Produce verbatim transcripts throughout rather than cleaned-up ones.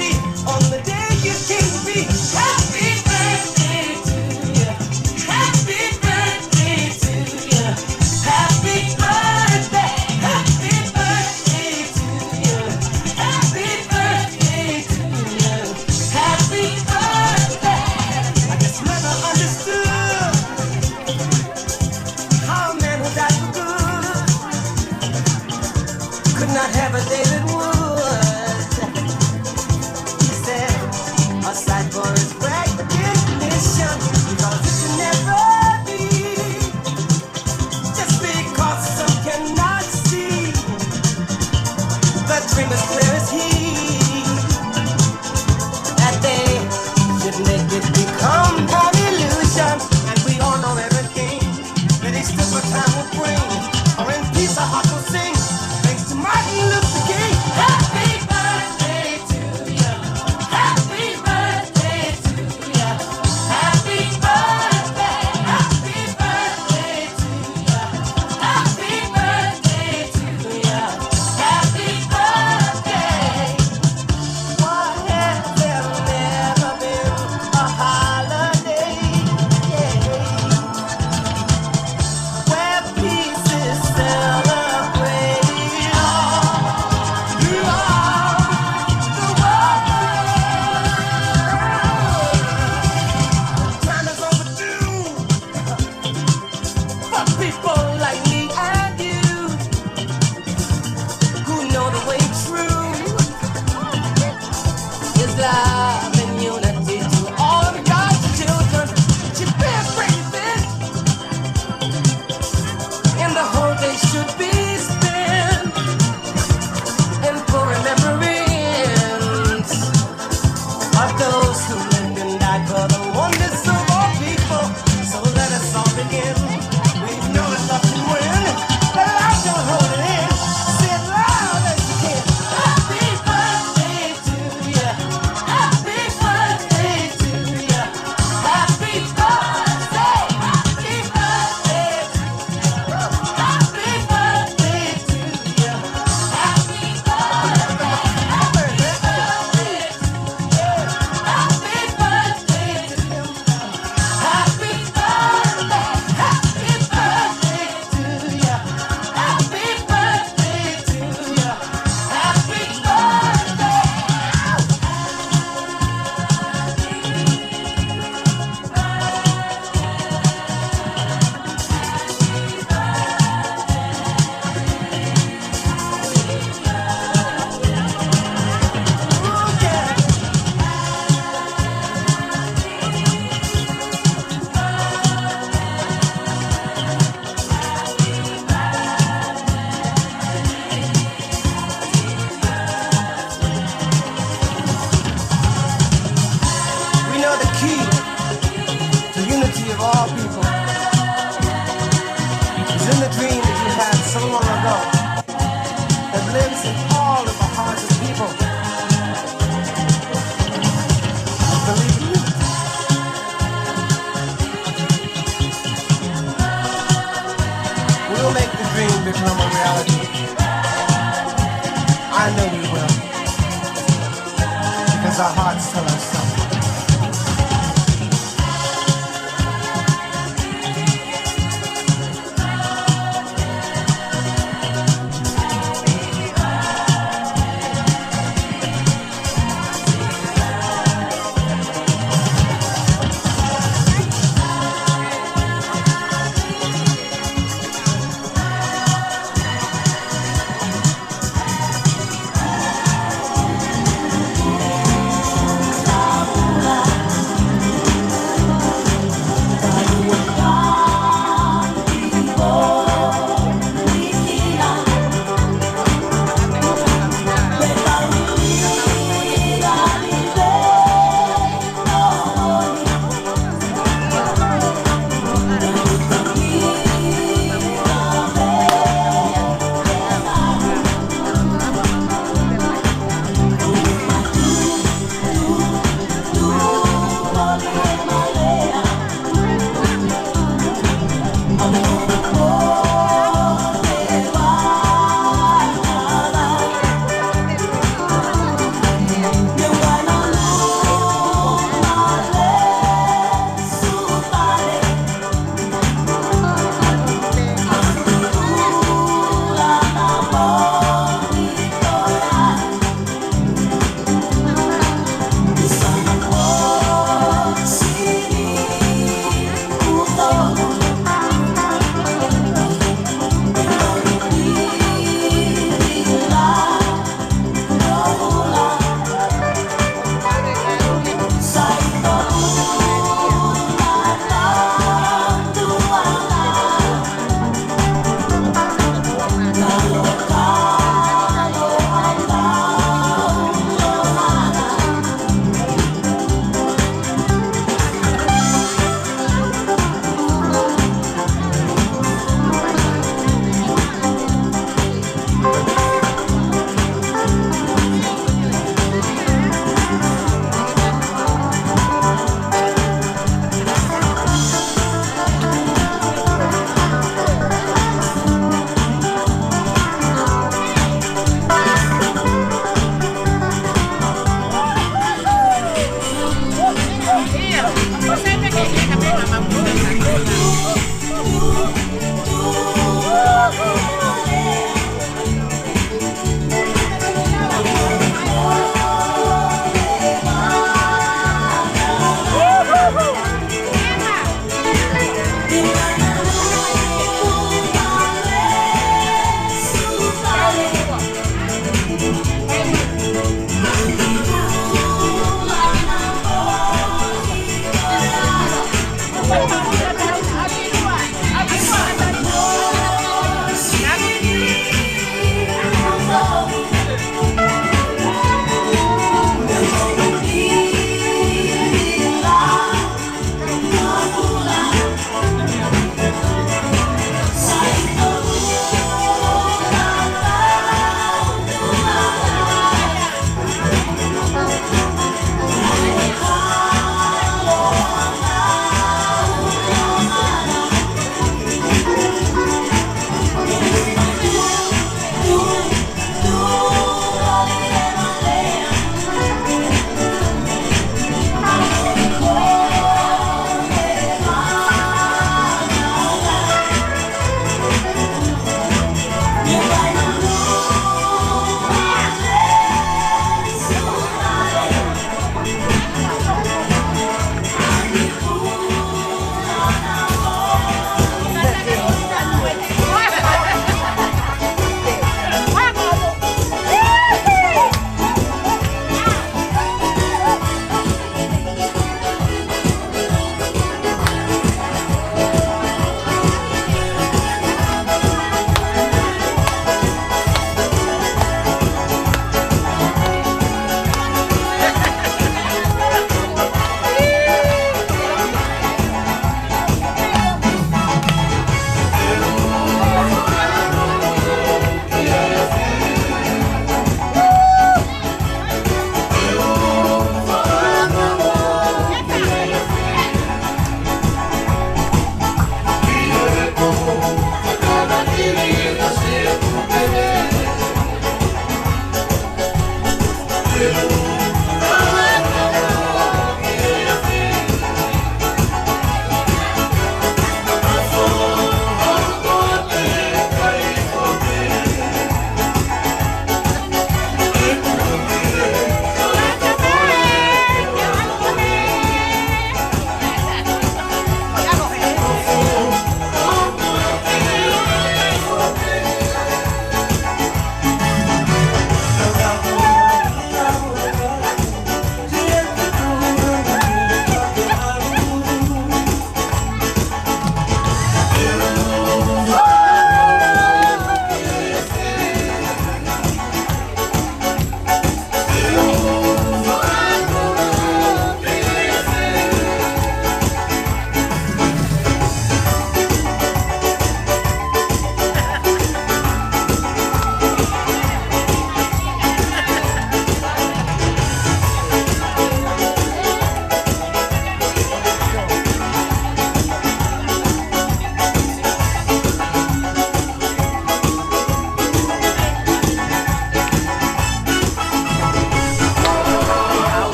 On the day you came to be. Happy birthday to you. Happy birthday to you. Happy birthday. Happy birthday to you. Happy birthday to you. Happy birthday. I just never understood how a man who died for good could not have a David Wood. He said, a sight for his recognition, because it can never be. Just because some cannot see, the dream is clear as he, that they should make it become an illusion. And we all know everything that he stood for time will bring. For in peace our hearts will sing. Thanks to Martin Luther King. Happy birthday to you. Happy birthday to you. Happy birthday. Happy birthday to you. Happy birthday to you. Happy birthday. Why has there never been a holiday, yeah, where peace is celebrated all throughout the world? Time is overdue for people like me and you who know the way true is love and unity to all of God's children. Should be a great event, and the whole day should be spent in full remembrance of those who lived and died for the oneness of all people. So let us all begin. We know that love can win. Let life don't hold it in. Say it loud as you can. Happy birthday to you. Happy birthday to you. Happy birthday. Happy birthday to you. Happy birthday to you. Happy birthday. Happy birthday. Happy birthday, happy birthday to you. Happy birthday to you. Happy birthday. We know the key to unity of all people is in the dream that you had so long ago that lives in all of the hearts of people. I believe in you. We'll make the dream become a reality. I know we will. Because our hearts tell us something.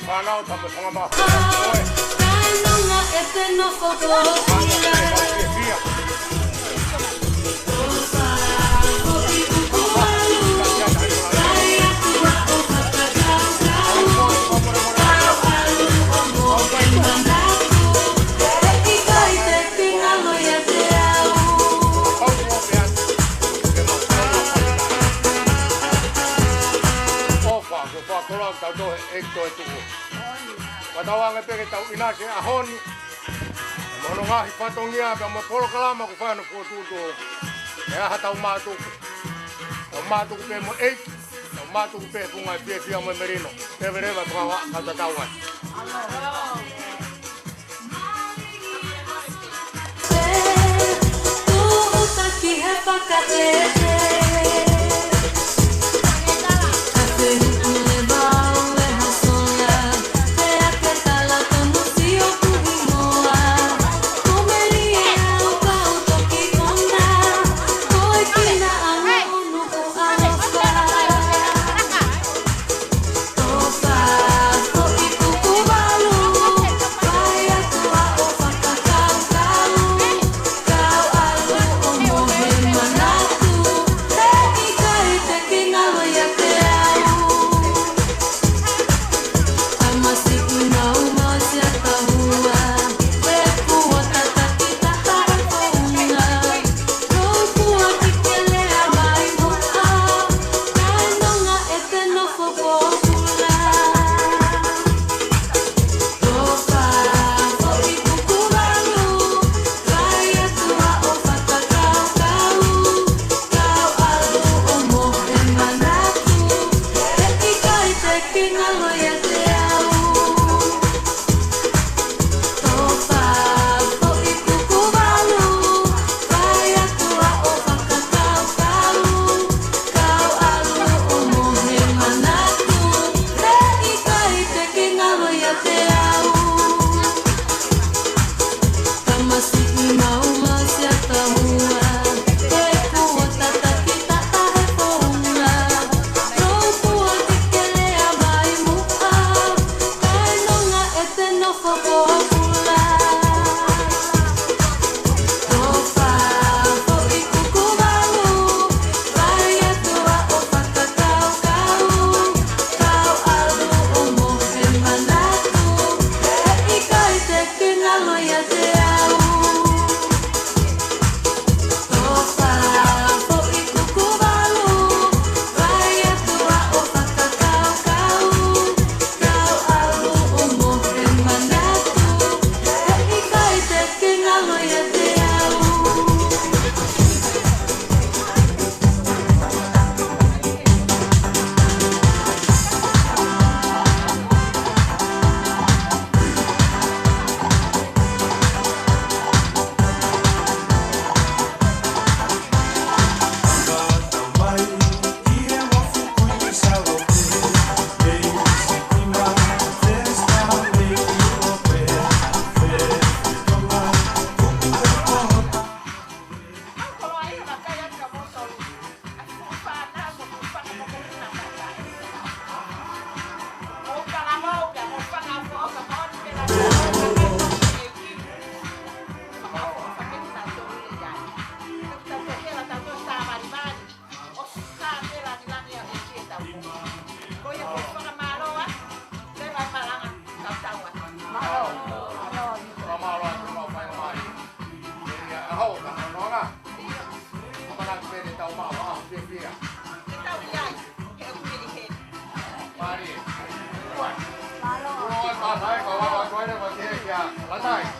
Fānau, tapu fanga mā. Oi. Kainonga ʻete nofo ko ia. ʻOfa, ko e fakakoloa ke tau toe ʻeiki toe tuʻu. Fakatauange pē ke tau ʻinasi he ʻaho ni. Mo hono ngaahi fatongia pea mo e polokalama ʻoku fai hono fokotuʻutuʻu. ʻE ʻi ai haʻatau mātuku. Tau mātuku pē mo e ʻeiki. Tau mātuku pē he funga ʻo e fiefia mo e melino. Leveleva e fakavaʻa kau tatau ai.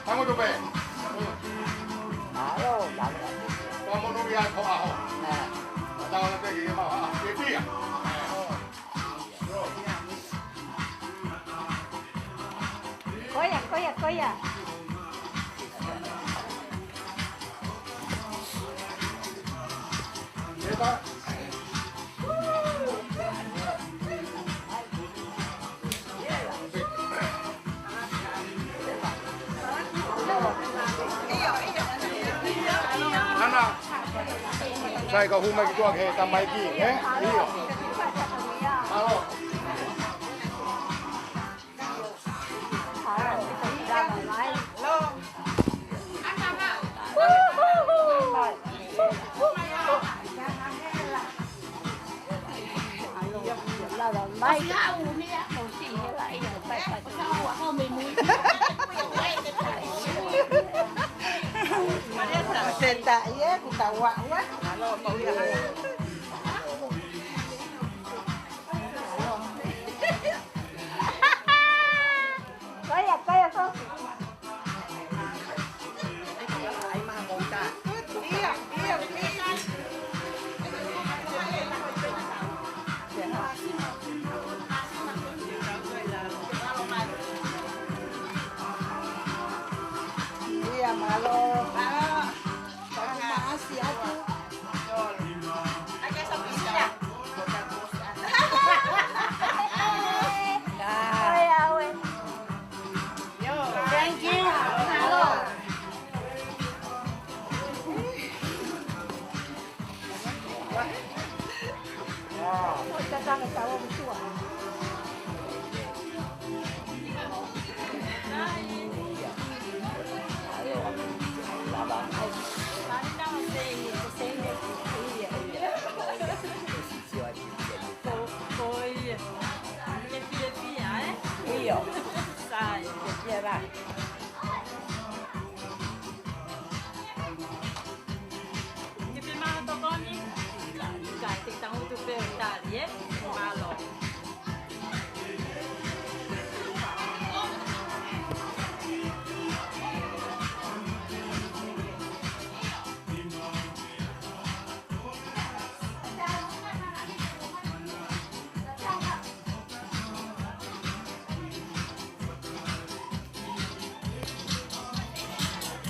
Tangutu pē. Mālō, mālō. Ko e monūʻia ko e ʻaho. Ē. Tau na pē ki he maha. Ke pia. Ko ia, ko ia, ko ia. Ana, sai ka hū mai ki tuʻa ki he tamaiki, ē? ʻIo. Mālō. Ko ia, ko ia, ko. Ia, mālō. Mālō. Tau maʻasi atu. Thank you. ʻIo. Sai. Ke pia la. Ke pia maʻu tokoni. Ka, ka, te tangutu pē ʻo tali, ē? Mālō.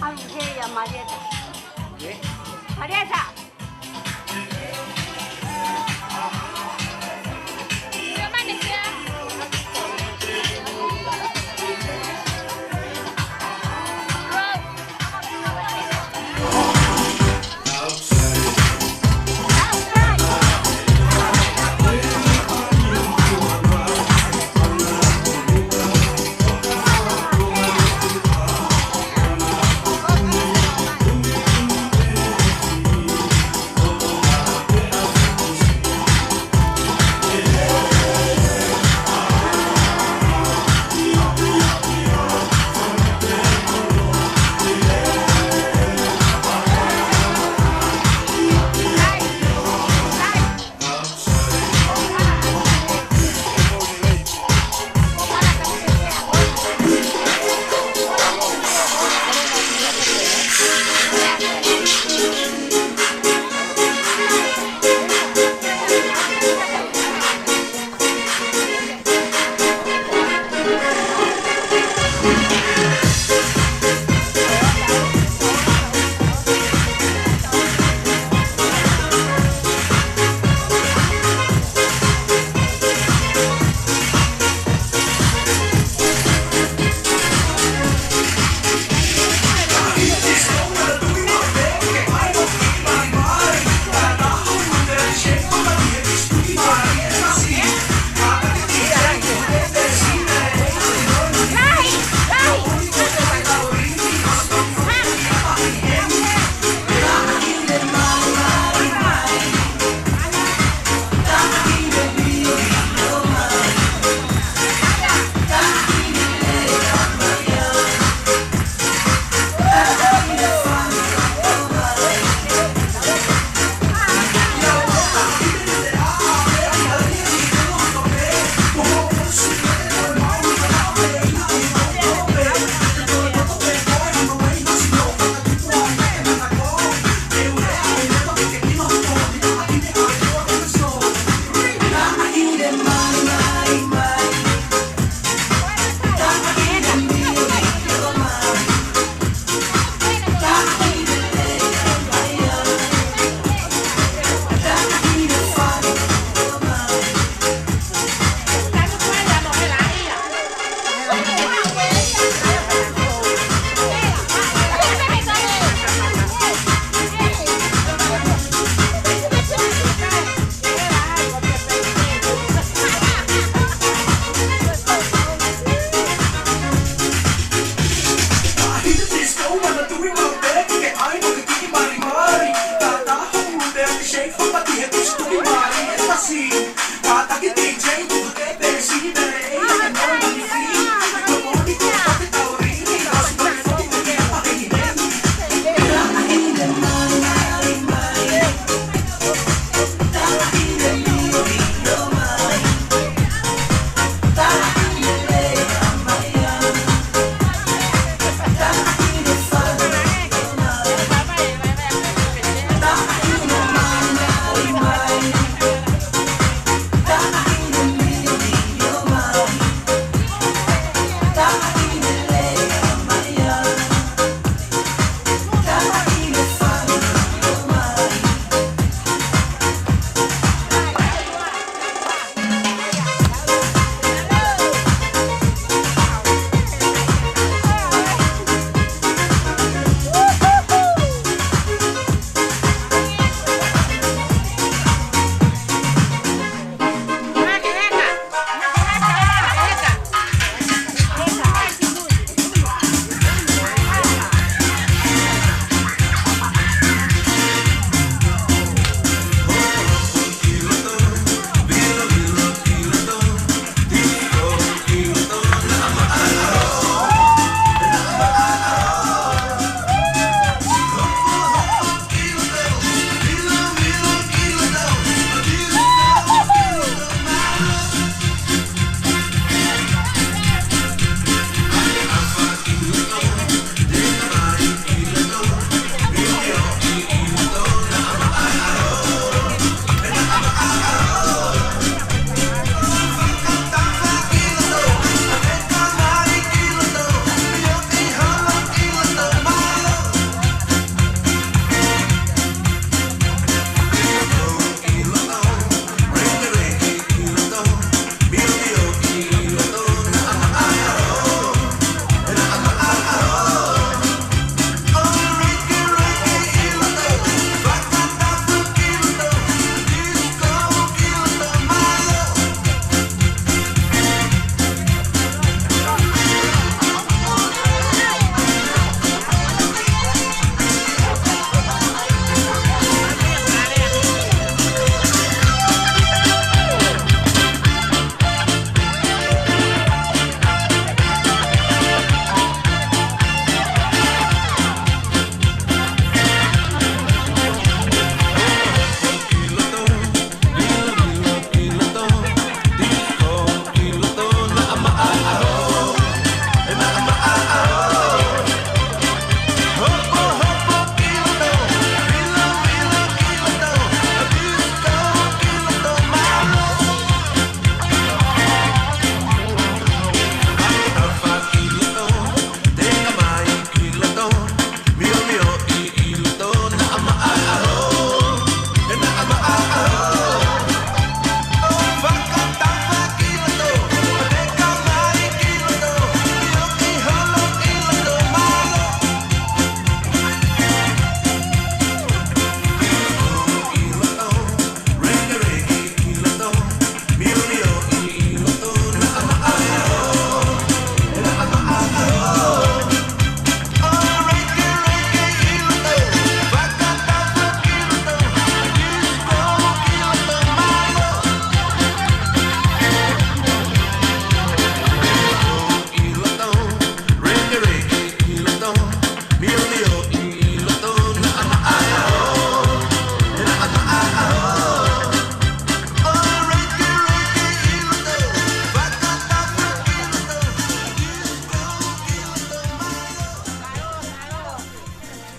Ai, hei, ʻa Marieta. Ē? Marieta!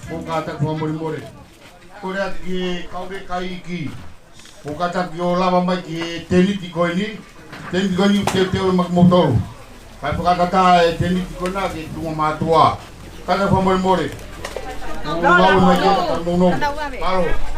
Mou kātaki fakamolemole. Kole atu ki he kau leka iiki. Mou kātaki ʻo lava mai ki he tēniti ko eni. Tēniti ko eni ʻoku teuteu ʻe maʻa kimoutolu. Kae fakatātā e tēniti ko ena ki he tuʻunga mātuʻa. Kātaki fakamolemole. Mou lava mai ki he tata nounou. Mālō.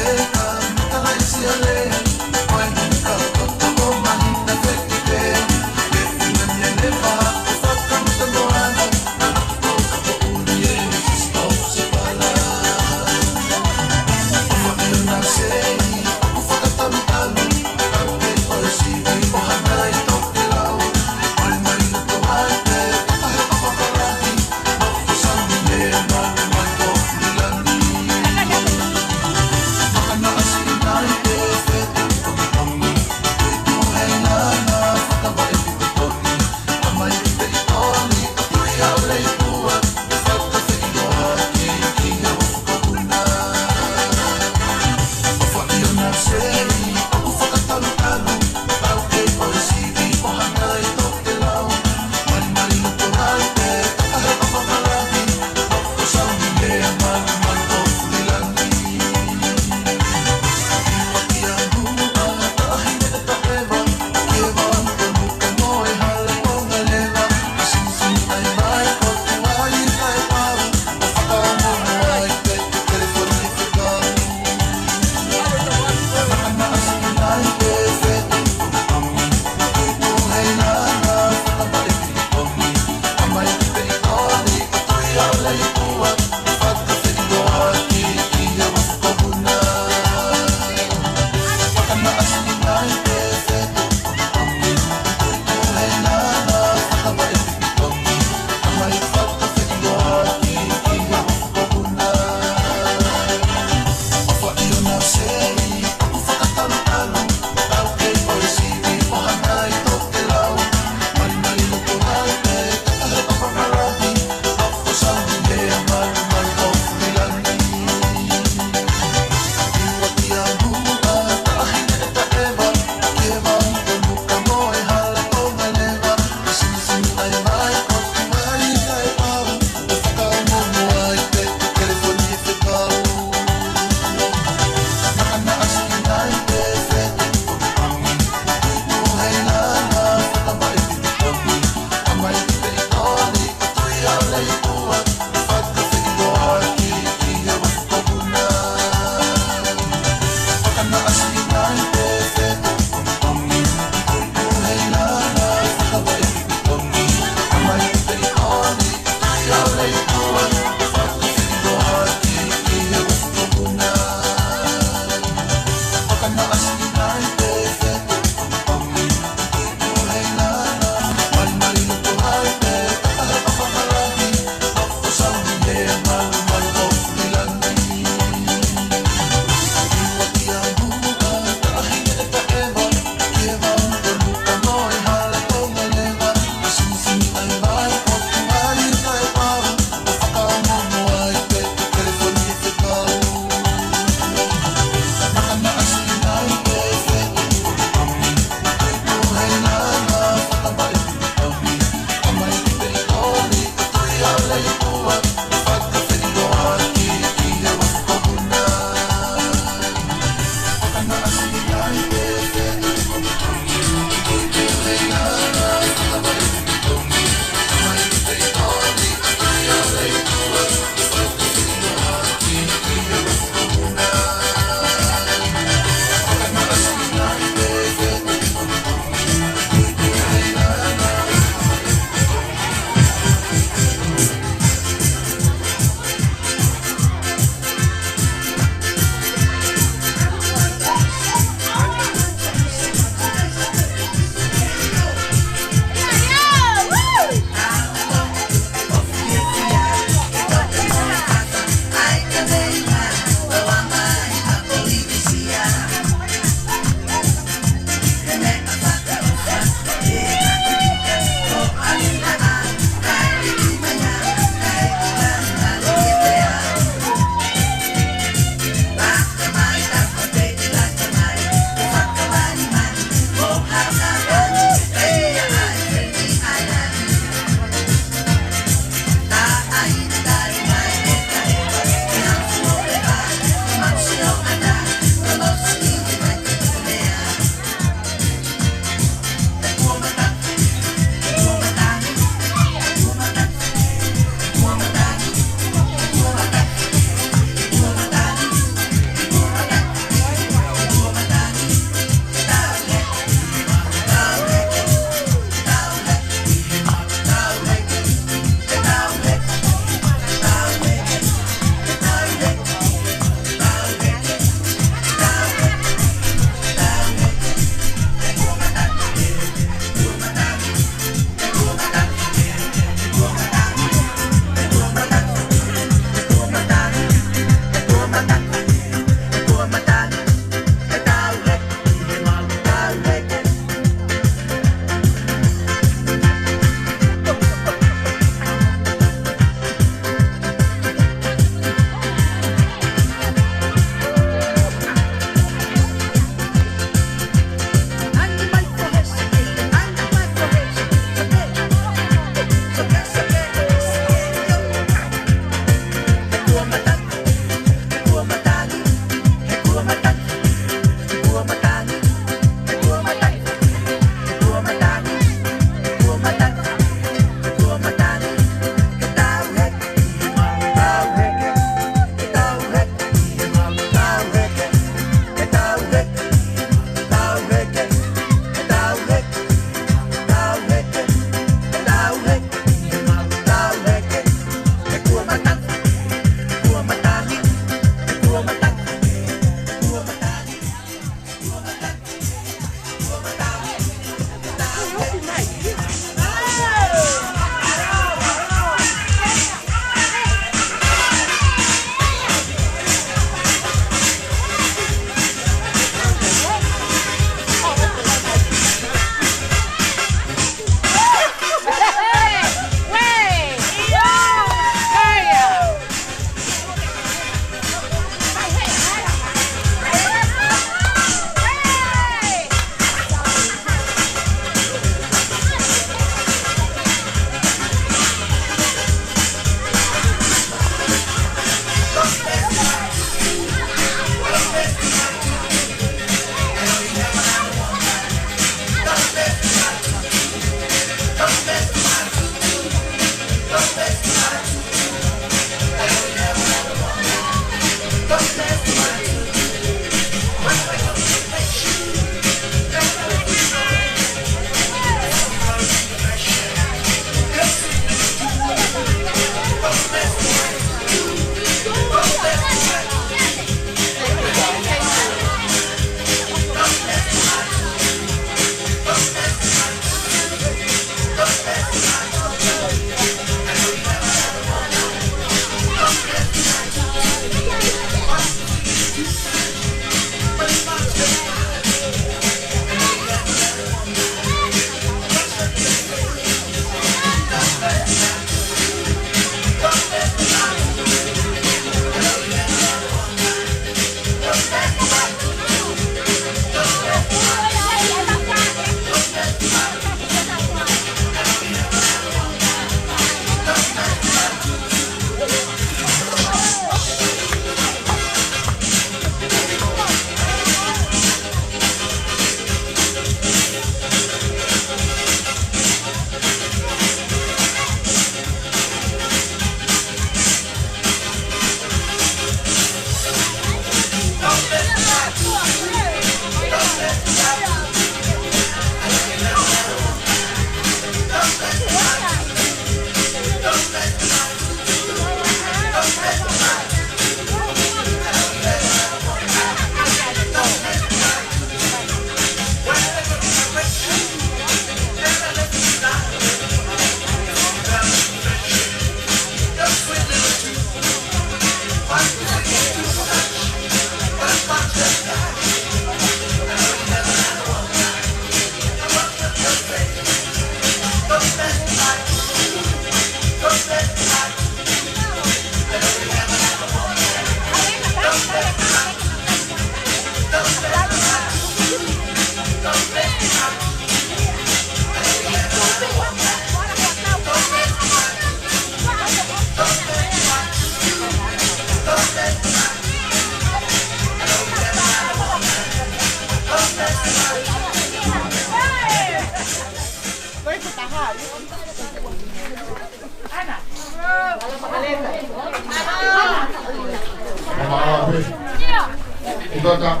Ka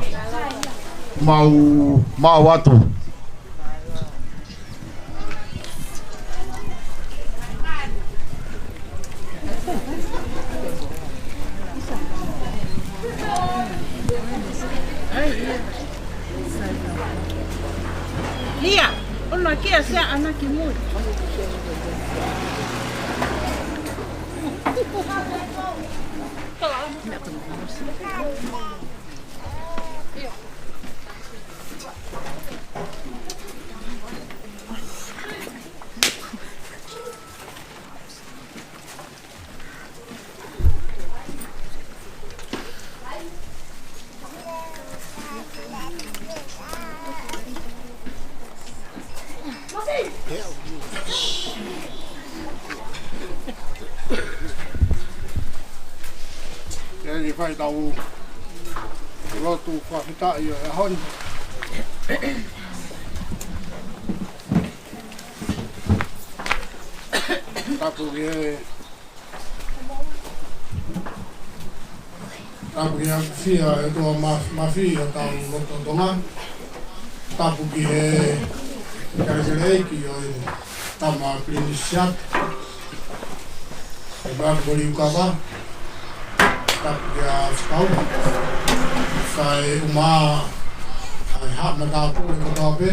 mau, mau atu. Lia, ona kia sea ana ki mui. Ke ni fai tau lotu fakafetaʻi ʻo e ʻaho ni. Tapu ki he, tapu ki he ʻafio ʻa e ʻOtua ma-, Mafimafi ʻi hotau lotolotonga. Tapu ki he kelekele ʻeiki ʻo e tama Pilinisi Siapi, ʻe Mark Moliukava, tapu kia Fakaua, kae ʻumaʻā ʻa e haʻa matāpule kotoa pē.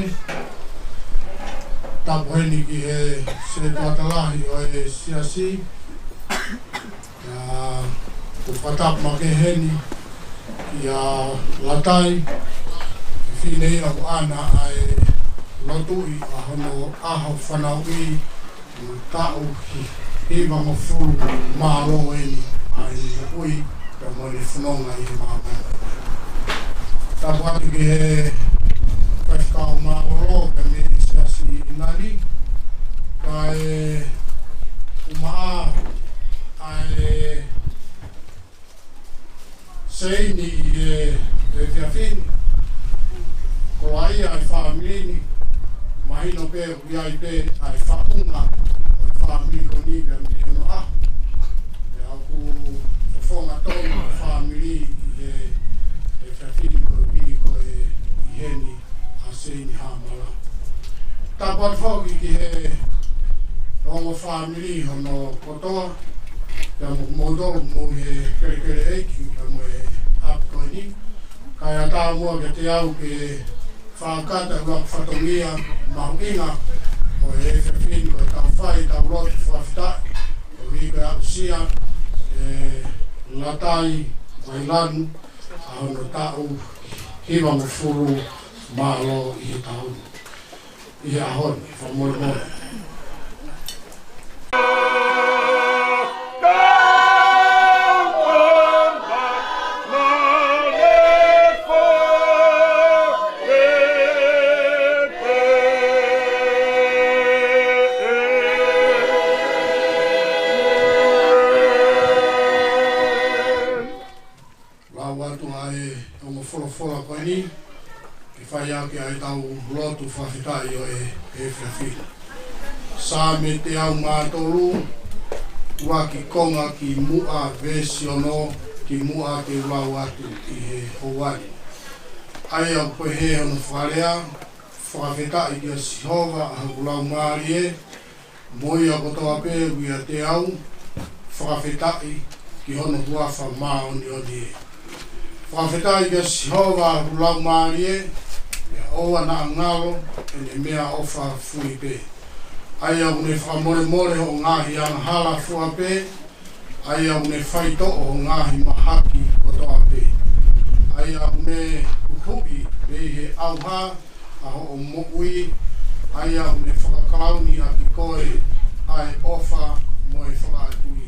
Tapu heni ki he setuata lahi ʻo e siasi, ʻa, ʻoku fakatapu makehe heni kia Latai, e fineʻeiki ʻoku ʻaʻana ʻa e lotuʻi ʻa hono ʻaho fanauʻi, ʻo e taʻu hivangofulu mā ua eni ʻa e ui pea mo e fononga ʻi he māmani. Tapu atu ki he faifekau mālōlō pea mo e siasi ʻi Nali, kae ʻumaʻā ʻa e seini ʻi he, he efiafi ni. Koloaʻia e fāmili ni, mahino pē ʻoku ʻi ai pē ʻa e faʻunga ʻo e fāmili ko eni pea mei onoʻaho. Pea ʻoku fofonga tonu e fāmili ʻi he, he efiafi ni koeʻuhi ko e ʻi heni ʻa Seini Hamala. Tapu atu foki ki he ongo fāmili hono kotoa, pea mo kimoutolu mou he kelekele ʻeiki pea mo e ʻapi ko eni. Kae ʻatā muʻa kiate au ke fakakata ʻa e fatongia mahuʻinga ʻo e efiafi ni, ko ʻetau fai ʻetau lotu fakafetaʻi, koeʻuhi ko e aʻusia ʻe Latai Vailanu ʻa hono taʻu hivangofulu mā ua ʻi he taʻu ni, ʻi he ʻaho ni, fakamolemole. Lau atu ʻa e ongo folofola ko eni, ke fai ʻaki ʻa ʻetau lotu fakafetaʻi ʻo e, e efiafi ni. Saame teau mā tolu, ʻuluaki konga ki muʻa, veesi ono ki muʻa te u lau atu ʻi he houa ni. ʻA ia ʻoku pehē hono fakalea: Fakafetaʻi kia Sihova, ʻa hoku laumālie, mo ia kotoa pē ʻoku ʻiate au, fakafetaʻi ki hono huafa māʻoniʻoni ē. Fakafetaʻi kia Sihova, ʻa hoku laumālie, pea ʻoua naʻa ngalo ʻene meʻaʻofa fuli pē. ʻA ia ʻoku ne fakamolemole hoʻo ngaahi angahala fua pē, ʻa ia ʻoku ne faitoʻo hoʻo ngaahi mahaki kotoa pē. ʻA ia ʻoku ne huhuʻi mei he ʻauha ʻa hoʻo moʻui, ʻa ia ʻoku ne fakakalauni ʻaki koe ʻa e ʻofa mo e fakaʻatui.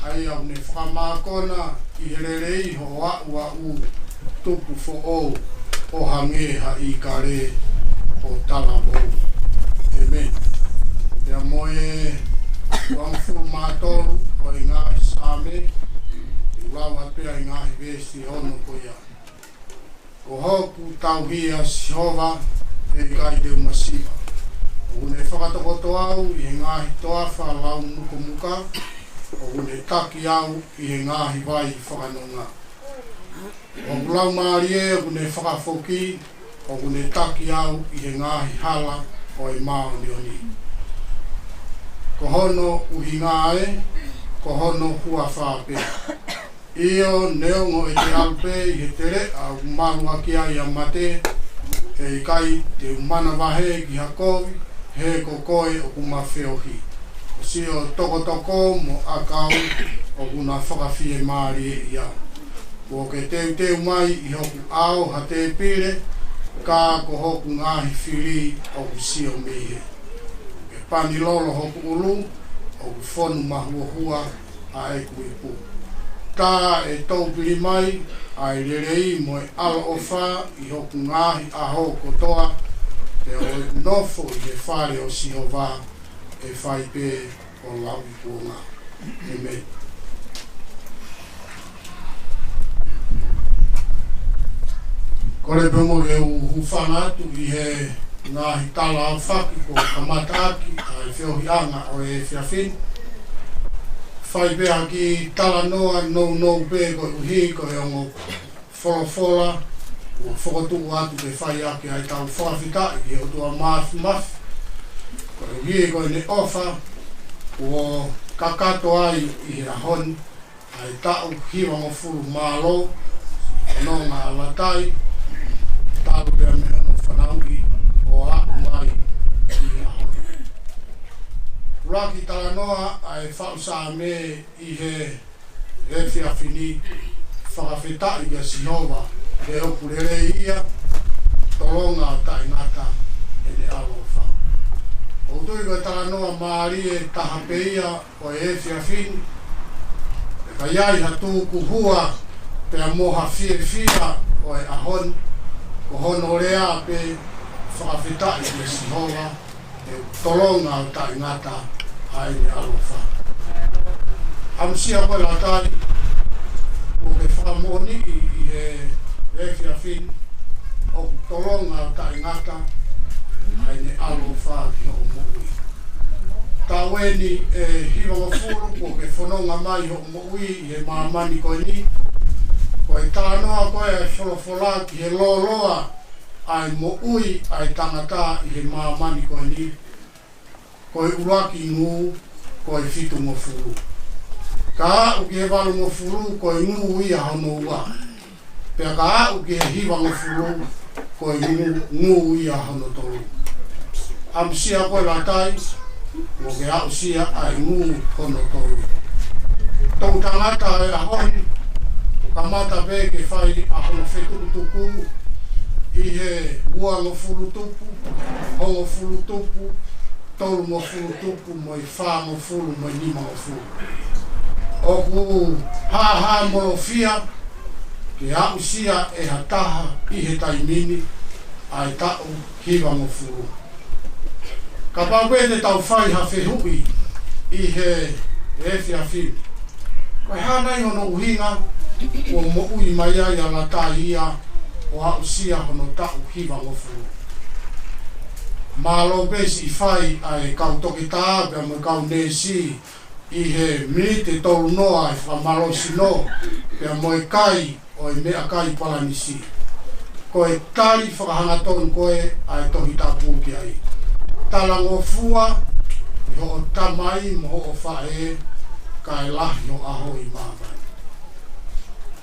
ʻA ia ʻoku ne fakamākona ʻi he lelei hoʻo aʻuaʻu tupu foʻou, ʻo hangē ha ʻīkale ʻo talavou. ʻĒmeni. Pea mo e uangofulu mā tolu ʻo e ngaahi Saame, ʻe lau atu pē ʻa e ngaahi veesi ʻe ono ko ia. Ko hoku tauhi ʻa Sihova, ʻe ʻikai te u masiva. ʻOku ne fakatokoto au ʻi he ngaahi toafa laumukomuka, ʻoku ne taki au ʻi he ngaahi vai fakanonga. ʻOku laumālie ʻoku ne fakafoki, ʻoku ne taki au ʻi he ngaahi hala ʻo e māʻoniʻoni. Ko hono ʻuhinga ē, ko hono huafa pē. ʻIo, neongo ʻete ʻalu pē ʻi he teleʻa ʻoku maluʻaki ai ʻa mate, ʻe ʻikai te u manavahē ki ha kovi, he ko koe ʻoku ma feohi. Ko siʻo tokotoko mo ʻakau ʻoku na fakafiemālieʻi au. Kuo ke teuteu mai ʻi hoku ʻao ha tēpile, ka ko hoku ngaahi fili ʻoku sio mei hē. Ke pani lolo hoku ʻulu, ʻoku fonu mahuohua ʻa ʻeku ipu. Tā ʻe toupili mai ʻa e lelei mo e ʻaloʻofa ʻi hoku ngaahi ʻaho kotoa, pea ʻoku ou nofo ʻi he fale ʻo Sihova, ʻe fai pē ʻo lauikuonga. ʻĒmeni. Kole pē mo ke u hūfanga atu ʻi he ngaahi tala aofaki kuo kamataʻaki ʻa e feohiʻanga ʻo e efiafi ni. Fai pē ha kiʻi talanoa nounou pē koeʻuhi ko e ongo folofola kuo fokotuʻu atu ke fai ʻaki ʻa ʻetau fakafetaʻi ki he ʻOtua Māfimafi, koeʻuhi ko ʻene ʻofa kuo kakato ai ʻi he ʻaho ni ʻa e taʻu hivangofulu mā lō, ʻo e nonga ʻa Latai, talu pea mei hono fanauʻi ʻo aʻu mai ki he ʻaho ni. ʻUluaki talanoa ʻa e faʻu Saame ʻi he efiafi ni: Fakafetaʻi kia Sihova, he ʻoku lelei ia, tolonga ʻo taʻengata ʻene ʻaloʻofa. ʻOku ou tui ko e talanoa mālie taha pē ia ʻo e efiafi ni. Pea ka ʻi ai ha tukuhua pea mo ha fiefia ʻo e ʻaho ni, ko hono lea pē: Fakafetaʻi kia Sihova, he ʻoku tolonga ʻo taʻengata ʻa ʻene ʻaloʻofa. ʻAmusia koe Latai, kuo ke fakamoʻoniʻi ʻi he efiafi ni ʻoku tolonga ʻo taʻengata ʻa ʻene ʻaloʻofa ki hoʻo moʻui. Taʻu eni ʻe hivangofulu kuo ke fononga mai hoʻo moʻui ʻi he māmani ko eni. Ko e talanoa ko ē ʻa e folofola ki he lōloa ʻa e moʻui ʻa e tangata ʻi he māmani ko eni. Ko e ʻuluaki ngū, ko e fitungofulu. Ka aʻu ki he valungofulu, ko e ngū ia hono ua. Pea ka aʻu ki he hivangofulu, ko e ngū, ngū ia hono tolu. ʻAmusia koe Latai, kuo ke aʻusia ʻa e ngū hono tolu. Toʻutangata ʻo e ʻaho ni, kuo kamata pē ke fai ʻa hono fetukutuku ʻi he uangofulu tupu, hongofulu tupu, tolungofulu tupu, mo e fāngofulu mo e nimangofulu. ʻOku hāhāmolofia ke aʻusia ʻe ha taha ʻi he taimi ni ʻa e taʻu hivangofulu. Kapau pē te tau fai ha fehuʻi ʻi he efiafi ni: Ko e hā nai hono ʻuhinga kuo moʻui mai ai ʻa Latai ia ʻo aʻusia hono taʻu hivangofulu? Mālō pē siʻi fai ʻa e kau toketā pea mo e kau neesi ʻi he miniti ʻe tolu noa ʻa e fakamālohisino pea mo e kai ʻo e meʻakai palanisi. Ko e tali fakahangatonu ko ē ʻa e Tohi Tapu ki ai: Talangofua ʻi hoʻo tamai mo hoʻo faʻē, kae lahi hoʻo ʻaho ʻi māmani.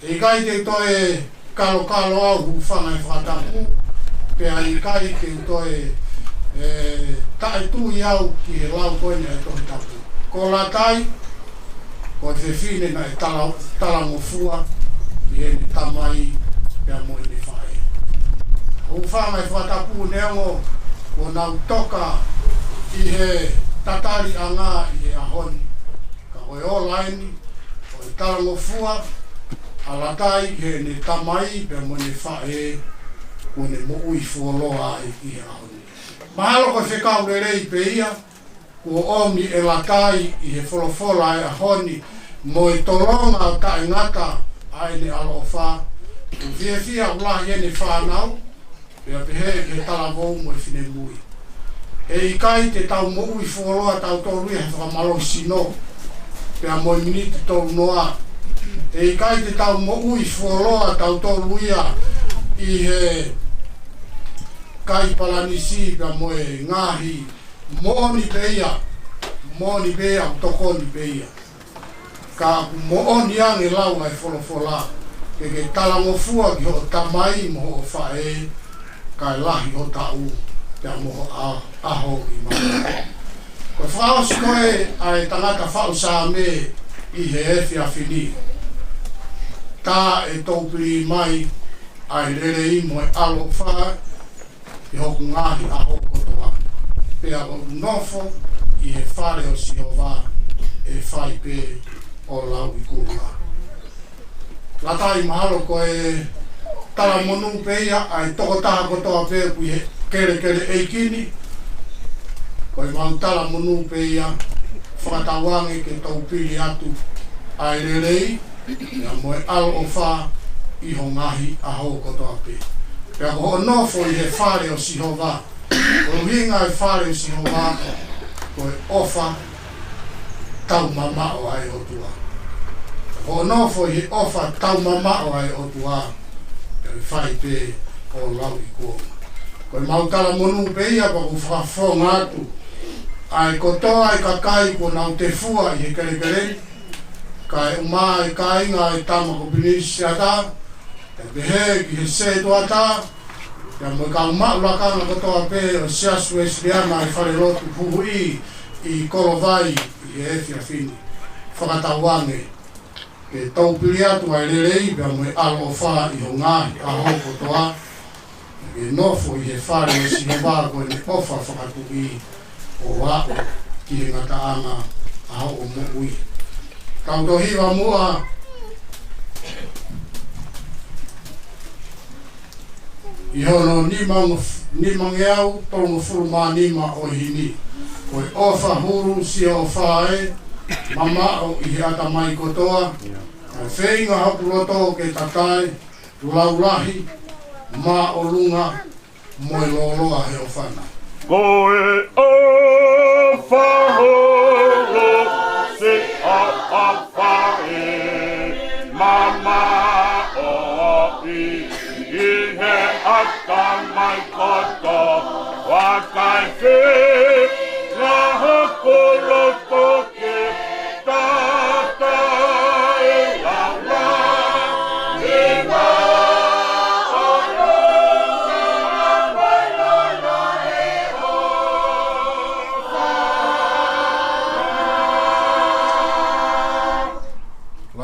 ʻE ʻikai te u toe kalokalo au, hūfanga he fakatapu, pea ʻikai te u toe, ē, taʻetui au ki he lau ko eni ʻa e Tohi Tapu. Ko Latai, ko e fefine naʻe tala-, talangofua ki heʻene tamai pea mo ʻene faʻē. Hūfanga he fakatapu, neongo kuo nau toka ʻi he tataliʻanga ʻi he ʻaho ni, ka ko e ola eni ʻo e talangofua ʻa Latai ki heʻene tamai pea mo ʻene faʻē, kuo ne moʻui fuoloa ai ʻi he ʻaho ni. Mahalo ko e fekau lelei pē ia kuo ʻomi ʻe Latai ʻi he folofola ʻo e ʻaho ni mo e tolonga ʻo taʻengata ʻa ʻene ʻaloʻofa. ʻOku fiefia ʻoku lahi ʻene fānau, pea pehē ki he talavou mo e finemui. ʻE ʻikai te tau moʻui fuoloa tautolu ia he fakamālohisino pea mo e miniti ʻe tolu noa, ʻE ʻikai te tau moʻui fuoloa tautolu ia ʻi he kai palanisi pea mo e ngaahi moʻoni pē ia, moʻoni pē ia, tokoni pē ia. Ka ʻoku moʻoni ange lau ʻa e folofola, ke ke talangofua ki hoʻo tamai mo hoʻo faʻē, kae lahi ho taʻu, pea mo ho ʻa-, ʻaho ʻi māmani. Ko e fakaʻosi ko ē ʻa e tangata faʻu Saame ʻi he efiafi ni. Tā ʻe toupili mai ʻa e lelei mo e ʻaloʻofa ʻi hoku ngaahi ʻaho kotoa. Pea ʻoku ou nofo ʻi he fale ʻo Sihova, ʻe fai pē ʻo lauikuonga. Latai mahalo ko e talamonū pē ia ʻa e tokotaha kotoa pē ʻoku ʻi he kelekele ʻeiki ni. Ko e mau talamonū pē ia, fakatauange ke toupili atu ʻa e lelei, pea mo e ʻaloʻofa ʻi ho ngaahi ʻaho kotoa pē. Pea ko hoʻo nofo ʻi he fale ʻo Sihova, ko e ʻuhinga e fale ʻo Sihova, ko e ʻofa taumamaʻo ʻa e ʻOtua. Ko hoʻo nofo ʻi he ʻofa taumamaʻo ʻa e ʻOtua, ʻe fai pē ʻo lauikuonga. Ko e mau talamonū pē ia pea ʻoku ou fakafofonga atu ʻa e kotoa e kakai kuo nau tefua ʻi he kelekele ni, kae ʻumaʻā e kāinga ʻa e tama ko Pinisi Siata, ʻe pehē ki he sētuata, pea mo e kau maʻu lakanga kotoa pē ʻo e Siasi Uēsiliana ʻi he falelotu Puhuʻi ʻi Kolovai ʻi he efiafi ni. Fakatauange ke toupili atu ʻa e lelei pea mo e ʻaloʻofa ʻi ho ngaahi ʻaho kotoa, ke nofo ʻi he fale ʻo Sihova ko ʻene ʻofa fakatuʻi ʻo aʻu ki he ngataʻanga ʻa hoʻo moʻui. Tau toe hiva muʻa ʻi hono nima, nimangeau tolungofulu mā nima ʻo e himi. Ko e ʻofa hulu Sihova ē, mamaʻo ʻi he ʻatamai kotoa, ʻa e feinga hoku loto ke tatae, laulahi, māʻolunga, mo e lōloa he ʻofa na. Ko e ʻofa hulu Sihova ē, mamaʻo ʻi, ʻi he ʻatamai kotoa, ʻa e feinga hoku loto ke tatae, laulahi, māʻolunga, mo e lōloa he ʻofa.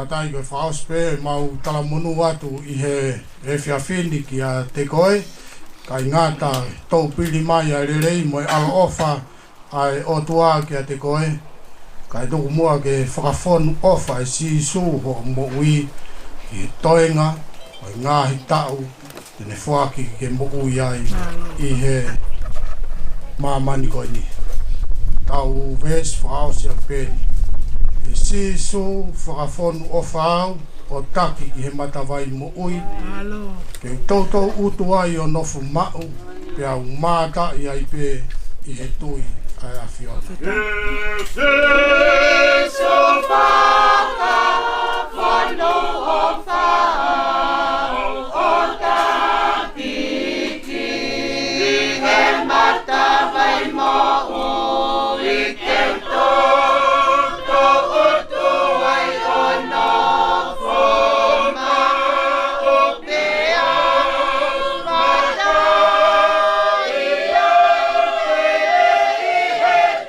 Latai ko e fakaʻosi pē ʻemau talamonū atu ʻi he efiafi ni kiate koe, kae ngata toupili mai ʻa e lelei mo e ʻaloʻofa ʻa e ʻOtua kiate koe, kae tuku muʻa ke fakafonu ʻofa ʻe Sīsū hoʻo moʻui ʻi he toenga ʻo e ngaahi taʻu te ne foaki ke moʻui ai ʻi he māmani ko eni. Tau veesi fakaʻosi ʻa peni. ʻE Sīsū, fakafonu ʻofa au, ʻo taki ki he matavai moʻui. Mālō. Ke u toutou ʻutu ai ʻo nofo maʻu, pea u mātaʻi ai pē ʻi he tui ʻa e ʻAfiona. Fakafetaʻi. Sīsū, fakafonu ʻofa au, ʻo taki ki he matavai moʻui, ke u toutou ʻutu ai ʻo nofo maʻu, pea u mātaʻi ai pē ʻi he tui ʻa e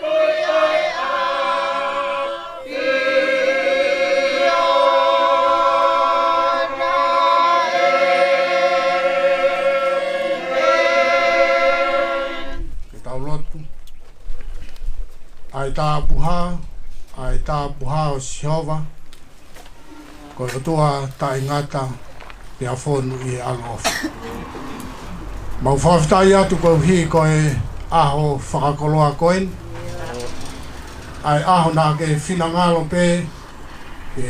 ʻAfiona. Ke tau lotu. ʻA e tāpuhā, ʻa e tāpuhā ʻo Sihova, ko e ʻOtua taʻengata, pea fonu ʻi he ʻaloʻofa. Mau fakafetaʻi atu koeʻuhi ko e ʻaho fakakoloa ko eni, ʻa e ʻaho naʻa ke finangalo pē ke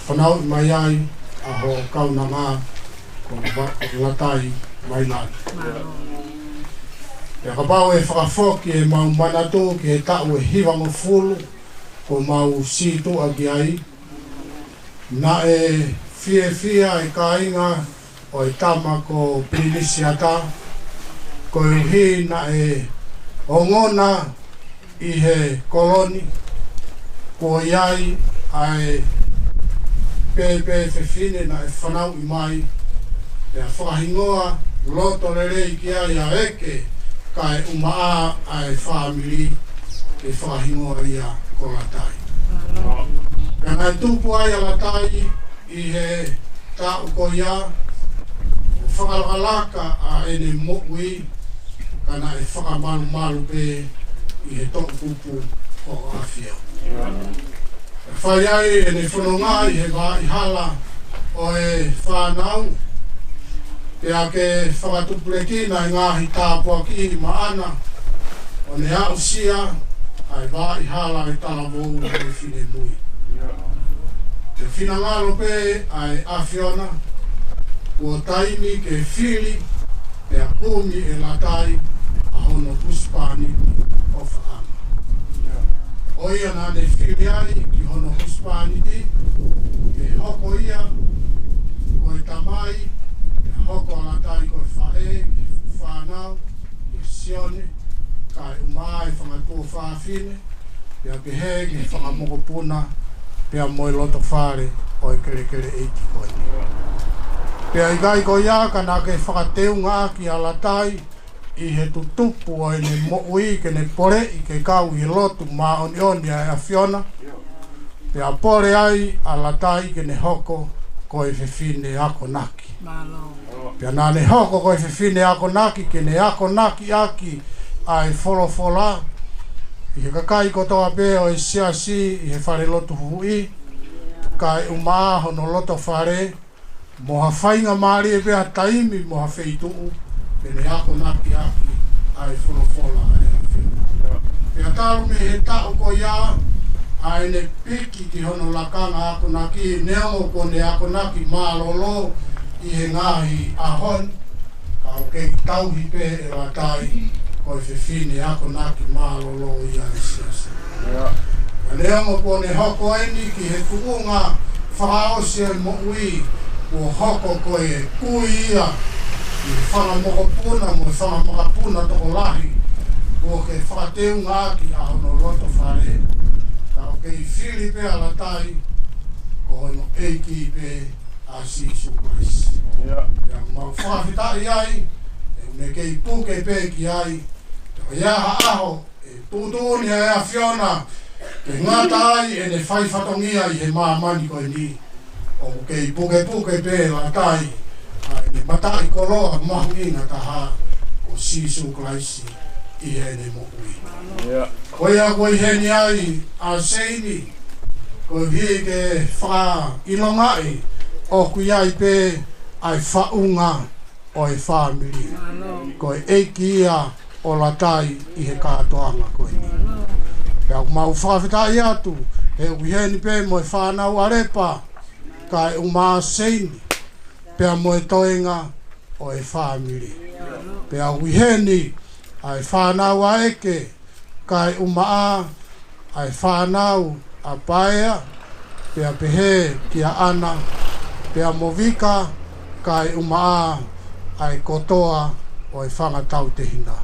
fanauʻi mai ai ʻa hoʻo kaunanga ko Va-, Latai Vailani. Pea kapau ʻe fakafoki ʻemau manatu ki he taʻu ʻe hivangofulu kuo mau sītuʻa ki ai, Naʻe fiefia e kāinga ʻo e tama ko Pilinisi Ata, koeʻuhi naʻe ongona ʻi he kolo ni, kuo ʻi ai ʻa e pēpē fefine naʻe fanauʻi mai, pea fakahingoa loto lelei ki ai ʻa ʻEke, kae ʻumaʻā ʻa e fāmili ke fakahingoa ia ko Latai. Pea naʻe tupu ai ʻa Latai ʻi he taʻu ko ia, ʻo fakalakalaka ʻa ʻene moʻui, ka naʻe fakamalumalu pē ʻi he toʻukupu ʻo ʻAfiona. Fai ai ʻene fononga ʻi he vaʻa hala ʻo e fānau, pea ke fakatupulekina e ngaahi tāpuaki maʻana, ʻo ne aʻusia ʻa e vaʻa hala ʻo e talavou mo e finemui. Ke finangalo pē ʻa e ʻAfiona, kuo taimi ke fili pea kumi ʻe Latai ʻa hono husepāniti ʻofaʻanga. Ko ia naʻa ne fili ai ki hono husepāniti, ke hoko ia ko e tamai, pea hoko ʻa Latai ko e faʻē ki he fānau, ki he Sione, kae ʻumaʻā e fanga tuofāfine, pea pehē ki he fanga mokopuna, pea mo e loto fale ʻo e kelekele ʻeiki ko eni. Pea ʻikai ko ia, ka naʻa ke fakateungaʻaki ʻa Latai ʻi he tutupu ʻo ʻene moʻui, ke ne poleʻi ke kau ʻi he lotu māʻoniʻoni ʻa e ʻAfiona, pea pole ai ʻa Latai ke ne hoko ko e fefine akonaki. Pea naʻa ne hoko ko e fefine akonaki, ke ne akonakiʻaki ʻa e folofola ʻi he kakai kotoa pē ʻo e siasi ʻi he falelotu huhuʻi, kae ʻumaʻā hono loto fale, mo ha faingamālie pē ha taimi mo ha feituʻu, ke ne akonakiʻaki ʻa e folofola ʻa e ʻAfiona. Pea talu mei he taʻu ko ia, ʻa ʻene piki ki hono lakanga akonaki, neongo kuo ne akonaki mālōlō ʻi he ngaahi ʻaho ni, ka ʻoku kei tauhi pē ʻe Latai ko e fefine akonaki mālōlō ia ʻa e siasi. Ka neongo kuo ne hoko eni ki he tuʻunga fakaʻosi ʻo e moʻui, kuo hoko ko e kui ia ʻi he fanga mokopuna mo e fanga makapuna tokolahi, kuo ke fakateungaʻaki ʻa hono loto fale, ka ʻoku kei fili pē ʻa Latai ko hono ʻEiki pē ʻa Sīsū Kalaisi. Pea mau fakafetaʻi ai, ʻoku ne kei puke pē ki ai, pea ʻi ha ʻaho ʻe tuʻutuʻuni ʻa e ʻAfiona ke ngata ai ʻene fai fatongia ʻi he māmani ko eni, ʻoku kei pukepuke pē ʻe Latai ʻa ʻene mataʻikoloa mahuʻinga taha ko Sīsū Kalaisi ʻi heʻene moʻui. Ko ia kuo ʻi heni ai ʻa Seini, koeʻuhi ke fakaʻilongaʻi ʻoku ʻi ai pē ʻa e faʻunga ʻo e fāmili. Ko e ʻeiki ia ʻo Latai ʻi he kātoanga ko eni. Pea ʻoku mau fakafetaʻi atu, he ʻoku ʻi heni pē mo e fānau ʻa Lepa, kae ʻumaʻā Seini, pea mo e toenga ʻo e fāmili. Pea ʻoku ʻi heni ʻa e fānau ʻa ʻEke, kae ʻumaʻā ʻa e fānau ʻa Paea, pea pehē kia ʻAna, pea mo Vika, kae ʻumaʻā ʻa e kotoa ʻo e fanga tautehina.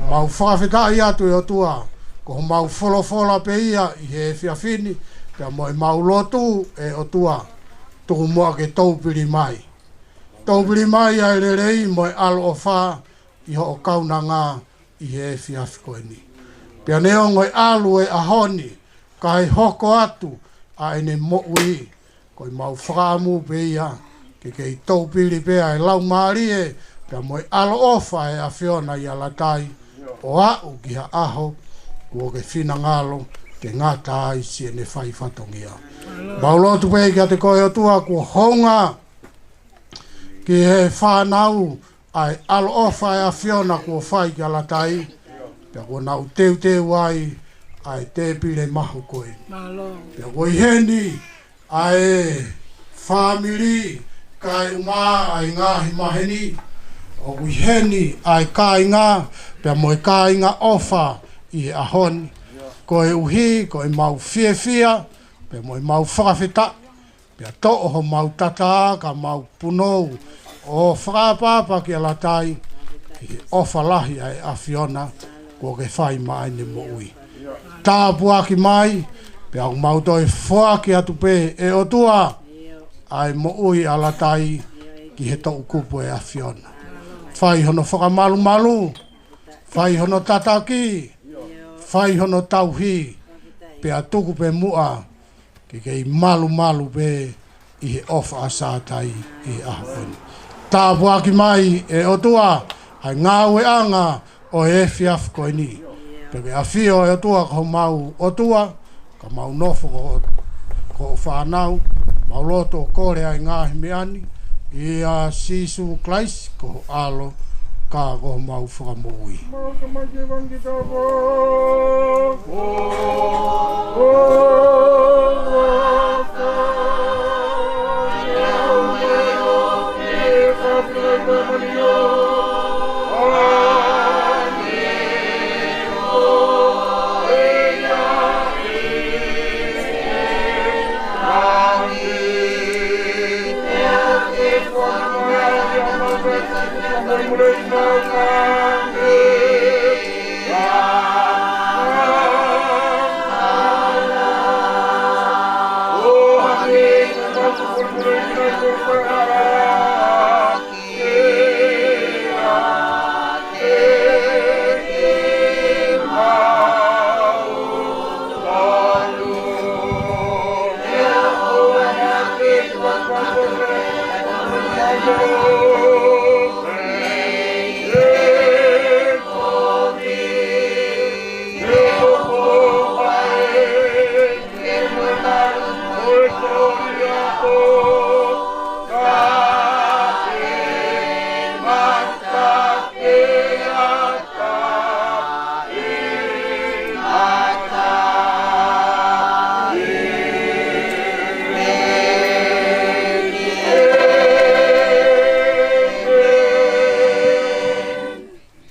Mau fakafetaʻi atu ʻe ʻOtua, ko homau folofola pē ia ʻi he efiafi ni, pea mo ʻemau lotu ʻe ʻOtua, tuku muʻa ke toupili mai. Toupili mai ʻa e lelei mo e ʻaloʻofa ʻi hoʻo kaunanga ʻi he efiafi ko eni. Pea neongo e ʻalu e ʻaho ni, kae hoko atu ʻa ʻene moʻui, ko ʻemau fakaʻamu pē ia, ke kei toupili pē ʻa e laumālie, pea mo e ʻaloʻofa ʻa e ʻAfiona ʻia Latai, ʻo aʻu ki ha ʻaho kuo ke finangalo ke ngata ai siʻene fai fatongia. Mau lotu pē kiate koe ʻOtua kuo hounga ki he fānau ʻa e ʻaloʻofa ʻa e ʻAfiona kuo fai kia Latai, pea kuo nau teuteu ai ʻa e tēpile mahu ko eni. Pea kuo ʻi heni ʻa e fāmili kae ʻumaʻā ʻa e ngaahi maheni, ʻoku ʻi heni ʻa e kāinga, pea mo e kāinga ʻofa ʻi he ʻaho ni, koeʻuhi ko ʻemau fiefia, pea mo ʻemau fakafetaʻi, Pea toʻo homau tata ka mau punou ʻo fakaʻapaʻapa kia Latai ki he ʻofa lahi ʻa e ʻAfiona kuo ke fai maʻa ʻene moʻui. Tāpuaki mai, pea ʻoku mau toe foaki atu pē ʻe ʻOtua ʻa e moʻui ʻa Latai ki he toʻukupu ʻo e ʻAfiona. Fai hono fakamalumalu, fai hono tataki, fai hono tauhi, pea tuku pē muʻa ke kei malumalu pē ʻi he ʻofa ʻa Sātai ʻi he ʻaho ko eni. Tāpuaki mai ʻe ʻOtua ʻa e ngāueʻanga ʻo e efiafi ko eni. Pea ke ʻafio ʻe ʻOtua ko homau ʻOtua, ka mau nofo ko, ko hoʻo fānau, mau lotu ʻo kole ʻa e ngaahi meʻa ni, ʻia Sīsū Kalaisi ko ho ʻAlo, ka ko homau Fakamoʻui.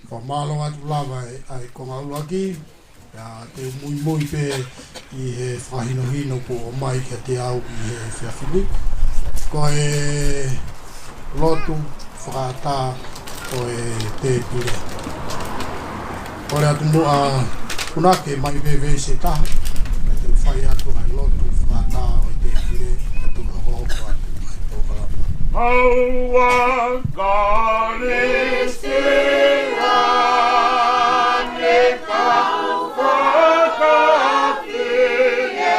Fakamālō atu lava ʻa e, ʻa e konga ʻuluaki, pea te u muimui pē ʻi he fakahinohino kuo ʻomai kiate au ʻi he efiafi ni. Ko e lotu fakaʻatā ʻo e tēpile. Kole atu muʻa punake mai pē veesi ʻe taha, pea te u fai atu ʻa e lotu fakaʻatā ʻo e tēpile, pea te u hokohoko atu ʻa e polokalama. Aua Kalisi ane kau fakati e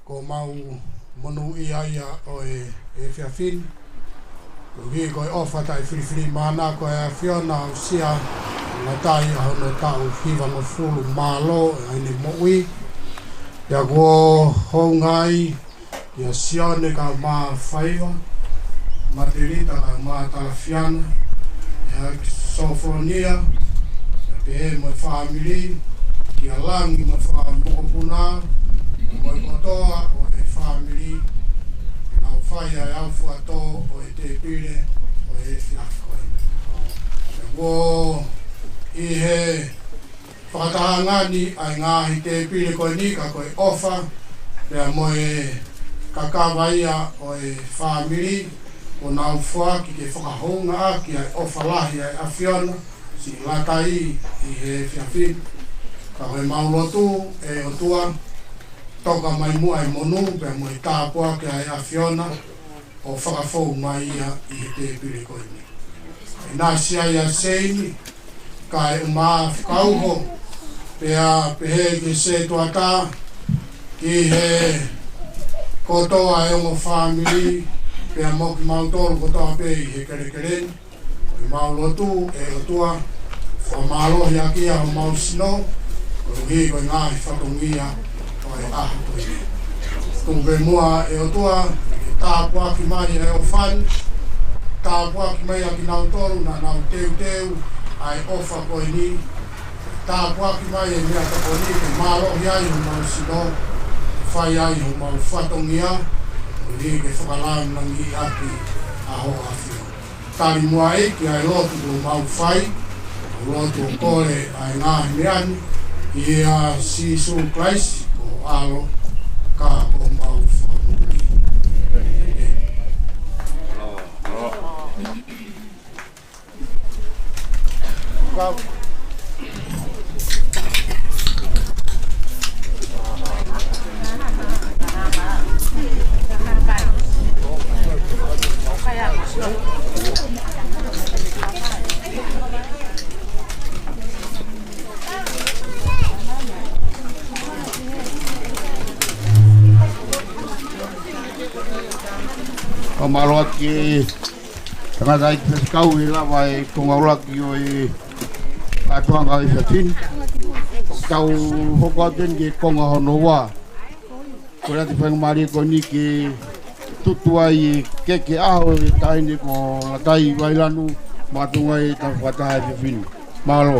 Ko ʻemau monūʻia ia ʻo e, e efiafi ni. Koeʻuhi ko e ʻofa taʻefilifilimānako ʻa e ʻAfiona, aʻusia ʻe Latai ʻa hono taʻu hivangofulu mā ua ʻo ʻene moʻui. Pea kuo hounga ai ʻia Sione kae ʻumaʻā Faiva, Matelita kae ʻumaʻā Talafiana, ʻia Sofonia, pea pehē mo e fāmili, kia Langi mo e fanga mokopuna, mo e kotoa ʻo e fāmili, ʻoku nau fai ʻa e ʻaufuatō ʻo e tēpile ʻo e efiafi ko eni. Pea kuo ʻi he fakatahaʻanga ni ʻa e ngaahi tēpile ko eni ka ko e ʻofa, pea mo e kakava ia ʻo e fāmili, ʻoku nau foaki ke fakahoungaʻaki ʻa e ʻofa lahi ʻa e ʻAfiona, siʻi Latai ʻi he efiafi ni. Ka ko ʻemau lotu, ʻe ʻOtua, toka mai muʻa ʻa e monū, pea mo e tāpuaki ʻa e ʻAfiona, ʻo fakafou mai ia ʻi he tēpile ko eni. ʻInasi ai ʻa Seini, kae ʻumaʻā Fakauho, pea pehē ki he sētuata, ki he kotoa e ongo fāmili, pea mo kimautolu kotoa pē ʻi he kelekele ni. Ko ʻemau lotu, ʻe ʻOtua, fakamālohiʻaki ʻa homau sino, koeʻuhi ko e ngaahi fatongia ʻo e ʻaho ko eni. Tuku pē muʻa ʻe ʻOtua, ke tāpuaki mai ʻa e ʻofa ni, tāpuaki mai ʻa kinautolu naʻa nau teuteu ʻa e ʻofa ko eni, tāpuaki mai e meʻatokoni ke mālohi ai homau sino, fai ai homau fatongia, ʻo ni ke fakalāngilangiʻi ʻaki ʻa hoʻo ʻAfio. Tali muʻa ʻEiki ʻa e lotu kuo mau fai, ʻa e lotu ʻo kole ʻa e ngaahi meʻa ni, ʻia Sīsū Kalaisi ko ho ʻAlo, ka ko homau Fakamoʻui. Fakamālō atu ki he tangataʻeiki faifekau ʻi he lava e konga ʻuluaki ʻo e kātoanga ʻo e efiafi ni. Tau hoko atu eni ki he konga hono ua. Kole atu e faingamālie ko eni ke tutu ai e keke ʻaho ʻo e taʻahine ko Latai Vailanu, makatuʻunga ʻi he tau fakataha he efiafi ni. Mālō.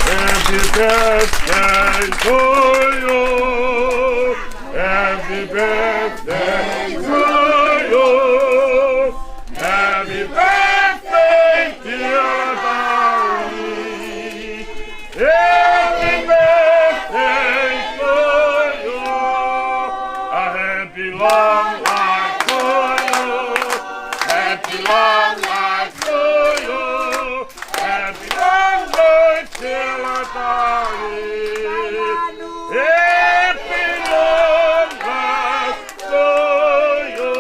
Happy birthday to you. Happy birthday to you. Happy birthday, dear Larry. Happy birthday to you. A happy long life to you. Happy long life to you. Happy long life, dear Larry. Happy long life to you.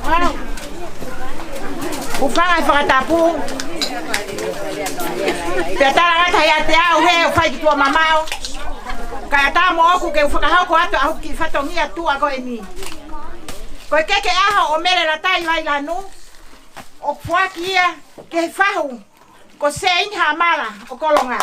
Mālō. ʻOku fai e fakatapu. Pea talangata ʻiate au he ʻoku fai ki tuʻa mamaʻo. Kae ʻatā moʻoku ke u fakahoko atu ʻa hoku kiʻi fatongia tuʻa ko eni. Ko e keke ʻaho ʻo Mele Latai Vailanu, ʻoku foaki ia ki he fahu ko Seini Hamala ʻo Kolonga.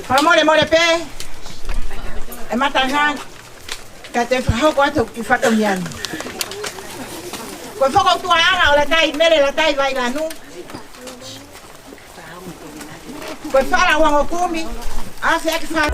Fakamolemole pē, ʻe Matangā, ka te fakahoko atu ki fatongia ni. Ko e fokoutua ʻa Latai, Mele Latai Vailanu. Ko e fala uangokumi, ʻa e fea ki fa-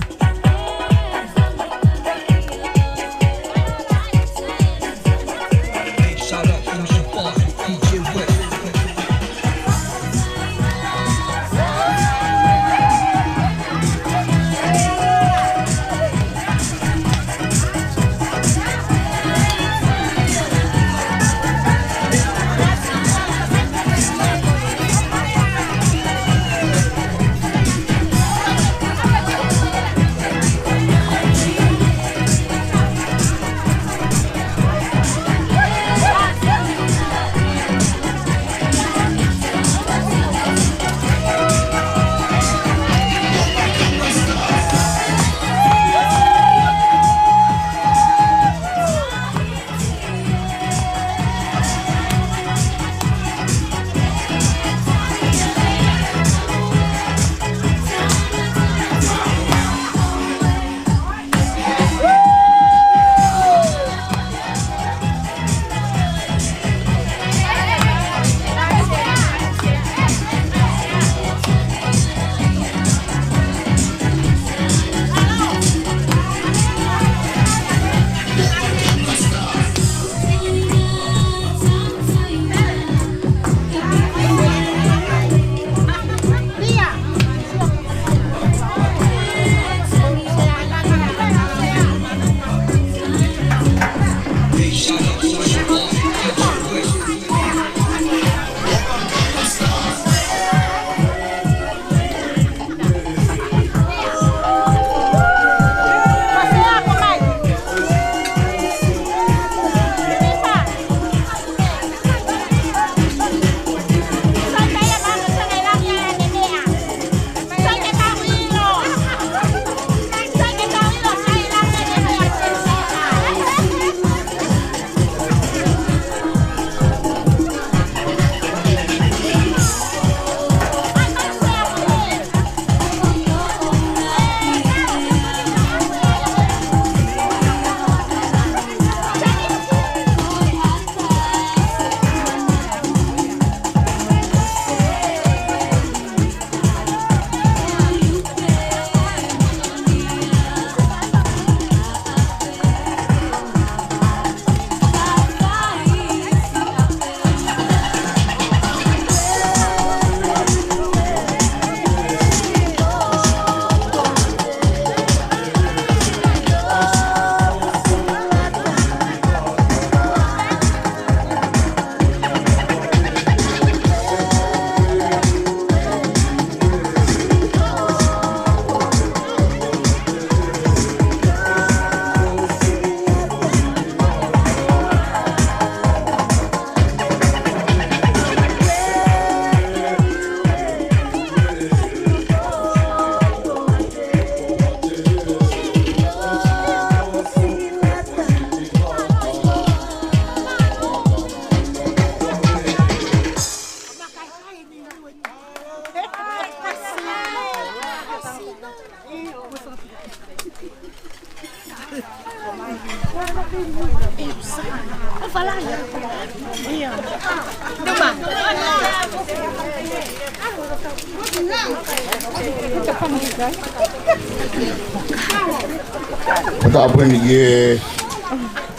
Ko e tāpuaki ki he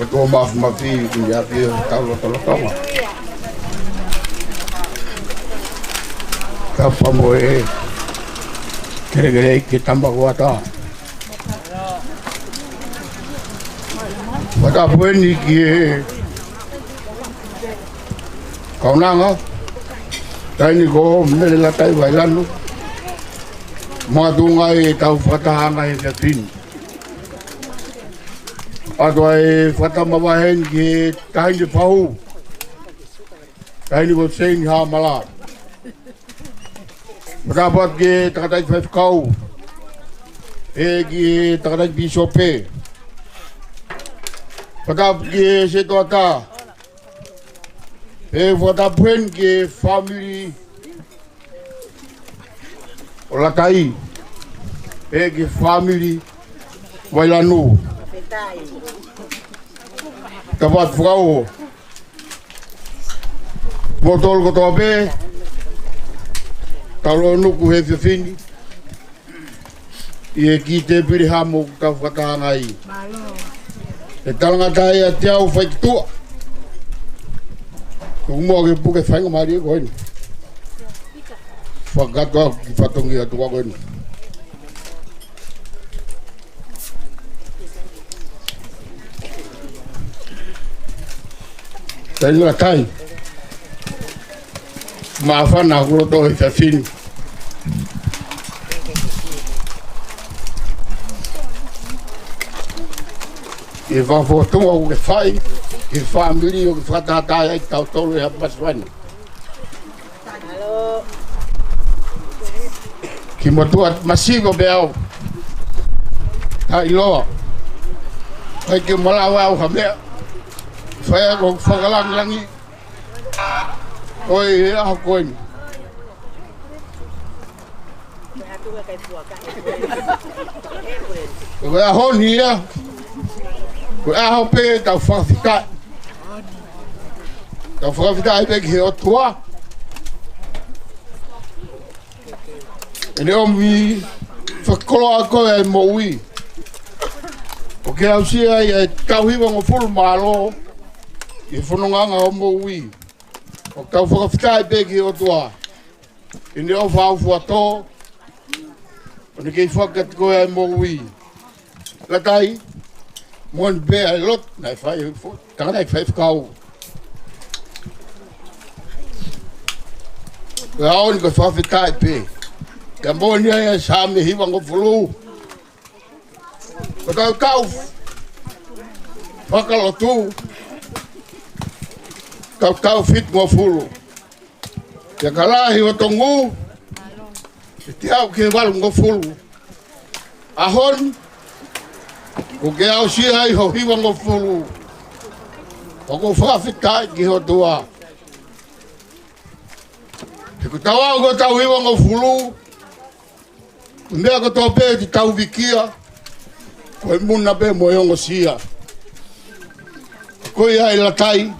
ʻOtua Māfimafi, ʻoku ne ʻafio ʻi hotau lotolotonga. Tapu mo e kelekele ki he tama ko ata. Fakatapu eni ki he kaunanga, taʻahine ko Mele Latai Vailanu, makatuʻunga ʻetau fakatahaʻanga he efiafi ni. ʻOatu ʻa e fakatapu mavahe eni ki he taʻahine Fahu, taʻahine ko Seini Hamala. Fakatapu atu ki he tangataʻeiki faifekau, pea ki he tangataʻeiki pīsope. Fakatapu ki he setuata. Pea fakatapu heni ki he fāmili ʻo Latai, pea ki he fāmili Vailanu. Tau ʻoatu fakauho kimoutolu kotoa pē, tau lōnuku he efiafi ni ʻi he kiʻi tēpile hamo ʻoku tau fakatahaʻanga ai. He talangataʻa ia ʻiate au faituʻa. Tuku muʻa ke puke faingamālie ko eni. Fakakātoa ki he fatongia ʻa e tuʻa ko eni. Tau Latai. Māfana ʻoku loto he efiafi ni ʻi he fakafofonga ʻoku ke fai ki he fāmili ʻoku ke fakatātā ai kitautolu he ʻaho pasifani. Kiʻi motuʻa masiva pē au. Ka ʻiloa ʻikai ke u malava au ha meʻa. Fai ʻa e fakalāngilangi ʻo e ʻaho ko eni. Ko e ʻaho ni ia, ko e ʻaho pē tau fakafetaʻi. Tau fakafetaʻi pē ki he ʻOtua ʻene ʻomi fakakoloa ko ē ʻa e moʻui. ʻOku ke aʻusia ai ʻa e taʻu hivangofulu mālō ʻi he fonongaʻanga ʻo e moʻui. ʻOku tau fakafetaʻi pē ki he ʻOtua ʻi heʻene ʻofa ʻaufuatō, ʻo ne kei fakakātoa ʻa e moʻui. Latai, moʻoni pē ʻa e lotu naʻe fai, fo-, tangata naʻe fai fakau. Ko e ʻaho ni ko e fakafetaʻi pē. Ka moʻoni ai ʻa e Saame hivangofulu. Ko e taʻu fakalotu, taʻu fitungofulu. Pea ka lahi hoto ngū, ʻe teau ki he valungofulu. ʻAho ni, ʻoku ke aʻusia ai ho hivangofulu. ʻOku ou fakafetaʻi ki he ʻOtua. He ko e taʻu ko e taʻu hivangofulu, meʻa kotoa pē te tau vikia, ko e muna pē mo e ongosia. Ko ia ʻe Latai,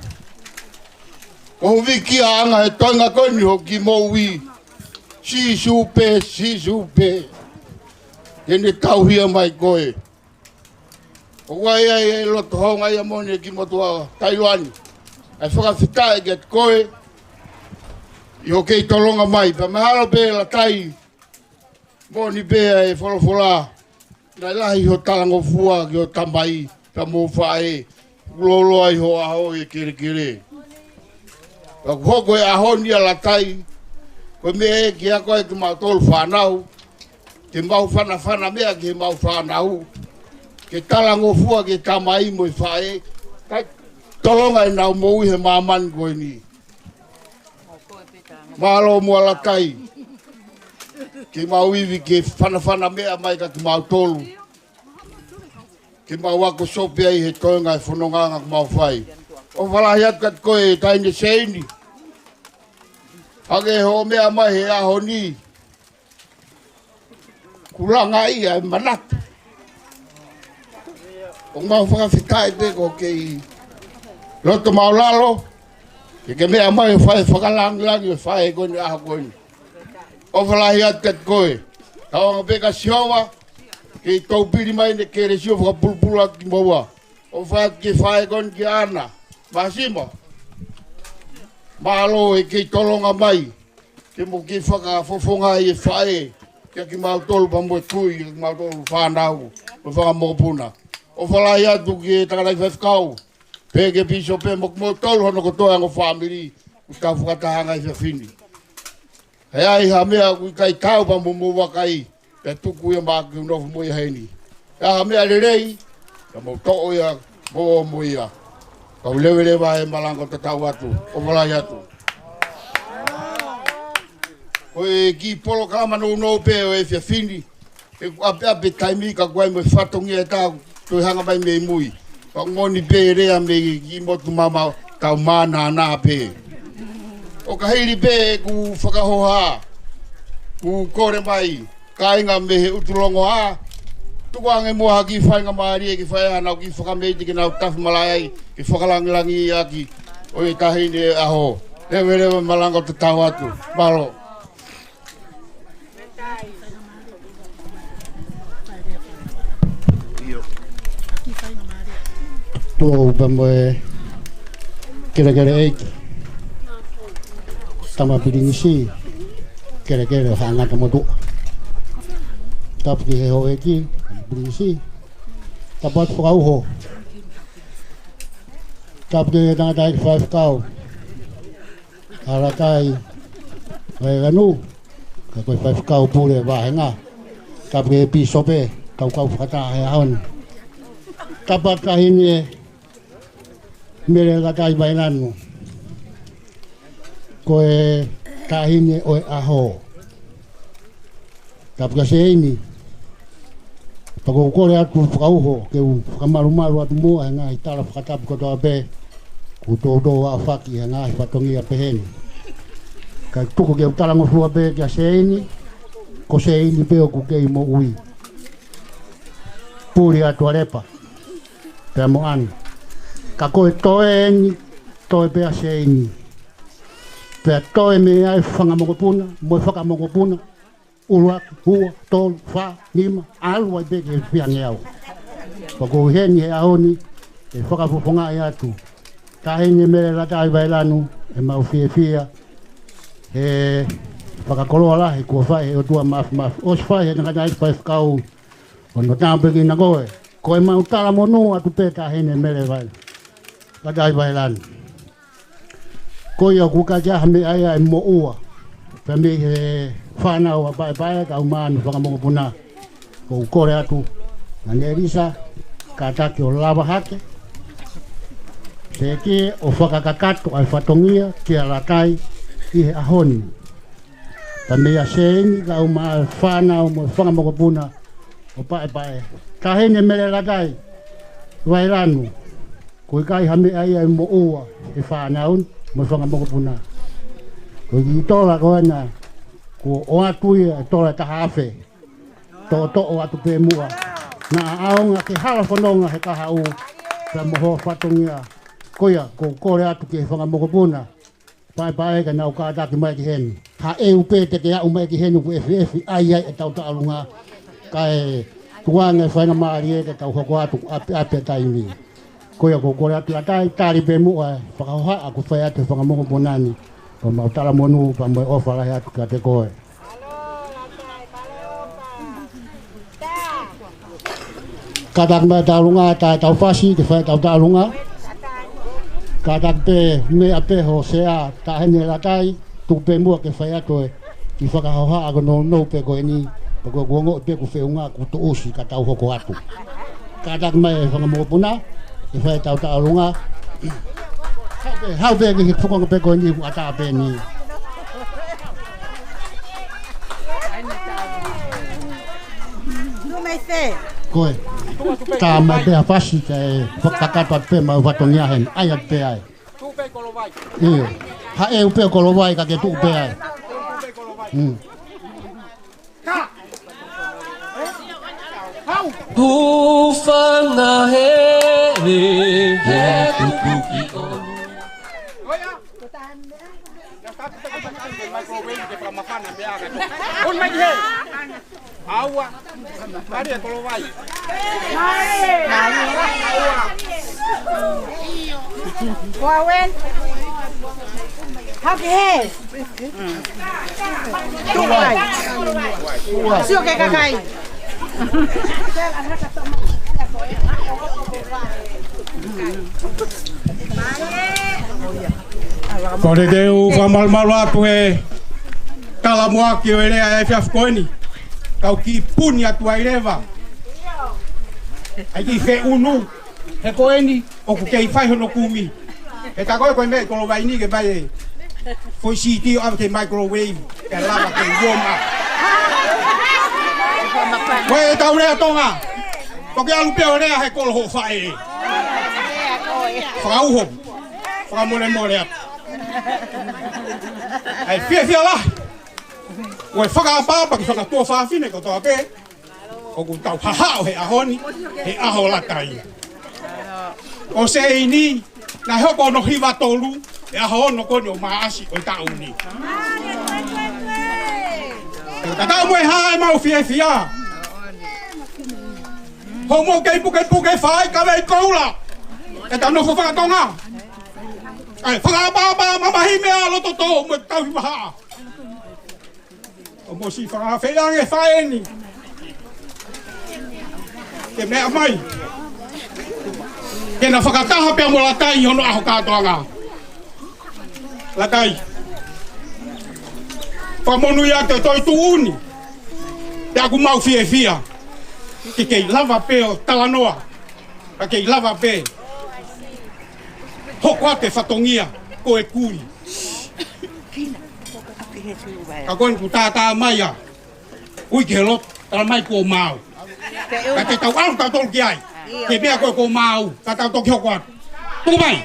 ko ho vikiaʻanga he toenga ko eni ho kiʻi moʻui. Sīsū pē, Sīsū pē. ʻEne tauhi mai koe. ʻOku ʻi ai ʻa e loto houngaʻia moʻoni ki he motuʻa Tailoani. ʻA e fakafetaʻi kiate koe ʻi hoʻo kei tolonga mai. Pea mahalo pē Latai, moʻoni pē ʻa e folofola, naʻe lahi ho talangofua ki ho tamai pea mo ho faʻē, loloa ʻi ho ʻaho ʻi he kelekele. Ka kuo hoko e ʻaho ni ʻa Latai, ko e meʻa ē ke ako ai kimautolu fānau, ke mau fanafana meʻa ki heʻemau fānau, ke talangofua ki he tamai mo e faʻē, kae tolonga ʻenau moʻui he māmani ko eni. Mālō muʻa Latai. Ke mau ivi ke fanafana meʻa mai kia kimautolu. Ke mau ako sope ai he toenga e fonongaʻanga ʻoku mau fai. ʻOfa lahi atu kiate koe Taʻahine Seini. Hangē hoʻo meʻa mai he ʻaho ni. Kuo langa ia e manatu. ʻOku mau fakafetaʻi pē ko e kei loto māʻulalo, ke ke meʻa mai ʻo fai e fakalāngilangi ʻo e faʻē ko eni he ʻaho ko eni. ʻOfa lahi atu kiate koe. Tauange pē kia Sihova, kei toupili mai ʻene kelesi ʻo fakapulupulu atu kimoua. ʻOfa atu ki he faʻē ko eni kia ʻAna Māsima. Mālō e kei tolonga mai. Ke mo kei fakafofongaʻi e faʻē, kia kimautolu pea mo e kui, kia kimautolu fānau, mo e fanga mokopuna. ʻOfa lahi atu ki he tangataʻeiki faifekau, pea ki he pīsope mo kimoutolu hono kotoa e ongo fāmili, ʻoku tau fakatahaʻanga he efiafi ni. He ʻi ai ha meʻa ʻoku ʻikai tau pea mo mou vakai, pea tuku ia maʻaku ke u nofo mo ia heni. ʻI ai ha meʻa lelei, ka mou toʻo ia, mou ō mo ia. Kau leveleva e malanga ʻo tatau atu, ʻofa lahi atu. Ko e kiʻi polokalama nounou pē ʻo e efiafi ni, he ʻoku ʻapeʻape taimi ka ʻoku ʻi ai mo e fatongia ʻe taha ʻoku toe hanga mai mei mui. Pea ʻoku moʻoni pē e lea mei he kiʻi motu maʻamaʻa, tau mānānā pē. ʻO ka hili pē ʻeku fakahoha, Kuo kole mai kāinga mei he ʻUtulongoa, tukuange muʻa ha kiʻi faingamālie ke fai haʻanau kiʻi fakameʻite ke nau tafi malaʻe ai, ke fakalangilangiʻi ʻaki ʻa e taʻahine ʻaho. Leveleva malanga tatau atu. Mālō. Tuʻu pē mo e kelekele ʻeiki. Tama Pilinisi, kelekele ʻo Haʻangata Motuʻa. Tapu ki he houʻeiki, Pilinisi. Tapu atu fakauho. Tapu ki he tangataʻeiki faifekau. ʻA Latai Vailanu, ka ko e faifekau pule vāhenga. Tapu ki he pīsope, kau kau fakataha he ʻaho ni. Tapu atu ki he taʻahine Mele Latai Vailanu. Ko e taʻahine ʻo e ʻaho. Tapu kia Seini. Pea ʻoku ou kole atu fakauho ke u fakamalumalu atu muʻa he ngaahi tala fakatapu kotoa pē kuo toutou aofaki he ngaahi fatongia pehē ni. Kae tuku ke u talangofua pē kia Seini, ko Seini pē ʻoku kei moʻui. Puli atu ʻa Lepa pea mo ʻAna. Ka ko e toe eni, toe pē ʻa Seini. Pea toe mei ai e fanga mokopuna mo e fakamokopuna. ʻUluaki, ua, tolu, fā, nima, ʻalu ai pē ki he fiha ngeau. Pea ko e heni he ʻaho ni, ke fakafofongaʻi atu. Taʻahine Mele Latai Vailanu, ʻemau fiefia he fakakoloa lahi kuo fai he ʻOtua Māfimafi. ʻOsi fai he tangataʻeiki faifekau, ʻo no tāpuekina koe. Ko ʻemau talamonū atu pē taʻahine Mele Vai-, Latai Vailanu. Ko ia ʻoku ʻikai ke ʻi ai ha meʻa ia ʻe moʻua. Pea mei he fānau ʻa Paepae, kau manu fanga mokopuna. ʻOku ou kole atu, Nanelisa, kātaki ʻo lava hake. Sekie ʻo fakakakato ʻa e fatongia kia Latai ʻi he ʻaho ni. Pea mei a Seini, kau manu fānau mo e fanga mokopuna ʻo Paepae. Taʻahine Mele Latai Vailanu. ʻOku ʻikai ha meʻa ia ʻe moʻua ʻe he fānau ni mo e fanga mokopuna. Ko e kiʻi tola ko ena, kuo ʻoatu ia e tola ʻe taha afe. Toʻotoʻo atu pē muʻa. Naʻa ʻaonga ke hala fononga he kahaʻu, pea mo hoʻo fatongia. Ko ia, ʻoku ou kole atu ki he fanga mokopuna Paepae ke nau kātaki mai ki heni. Haʻu pē te ke aʻu mai ki heni ʻoku efiʻefi ʻai ai ʻetau taʻalunga. Kae tukuange faingamālie ke tau hoko atu ʻapi, ʻapi e taimi. Ko ia ʻoku ou kole atu Latai, tali pē muʻa e fakahohaʻa kuo fai atu ʻe he fanga mokopuna ni. Ko ʻemau talamonū pea mo e ʻofa lahi atu kiate koe. Kātaki mai taʻalunga, tā tau fasi, ke fai tau taʻalunga. Kātaki pē meʻa pē ho sea, Taʻahine Latai, tuku pē muʻa ke fai atu e kiʻi fakahohaʻa ko nounou pē ko eni, pea ko e kuongo pē kuo feʻunga kuo tuʻusi ka tau hoko atu. Kātaki mai e fanga mokopuna, ke fai tau taʻalunga. Haʻu pē, haʻu pē ki he fokonga pē ko eni ʻoku ʻatā pē ni. Ko e. Tā mai pē ha fasi kae fakakakato atu pē ʻemau fatongia heni. ʻAi atu pē ai. ʻIo. Haʻu pē Kolovai ka ke tuʻu pē ai. Mm. Hūfanga he, he tukuki o. ʻOni mai ki he. ʻAua. Mari e Kolovai. Ua wen. Hake he. Tuai. Sio ki he kakai. Kole ke u fakamalumalu atu he talamuʻaki ʻo e lea ʻa e efiafi ko eni. Kau kiʻi puni atu ai leva. ʻAi kiʻi feʻunu. He ko eni, ʻoku kei fai hono kumi. He tā ko e ko e meʻa ʻi Kolovai ni ke mai e foʻi CD ʻo ʻave ki he microwave. Ke lava ke uoma. Ko e tau lea Tonga. Ko ke ʻalu pē ʻo lea he kolo hoʻo faʻē. Fakauho. Fakamolemole atu. ʻAi fiefia lahi. Ko e fakaʻapaʻapa ki he fanga tuofāfine kotoa pē ʻoku tau hahaʻo he ʻaho ni, he ʻaho Latai. ʻO Seini, naʻe hoko hono hiva tolu he ʻaho ono ko eni ʻo Maʻasi ʻo e taʻu ni. Ka tau mo e hā ʻemau fiefia. Hoʻomou kei pukepuke fai kavei koula ʻeta nofo fakatonga. ʻAi, fakaʻapaʻapa, mamahi meʻa loto tō mo e tauhi vahaʻa. ʻOku mou siʻi fakaafeʻi ange fai eni ke meʻa mai, ke na fakataha pea mo Latai ʻi hono ʻaho kātoanga. Latai, fakamonūʻia atu e toetuʻu ni. Pea ʻoku mau fiefia ke kei lava pē ʻo talanoa, ka kei lava pē hoko atu e fatongia ko e kui. Ka ko eni kuo tātā mai ʻa ui ki he loto, tala mai kuo maau. Ka te tau ʻalu tautolu ki ai. Ke meʻa ko e kuo maau, ka tau toki hoko atu. Tuku mai.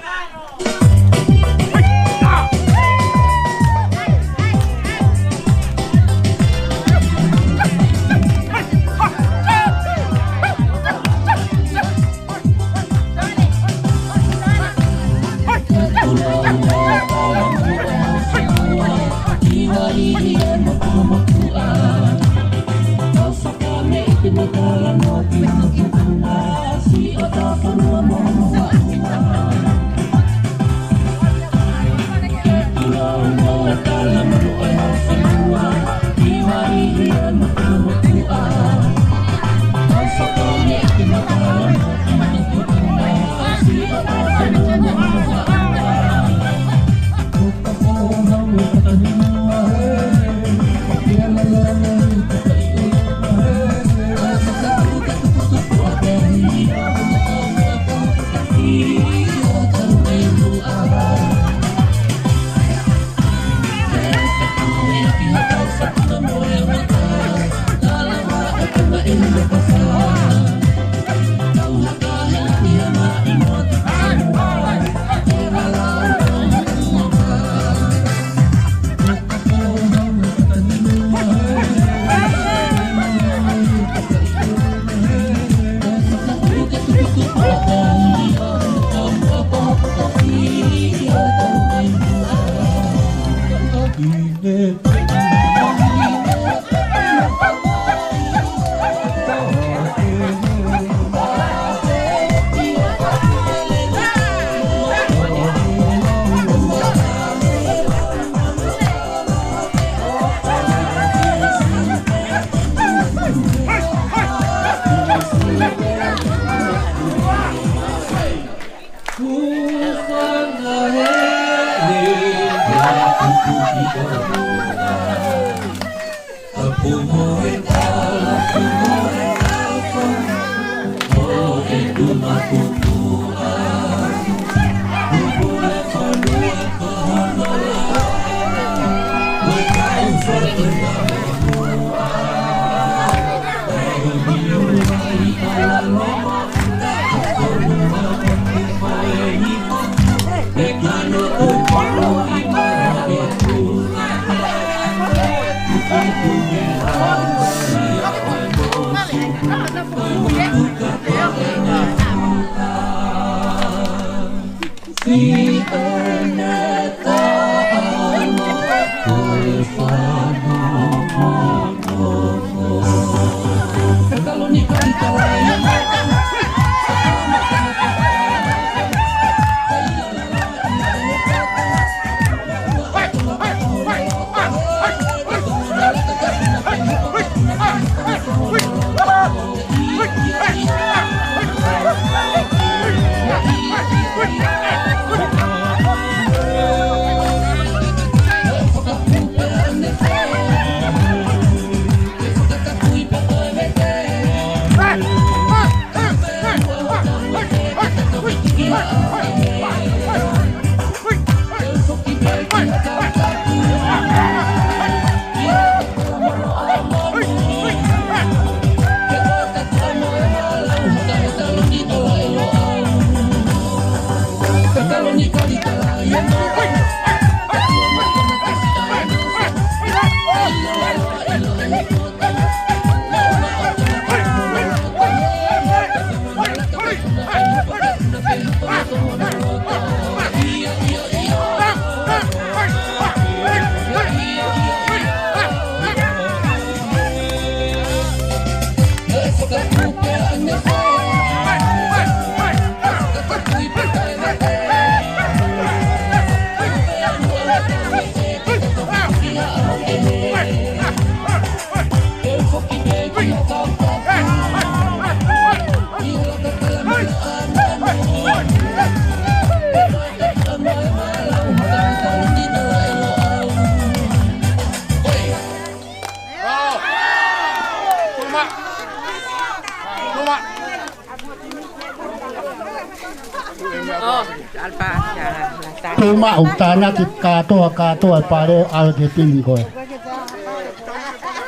Tuʻu maʻu, tānaki kātoa, kātoa e pale, ʻalu ki he timi ko ē.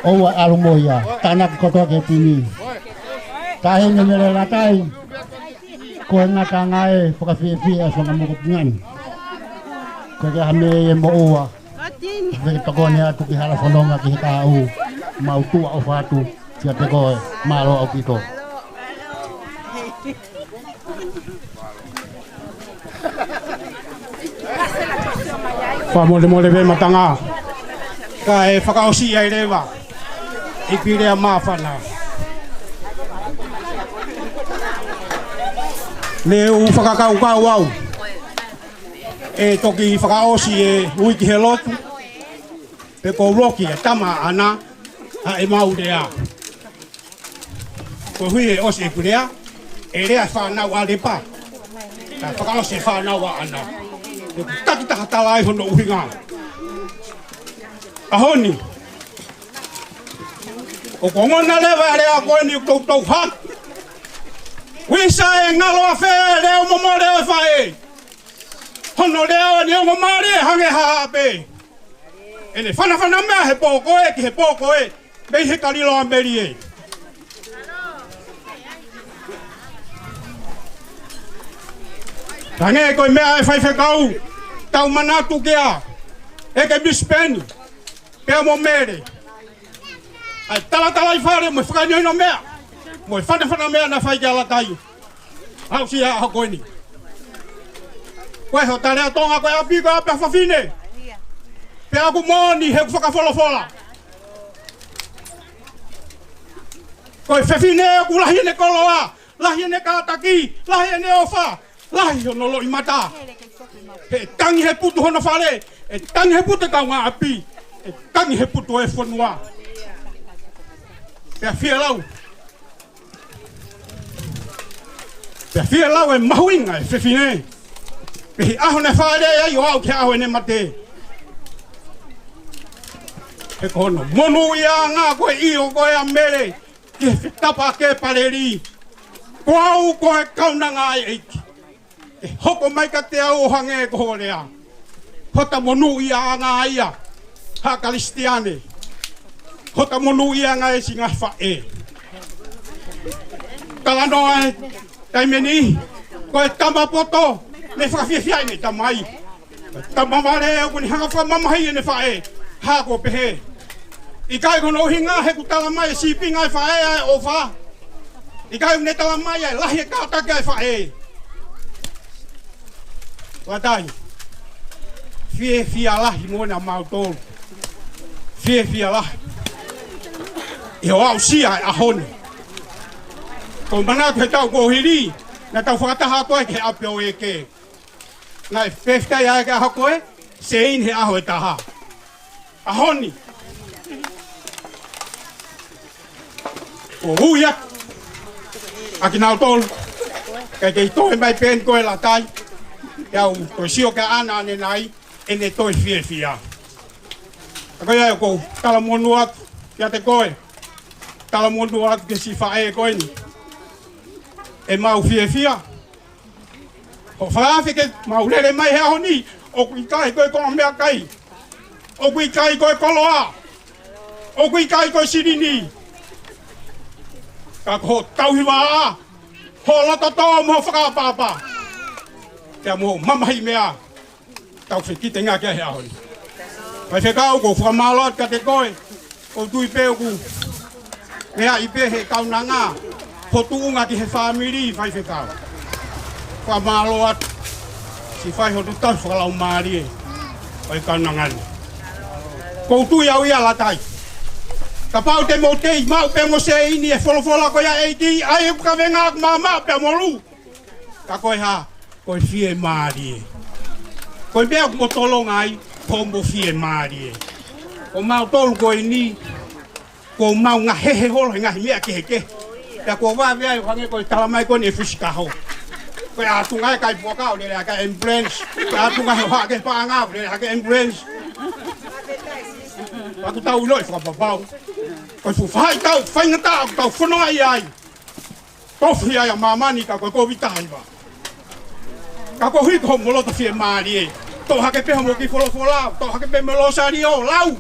ʻOua ʻe ʻalu mo ia, tānaki kotoa ki he timi. Taʻahine Mele Latai, ko e ngataʻanga ē fakafiefia e fanga mokopuna ni. Ko e ke hame e moʻua. Feketokoni atu ki hala fononga ki he kahaʻu, mau tuʻa ʻofa atu kiate koe, mālō ʻaupito. Fakamolemole pē Matanga. Kae fakaʻosi ai leva ʻi Pilea Māfana. Ne u fakakaukau au ʻe toki fakaʻosi e ui ki he lotu, pe ko loki e tama ʻana, ʻa e mau lea. Ko hui e ʻosi e kulea, e lea e fānau ʻa Lepa. Ka fakaʻosi e fānau ʻa ʻAna. Ko e takitaha tala ai hono ʻuhinga. ʻAho ni, ʻoku ongona leva e lea ko eni ʻoku toutou hā. Visa e ngalo afe leo momo leo e faʻē. Hono leo ni ongo mālie hangē ha hape. ʻEne fanafana meʻa he pō ko ē ki he pō ko ē, mei he kalilo ʻa Melie. Hangē ko e meʻa e faifekau, tau manatu kia, ʻEiki Misipeni, pea mo Mele. ʻA e talatalaifale mo e fakahinohino meʻa, mo e fanafana meʻa naʻe fai kia Latai. Aʻusia ʻaho ko eni. Ko e hota lea Tonga ko e ʻapi ko e ʻapi ʻa fafine. Pea ʻoku moʻoni he ʻoku fakafolofola. Ko e fefine ʻoku lahi ʻene koloa, lahi ʻene kātaki, lahi ʻene ʻofa, lahi hono loʻimata. He tangi he putu hono fale, he tangi he putu e kaungāʻapi, he tangi he putu e fonua. Pea fielau. Pea fielau e mahuʻinga e fefine. Pea ʻi he ʻaho naʻe fāʻeleʻi ai ʻo aʻu ki he ʻaho ʻene mate. He ko hono monūʻiaʻanga ko e ʻio ko ē ʻa Mele ki he fetapa ke paleli. Ko au ko e kaunanga ʻa e ʻEiki. ʻE hoko mai kiate au ʻo hangē ko hoʻo lea. Hota monūʻiaʻanga ia, haʻa Kalisitiane. Hota monūʻiaʻanga e singa faʻē. Talanoa e taimi ni, ko e tama poto, ne fakafiefiaʻi ʻene tamai. Tama vale ʻoku ne hanga fakamamahiʻi ʻene faʻē. Hā ko pehē. ʻIkai ko hono ʻuhinga he ʻoku tala mai e sīpinga e faʻē ʻa e ʻofa. ʻIkai ʻoku ne tala mai ʻa e lahi e kātaki ʻa e faʻē. Latai. Fiefia lahi mo na mautolu. Fiefia lahi. ʻI hoʻo aʻusia e ʻaho ni. Ko e manatu he taʻu kuo hili, naʻa tau fakataha atu ai ki he ʻapi ʻo ʻEke. Naʻe fefetai ai ki he ʻaho ko ē, sēini he ʻaho ʻe taha. ʻAho ni. ʻOku ui atu ʻa kinautolu. Kae kei toe mai pē eni ko e Latai. Pea u toe sio kia ʻAna ʻanenai, ʻene toe fiefia. Ka ko ia ʻoku ou talamonū atu kiate koe. Talamonū atu ki he siʻi faʻē ko eni. ʻE mau fiefia. Hoʻo fakaafe ke mau lele mai he ʻaho ni, ʻoku ʻikai ko e konga meʻakai. ʻOku ʻikai ko e koloa. ʻOku ʻikai ko e silini. Ka ko hoʻo tauhi vaʻa, hoʻo loto tō mo hoʻo fakaʻapaʻapa. Pea mo hoʻo mamahi meʻa. Tau fekitenga ki ai he ʻaho ni. Faifekau, ʻoku ou fakamālō atu kiate koe. ʻOku ou tui pē ʻoku meaʻi pē he kaunanga ho tuʻunga ki he fāmili, Faifekau. Fakamālō atu. Siʻi fai hono tauhi fakalaumālie ʻo e kaunanga ni. ʻOku ou tui au ia Latai. Kapau te mou tei maʻu pē mo sēini e folofola ko ia ʻEiki, ʻai ʻeku kavenga ʻaku maʻamaʻa pea molu. Ka ko e hā, ko e fiemālie. Ko e meʻa ʻoku mo tolonga ai, ko hoʻomo fiemālie. Ko mautolu ko eni, ko mau ngahehe holo he ngaahi meʻa kehekehe. Pea ko vave ai ʻo hangē ko e tala mai ko eni ʻe Fusikaho. Ko e ʻatunga e kai puaka ʻo lele hake ambulance. Ko e ʻatunga he hohaʻa ki he paʻanga ʻo lele hake ambulance. Pea ʻoku tau ʻiloʻi fakapapau. Ko e fuʻu faʻahitaʻu faingataʻa ʻoku tau fononga ai, tofu ai ʻa māmani ka ko e Kōviti taha hiva. Ka ko hiko mo loto fiemālie, toʻo hake pē hoʻomo kiʻi folofola, toʻo hake pē mo e Losālio, lau.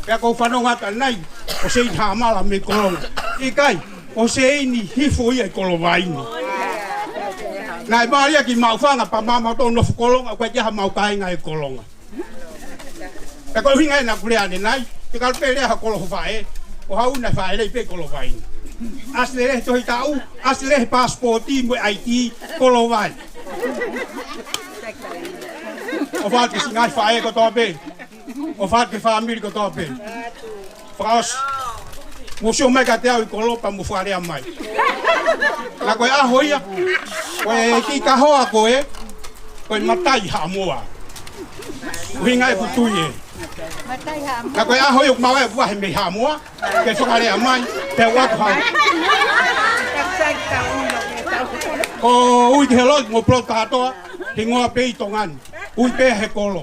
Pea ʻoku ou fanongo atu ʻanenai, ko Seini Hāmala mei Kolonga. ʻIkai, ko Seini hifo ia ʻi Kolovaini. Naʻe mālie ki Maʻufanga pea maʻu mautolu nofo Kolonga, ʻoku ʻikai ke ʻi ai hamau kāinga ʻi Kolonga. Pea ko e ʻuhinga ia naʻa ku lea ʻanenai, te kalo pē lea ha kolo ho faʻē, ʻo haʻu naʻe faʻē lei pē Kolovaini. ʻAsi lelei he tohi taʻu, ʻasi lelei he passport mo e I D, Kolovai. ʻOfa atu ki he ngaahi faʻē kotoa pē. ʻOfa atu ki he fāmili kotoa pē. Fakaʻosi. Mou sio mai kiate au ʻi Kolopa mo fakalea mai. Naʻa ko e ʻaho ia, ko e kiʻi kahoa ko ē, ko e Matai Haʻamoa. ʻUhinga ʻeku tui ē. Naʻa ko e ʻaho ia ʻoku mau ʻai ʻeku vahe mei Haʻamoa, ke fakalea mai, pea ʻoatu hau. Ko ui ki he lotu mo pulotu kātoa, hingoa pē ʻi Tonga ni. Ui pē he kolo.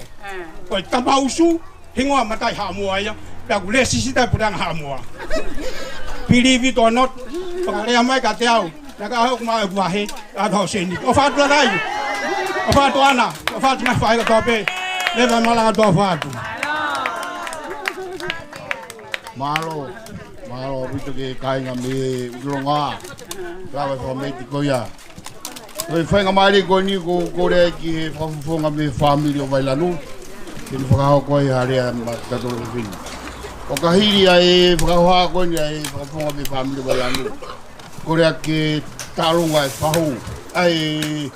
Ko e tama usu, hingoa Matai Haʻamoa ia, pea ʻoku lēsisita e puleʻanga Haʻamoa. Believe it or not, fakalea mai kiate au, naʻa ka ʻaho ʻoku mau ʻeku vahe, ʻoatu hau Seini. ʻOfa atu Latai, ʻofa atu Ana, ʻofa atu ngaahi faʻē kotoa pē, leva malanga kotoa, ʻofa atu. Mālō, mālō ʻaupito ki he kāinga mei ʻUlulonga, lava e fakameti ko ia. Ko e faingamālie ko eni ʻoku ou kole ai ki he fakafofonga mei he fāmili ʻo Vailanu, ke ne fakahoko ai ha lea maʻatautolu fefine. ʻO ka hili ʻa e fakahoha ko eni ʻa e fakafofonga mei he fāmili ʻo Vailanu, kole ake ke tālunga e fahu, ʻa e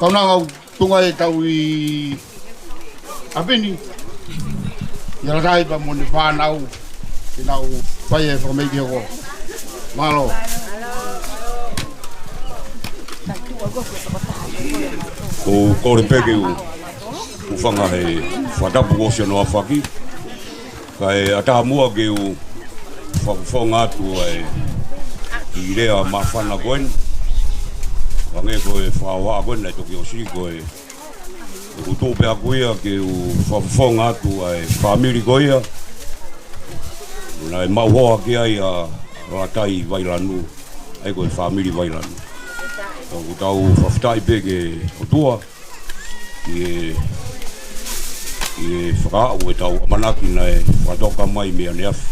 kaunanga ʻoku tuʻunga ʻetau ʻi ʻapi ni, ʻia Latai pea mo ʻene fānau, ke nau fai e fakameti hoko. Mālō. ʻOku ou kole pē ke u hūfanga he fakatapu kuo ʻosi hono aofaki. Kae ʻatā muʻa ke u fakafofonga atu ʻa e kiʻi lea māfana ko eni. Hangē ko e fakahoha ko eni naʻe toki ʻosi, ko e, ʻoku tuʻu pē ʻaku ia ke u fakafofonga atu ʻa e fāmili ko ia naʻe maʻu hoa ki ai ʻa Latai Vailanu, ʻa ia ko e fāmili Vailanu. ʻOku tau fakafetaʻi pē ki he ʻOtua ʻi he, ʻi he fakaaʻu ʻetau ʻamanaki naʻe fakatoka mai mei ʻaneafi.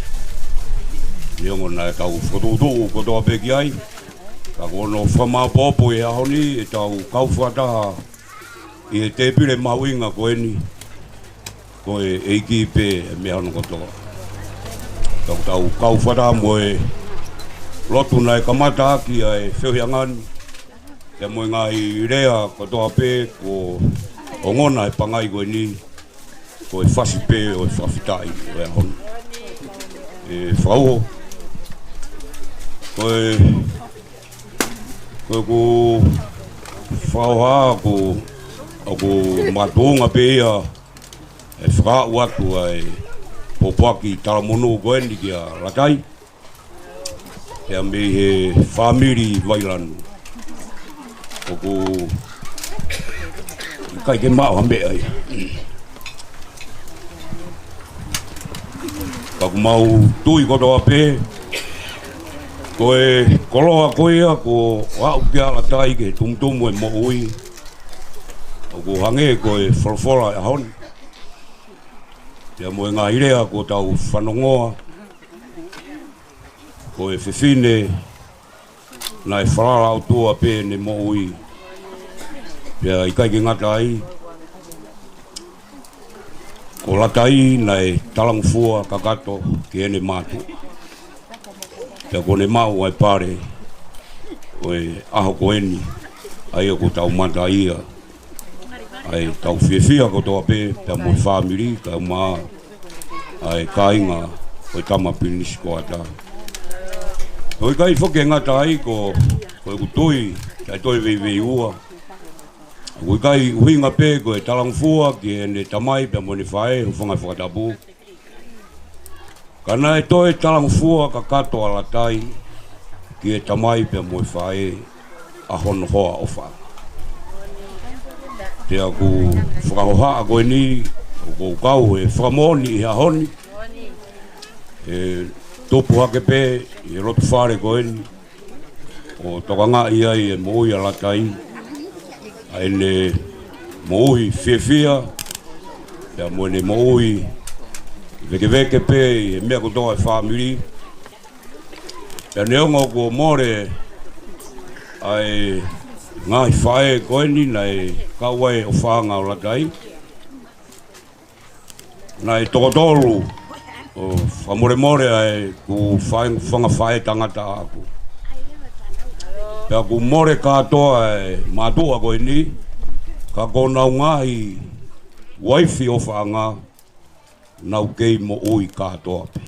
Neongo naʻa tau fokotuʻutuʻu kotoa pē ki ai, ka ko hono fakamāʻopoʻopo he ʻaho ni ʻetau kau fakataha ʻi he tēpile mahuʻinga ko eni, ko e ʻEiki pē ʻa e meʻa hono kotoa. Tau, tau kau fakataha mo e lotu naʻe kamata ʻaki ʻa e feohiʻanga ni, pea mo e ngaahi lea kotoa pē kuo ongona he pangai ko eni, ko e fasi pē ʻo e fakafetaʻi ʻo e ʻaho ni. ʻE fakauho, ko e, ko ʻeku fakahoha ʻoku, ʻoku makatuʻunga pē ia ʻe fakaaʻu atu ʻa e pōpoaki talamonū ko eni kia Latai, pea mei he fāmili Vailanu. ʻOku ʻikai ke maʻu ha meʻa ia. Ka ʻoku mau tui kotoa pē, ko e koloa ko ia kuo aʻu kia Latai ke tumutumu e moʻui, ʻoku hangē ko e folofola e ʻaho ni, pea mo e ngaahi lea kuo tau fanongoa, ko e fefine naʻe falala ʻOtua pē ʻene moʻui. Pea ʻikai ke ngata ai, ko Latai naʻe talangofua kakato ki heʻene mātuʻa. Pea kuo ne maʻu ʻa e pale ʻo e ʻaho ko eni, ʻa ia ʻoku tau mata ia. ʻA ia tau fiefia kotoa pē, pea mo e fāmili, kae ʻumaʻā ʻa e kāinga ʻo e tama pilinisi ko ʻAta. ʻOku ʻikai foki ke ngata ai ko, ko ʻeku tui, kae toe veiveiua. ʻOku ʻikai ʻuhinga pē ko e talangofua ki heʻene tamai pea mo ʻene faʻē, hūfanga he fakatapu. Ka naʻe toe talangofua kakato ʻa Latai ki he tamai pea mo e faʻē ʻa hono hoa ʻofa. Pea ʻoku ou fakahohaʻa ko eni, ʻoku ou kau he fakamoʻoni ʻi he ʻaho ni, ʻE tupu hake pē ʻi he loto fale ko eni ʻo tokangaʻi ai e moʻui ʻa Latai, ʻa ʻene moʻui fiefia, pea mo ʻene moʻui vēkeveke pē ʻi he meʻa kotoa ʻa e fāmili. Pea neongo kuo mole ʻa e ngaahi faʻē ko eni naʻe kau ai e ʻofaʻanga ʻo Latai, naʻe toko tolu ʻo fakamolemole ʻa ʻeku fai-, fanga faʻē tangata ʻaʻaku. Pea kuo mole kātoa e mātuʻa ko eni, ka ko honau ngaahi uaifi ʻofaʻanga, nau kei moʻui kātoa pē.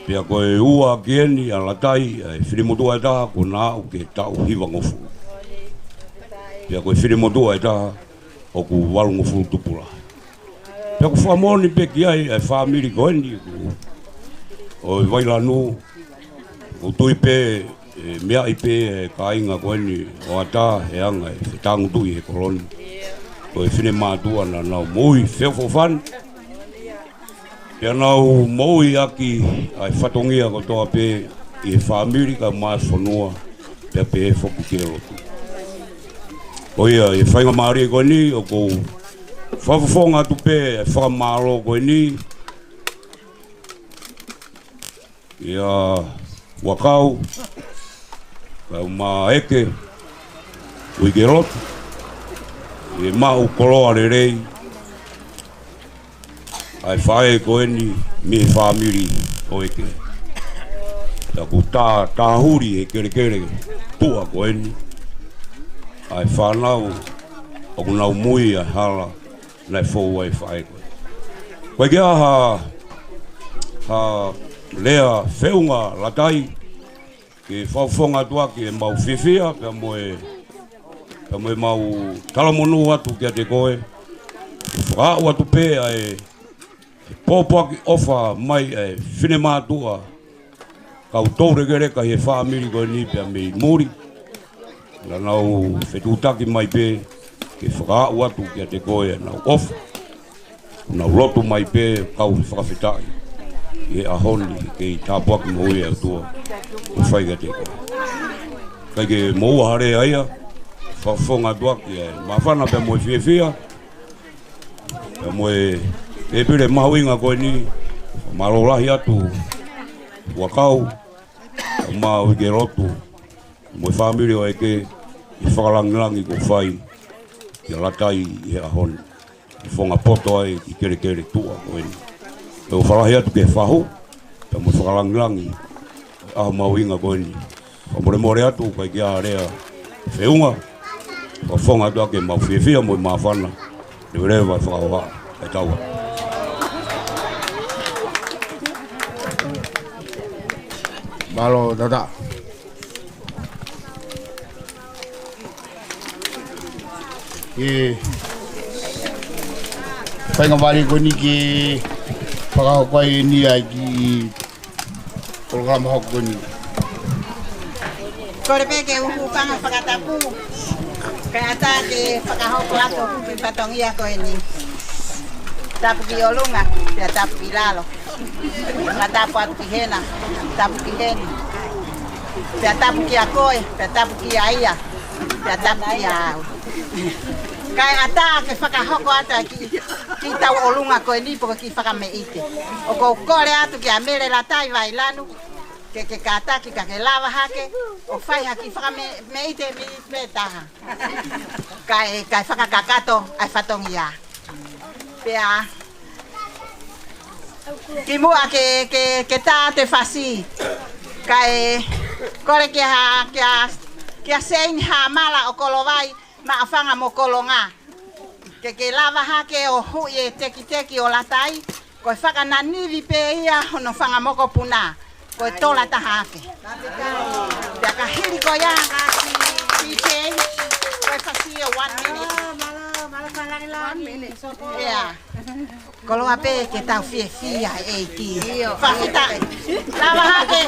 Pea ko e ua ki eni ʻa Latai, ʻa e finemotuʻa ʻe taha, kuo na aʻu ki he taʻu hivangofulu. Pea ko e finemotuʻa ʻe taha ʻoku valungofulu tupu lahi. Pea ʻoku fakamoʻoni pē ki ai ʻa e fāmili ko eni ʻo e Vailanu, ʻoku ou tui pē ʻe meaʻi pē ʻe he kāinga ko eni ʻo ʻatā he anga e fetāngutuʻi he kolo ni. Ko e finemātuʻa naʻa nau moʻui feʻofoʻofani. Pea nau moʻui ʻaki ʻa e fatongia kotoa pē ʻi he fāmili kae ʻumaʻā e fonua, pea pehē foki ki he lotu. Ko ia, ʻi he faingamālie ko eni, ʻoku ou fakafofonga atu pē e fakamālō ko eni ʻia Huʻakau, kae ʻumaʻā ʻEke, Uikelotu, ʻi he maʻu koloa lelei ʻa e faʻē ko eni mei he fāmili ʻo ʻEke. Pea ʻoku tā, tāhuli he kelekele tuʻa ko eni ʻa e fānau ʻoku nau mui ʻa e hala naʻe fou ai e faʻē ko ē. ʻOku ʻikai ke ʻi ai ha, ha lea feʻunga Latai, ke fakafofonga atu ʻaki ʻemau fiefia, pea mo e, pea mo ʻemau talamonū atu kiate koe. Ke fakaaʻu atu pē ʻa e pōpoaki ʻofa mai ʻa e finemātuʻa, kau toulekeleka ʻi he fāmili ko eni pea mei muli. Naʻa nau fetuʻutaki mai pē ke fakaaʻu atu kiate koe ʻenau ʻofa. Nau lotu mai pē kau fakafetaʻi ʻi he ʻaho ni, kei tāpuaki moʻui ʻa e ʻOtua ʻoku fai kiate koe. ʻIkai ke moʻua ha lea ia, fakafofonga atu ʻaki e māfana pea mo e fiefia, pea mo e pepile mahuʻinga ko eni. Mālō lahi atu Huʻakau, ʻumaʻā Uikelotu, mo e fāmili ʻo ʻEke, ʻi he fakalāngilangi kuo fai kia Latai ʻi he ʻaho ni. ʻI he fonga poto ai ʻi he kelekele tuʻa ko eni. Pea ʻofa lahi atu ki he fahu, pea mo e fakalāngilangi ʻo e ʻaho mahuʻinga ko eni. Fakamolemole atu, ʻikai ke ʻi ai ha lea feʻunga, fakafofonga atu ʻaki ʻemau fiefia mo e māfana, leveleva e fakahohaʻa, kae tau ā. Mālō, Tata. ʻE, faingamālie ko eni ke fakahoko ai eni ʻa e kiʻi polokalama hoko ko eni. Kole pē ke u hūfanga fakatapu, kae ʻatā ke fakahoko atu e kiʻi fatongia ko eni. Tapu ki ʻolunga, pea tapu ki lalo. Fakatapu atu ki hena, tapu ki heni. Pea tapu kia koe, pea tapu kia ia, pea tapu kia au. Kae ʻatā ke fakahoko atu e kiʻi, kiʻi tauʻolunga ko eni pe ko e kiʻi fakameʻite. ʻOku ou kole atu kia Mele Latai Vailanu, ke ke kātaki ka ke lava hake ʻo fai ha kiʻi fakameʻite mini pē taha. Kae, kae fakakakato ʻa e fatongia. Pea kimuʻa ke, ke, ke tā atu e fasi, kae kole kia, kia, kia Seini Hamala ʻo Kolovai, Maʻufanga mo Kolonga, ke ke lava hake ʻo huʻi e tekiteki ʻo Latai. Ko e fakananivi pē ia hono fanga mokopuna, ko e tola taha afe. Pea ka hili ko ia, P J, ko e fasi ʻo one minute. One minute. ʻIa. Koloa pē ke tau fiefia ʻEiki. Fakafetaʻi. Lava hake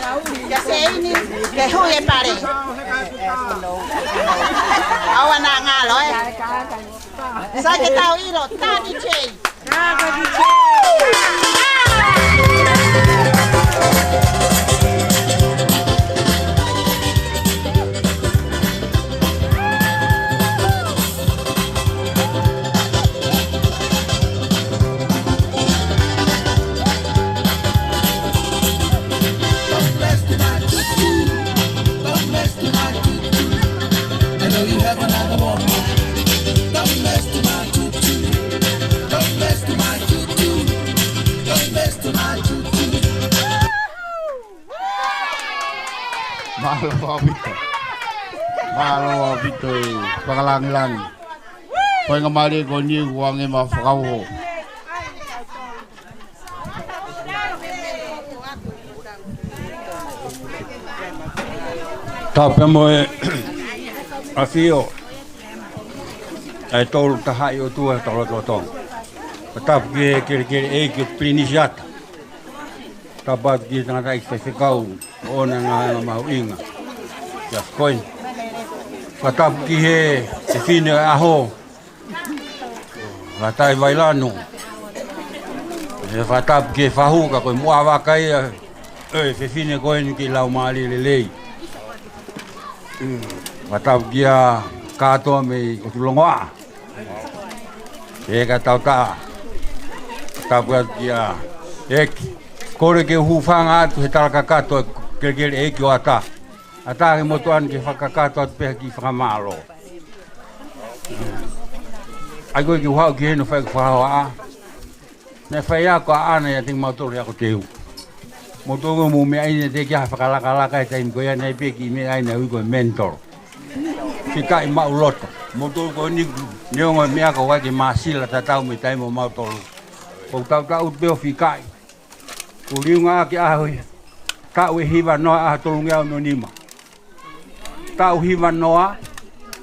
kia Seini ke huʻi e pale. ʻAua naʻa ngalo, ē? Sai ke tau ʻilo, Tani J. Tani J. Mālō ʻaupito. Mālō ʻaupito e fakalāngilangi. Ko e ngaahi mālie ko eni ʻoku ʻange mai fakauho. Tapu pē mo e ʻafio ʻa e Tolu Tahaʻi ʻOtua ʻi he lotolotonga. Tapu ki he kelekele ʻeiki ʻo Pilinisiata. Tapu atu ki he tangataʻeiki faifekau ʻo ʻoua naʻa ngaahi mahuʻinga. Ia ko eni. Fakatapu ki he, he fefine ʻo e ʻaho, Lātai Vailano. ʻE fakatapu ki he fahu ka ko e muʻa vaka ia ʻo e fefine ko eni ki he laumālie lelei. Fakatapu kia kātoa mei ʻOtulongoaʻa. He ka tau tā. Tapu atu kia ʻEiki. Kole ke u hūfanga atu he tala kakato e kelekele ʻeiki ʻo ʻAta. ʻAta ke motuʻa ni ke fakakakato atu pē ha kiʻi fakamālō. ʻAi ko e kiʻi haʻu ki heni ʻo fai ʻeku fakahohaʻa. Naʻe fai ako ʻaʻana ʻiate kimautolu he ako teu. Moutolu mou meaʻi naʻe teʻeki ai ha fakalakalaka he taimi ko ia, naʻe pē kiʻi meʻa ʻi ai naʻe ui ko e mentor. Fikaʻi maʻuloto. Moutolu ko eni neongo e meʻa ko ē ke māsila tatau mei taimi ʻo mautolu. Ko e tautautefito pē ʻo fikaʻi. Kuo liunga ʻaki ʻaho ia. Taʻu ʻe hiva noa ʻaho tolungeau ono nima. Taʻu hiva noa,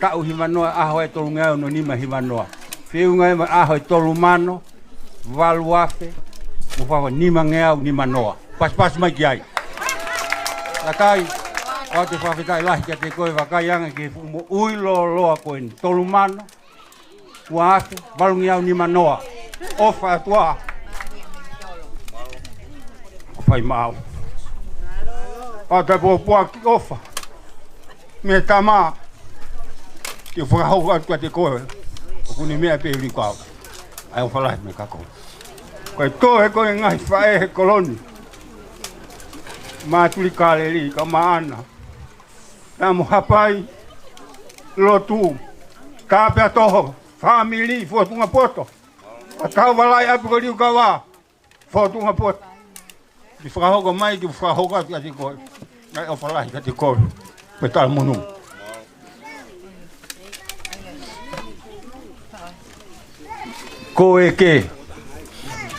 taʻu hiva noa ʻaho ʻe tolungeau ono nima hiva noa. Feʻunga ia mo e ʻaho ʻe tolu mano, valu afe, mo e fā nima ngeau nima noa. Pasipasi mai ki ai. Lātai, ʻoatu e fakafetaʻi lahi kiate koe vakai ange ki he fuʻu moʻui lōloa ko eni. Tolu mano, ua afe, valu ngeau nima noa. ʻOfa ʻa e ʻOtua. ʻOfa ʻi maʻau. ʻOatu e pōpoaki ʻofa mei he Tamai. Ke fakahoko atu kiate koe. ʻOku ne meʻa pē ʻi he likau. ʻAi ʻofa lahi mei he kakai. Ko e toe ko e ngaahi faʻē he kolo ni. Mātuli Kaleli ka maʻana. Namu Hapai, Lotu, Tāpea Toho, fāmili, Fotunga Poto. ʻA Tau Valai ʻapi ko Liukava, Fotunga Poto. Ke fakahoko mai, ke fakahoko atu kiate koe. ʻAi ʻofa lahi kiate koe. Pea tala monū. Ko ʻEke.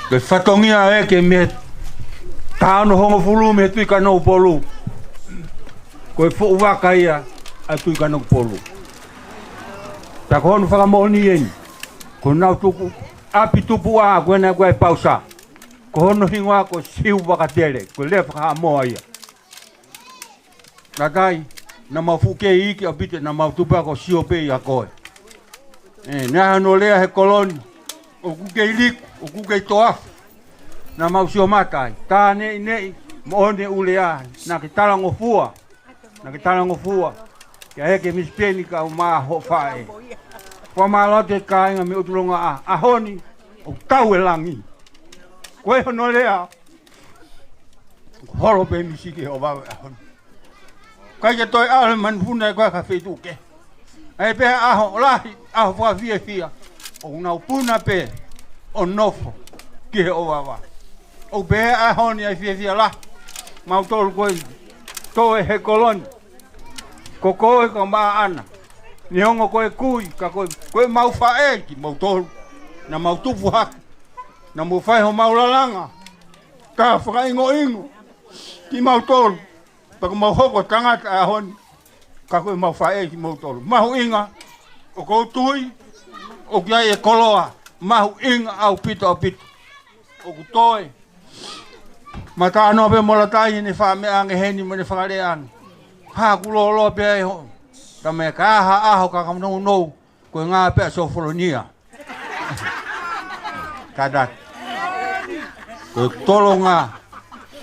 Ko e fatongia ʻo ʻEke mei he taha ono hongofulu mei he Tuʻi Kanokupolu. Ko e foʻu vaka ia ʻa Tuʻi Kanokupolu. Pea ko hono fakamoʻoni eni. Ko honau tuku ʻapi tupuʻa ko ena ko e pausa. Ko hono hingoa ko Siu Vakatele. Ko e lea fakahaʻamoa ia. Lātai, naʻa mau fuʻu kei iiki ʻaupito, naʻa mau tupu ko e sio pē ʻia koe. ʻE, naʻe ʻi ai hono lea he kolo ni, ʻoku kei liku, ʻoku kei toafu. Naʻa mau sio mata ai, tā neʻineʻi, moʻoni e ʻū lea, naʻa ke talangofua, naʻa ke talangofua. Kia ʻEke Misi Peni kae ʻumaʻā hoʻo faʻē. Fakamālō atu e kāinga mei ʻOtulongoaʻa, ʻaho ni, ʻoku tau e langi. Ko e hono lea, holo pē misi ki he ʻovava ʻaho ni. ʻIkai ke toe ʻalu e manupuna ʻe koe ki ha feituʻu kehe. ʻAi pē ʻaho lahi, ʻaho fakafiefia. ʻOku nau puna pē, ʻo nofo, ki he ʻovava. ʻOku pehē ʻaho ni ʻa e fiefia lahi. Mautolu ko e, toe he kolo ni. Ko koe ko maʻana. Neongo ko e kui, ka ko e, ko e mau faʻē kimautolu. Naʻa mau tupu hake. Naʻa mau fai homau lalanga. Ka fakaʻingoʻingo kimautolu, pea kuo mau hoko tangata ʻaho ni, ka ko e mau faʻē kimautolu. Mahuʻinga, ʻoku ou tui, ʻoku ʻi ai e koloa, mahuʻinga ʻaupito, ʻaupito. ʻOku toe. Mata ano pē mo Lātai ne fakameʻa ange heni mo ne fakalea ange. Haku lōloa pē ai ho. Tama e ka ha ʻaho ka ka nounou, ko e ngā pē ʻa Sofolonia. Kātaki. Ko e tolonga,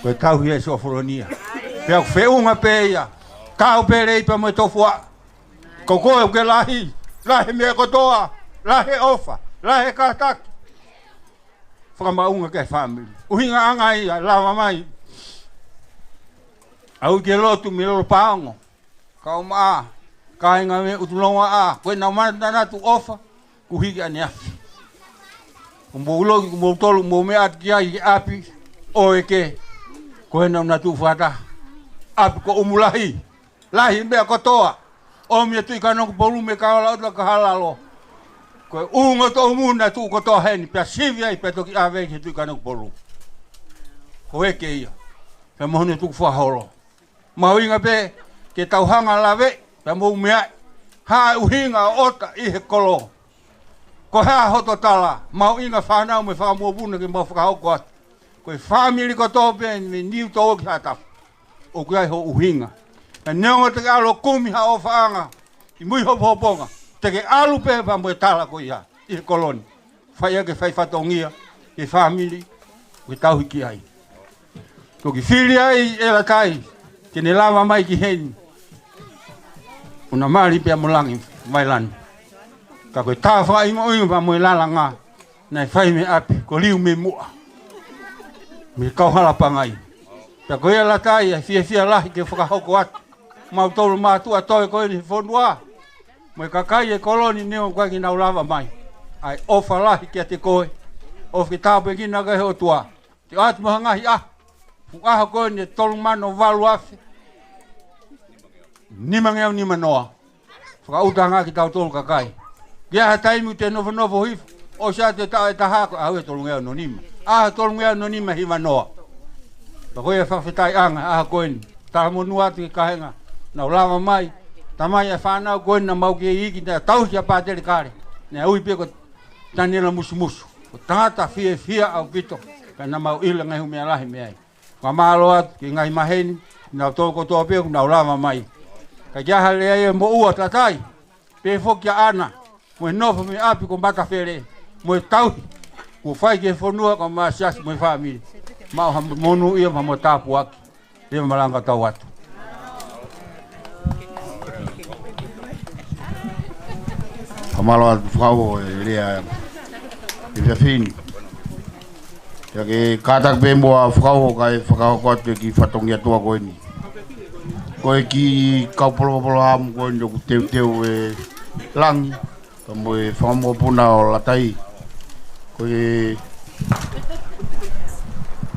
ko e tauhi e Sofolonia. Pea ʻoku feʻunga pē ia. Kau pē lei pea mo e tofuaʻa. Ko koe ʻoku ke lahi, lahi meʻa kotoa, lahi ʻofa, lahi kātaki. Fakamaʻunga ki he fāmili. ʻUhinga ʻanga ia, lava mai. ʻAu ke lotu mei lolo paongo. Kau maʻa, kāinga mei ʻOtulongoaʻa, ko e nau manatu ʻofa, kuo hiki ʻaneafi. Ko mou loki, ko moutolu, mou meʻa atu ki ai, ki ʻapi. ʻOku ʻikai ko ena ʻoku na tuʻu fakataha. ʻApi ko ʻUmulahi, lahi meʻa kotoa. ʻOmi e Tuʻi Kanokupolu mo e Kaola ʻOtu Kahalalo. Ko e ʻū ngotoʻumu na tuʻu kotoa heni, pea sivi ai, pea toki ʻave ki he Tuʻi Kanokupolu. Ko e ke ia. Pea mo hono tukufakaholo. Mahuʻinga pē ke tau hanga ʻo lave, pea mo meʻa, ha ʻuhinga ʻo ʻota ʻi he kolo. Ko e hā hoto tala, mahuʻinga fānau mo e fanga mokopuna ke mau fakahoko atu. Ko e fāmili kotoa pē mei Niutō ki Haʻatafu, ʻoku ʻi ai hoʻo ʻuhinga. Pea neongo te ke ʻalu ʻo kumi ha ʻofaʻanga ʻi mui hopohoponga, te ke ʻalu pē pea mo e tala ko ia ʻi he kolo ni. Fai ʻaki e fai fatongia ki he fāmili ʻoku ke tauhi ki ai. Toki fili ai ʻe Latai ke ne lava mai ki heni. ʻOku na mali pea mo Langi Vailani. Ka ko e tā fakaʻingoʻingo pea mo e lalanga naʻe fai mei ʻapi, ko Liu mei Muʻa, mei Kauhalapangai. Pea ko ia Latai, ʻa e fiefia lahi ke fakahoko atu. Mautolu mātuʻa toe ko eni he fonua mo e kakai e kolo ni, neongo ʻoku ʻikai ke nau lava mai, ʻa e ʻofa lahi kiate koe. ʻOfa ke tāpuekina koe ʻe he ʻOtua. Te u ʻoatu mo ha ngaahi ʻaho, fuʻu ʻaho ko eni ʻe tolu mano valu afe nima ngeau nima noa. Fakaʻuta ange kitautolu kakai. Ke ʻi ai ha taimi ʻoku te nofonofo hifo, ʻosi atu e taʻu ʻe taha ko e ʻaho ʻe tolu ngeau nima. ʻAho tolu ngeau nima hiva noa. Pea ko ia fakafetaʻi ange ʻaho ko eni. Talamonū atu ki he kāinga naʻa nau lava mai. Tamai ʻa e fānau ko eni naʻa mau kei iiki, naʻa tauhi ʻa Pātele Kale, naʻe ui pē ko Taniela Musumusu. Ko e tangata fiefia ʻaupito. Ka naʻa mau ʻilo e ngaahi ʻū meʻa lahi mei ai. Fakamālō atu ki he ngaahi maheni, naʻa nau tō kotoa pē ʻoku nau lava mai. Ka ʻi ai ha lea ia mo ua Latai, pehē foki ʻa ʻAna, mo e nofo mei ʻapi ko Matafele, mo e tauhi kuo fai ki he fonua, ka mo e siasi mo e fāmili. Maʻu ha monūʻia mo ha tāpuaki. Leva malanga tau atu. Fakamālō atu fakahoko e lea ʻi he efiafi ni. Pea ke kātaki pē muʻa fakahoko, kae fakahoko atu e kiʻi fatongia tuʻa ko eni. Ko e kiʻi kau polopolo hamu ko eni ʻoku teuteu ʻe Langi pea mo e fanga mokopuna ʻo Latai. Ko e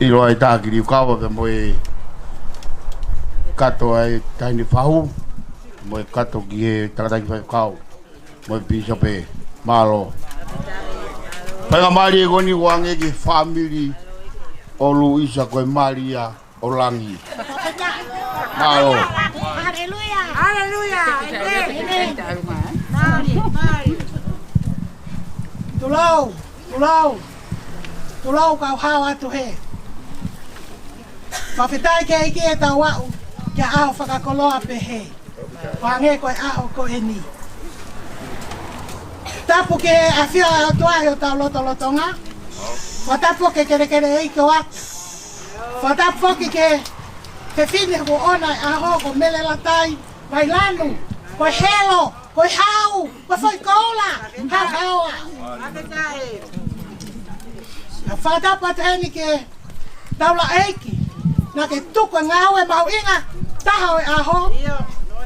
ʻilo ai tā ki Liukava pea mo e kato ai taʻahine fahu, mo e kato ki he tangataʻeiki faifekau, mo e pīsope. Mālō. Faingamālie ko eni ʻoku hangē ki he fāmili ʻo Luisa, ko e mali ia ʻo Langi. Mālō. Haleluia. Haleluia. Amen. Amen. Mālō, mālō. Tulou, tulou. Tulou kau hao atu hē. Fakafetaʻi ki he ʻEiki ʻetau aʻu ki he ʻaho fakakoloa pehē. Hangē ko e ʻaho ko eni. Tapu ki he ʻafio ʻa e ʻOtua ʻi hotau lotolotonga. Fakatapu ki he kelekele ʻeiki ʻo ʻAtu. Fakatapu foki ki he fefine kuo ʻoʻona e ʻaho ko Mele Latai Vailanu. Ko e helo, ko e hau, ko e foʻi koula, haohaoa. Fakatapu atu heni ki he taulaʻeiki naʻa ke tuku e ngāue mahuʻinga taha ʻo e ʻaho.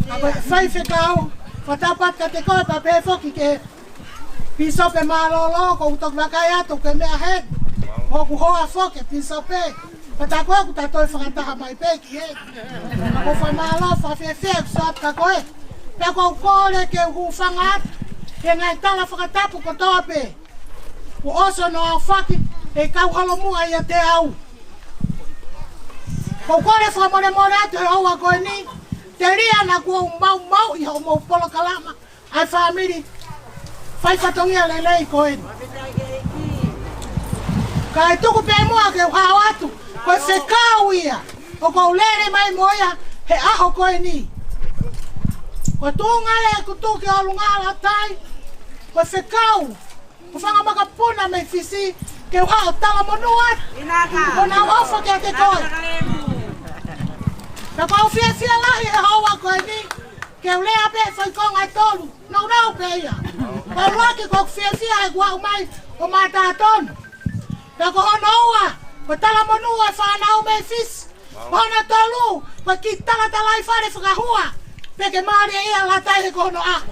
ʻA ko e faifekau, fakatapu atu kiate koe pea pehē foki ki he pīsope mālōlō, ʻoku ou toki vakai atu ki he meʻa heni. ʻOku hoa foki e pīsope. Pea tā ko ē ʻoku ta toe fakataha mai pē ki heni. Pea ʻoku ou fakamālō, fakafiefia ʻeku sio atu kia koe. Pea ʻoku ou kole ke u hūfanga atu he ngaahi tala fakatapu kotoa pē kuo ʻosi hono aofaki ʻe he kau holomuʻa ʻiate au. ʻOku ou kole fakamolemole atu he houa ko eni, telia naʻa kuo u maumauʻi hoʻomou polokalama ʻa e fāmili fai fatongia lelei ko eni. Kae tuku pē muʻa ke u hao atu, ko e fekau ia ʻoku ou lele mai mo ia he ʻaho ko eni. Ko e tuʻunga ē ʻeku tuʻu ki ʻolunga Latai, ko e fekau ʻa e fanga makapuna mei Fisi, ke u haʻu ʻo talamonū atu. ʻInaka. Ko ʻenau ʻofa kiate koe. Pea ʻoku ou fiefia lahi he houa ko eni, ke u lea pē foʻi konga ʻe tolu. Nounou pē ia. Ko e ʻuluaki, ʻoku ou fiefia he kuo aʻu mai ʻo mātā tonu. Pea ko hono ua, ko e talamonū ʻa e fānau mei Fisi. Ko hono tolu, ko e kiʻi talatalaifale fakahua. Pea ke mālieʻia Latai he ko hono ʻaho.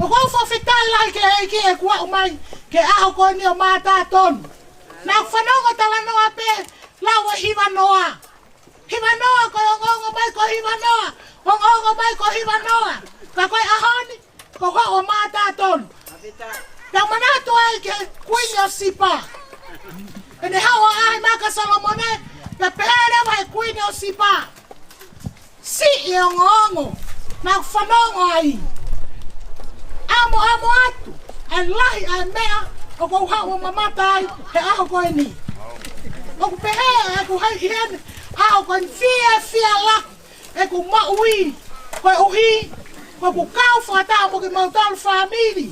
ʻOku ou fakafetaʻi lahi ki he ʻEiki he kuo aʻu mai ki he ʻaho ko eni ʻo mātā tonu. Naʻá ku fanongo talanoa pē, lau e hiva noa. Hiva noa, ko e ongoongo mai ko e hiva noa. Ongoongo mai ko e hiva noa. Ka ko e ʻaho ni, ko hoʻo mata tonu. Pea manatu ai ki he kuini ʻo Sipa. Pea ne haʻu ʻo ʻaʻahi mai kia Solomone, pea pehē leva ʻe he kuini ʻo Sipa: Siʻi e ongoongo naʻá ku fanongo ai. ʻAmoʻamo atu ʻa e lahi ʻa e meʻa ʻoku ou haʻu ʻo mamata ai he ʻaho ko eni. ʻOku pehē ʻa ʻeku hei ʻi heni, ʻaho ko eni, fiefia lahi ʻeku moʻui, koeʻuhi ko ʻeku kau fakataha mo kimautolu fāmili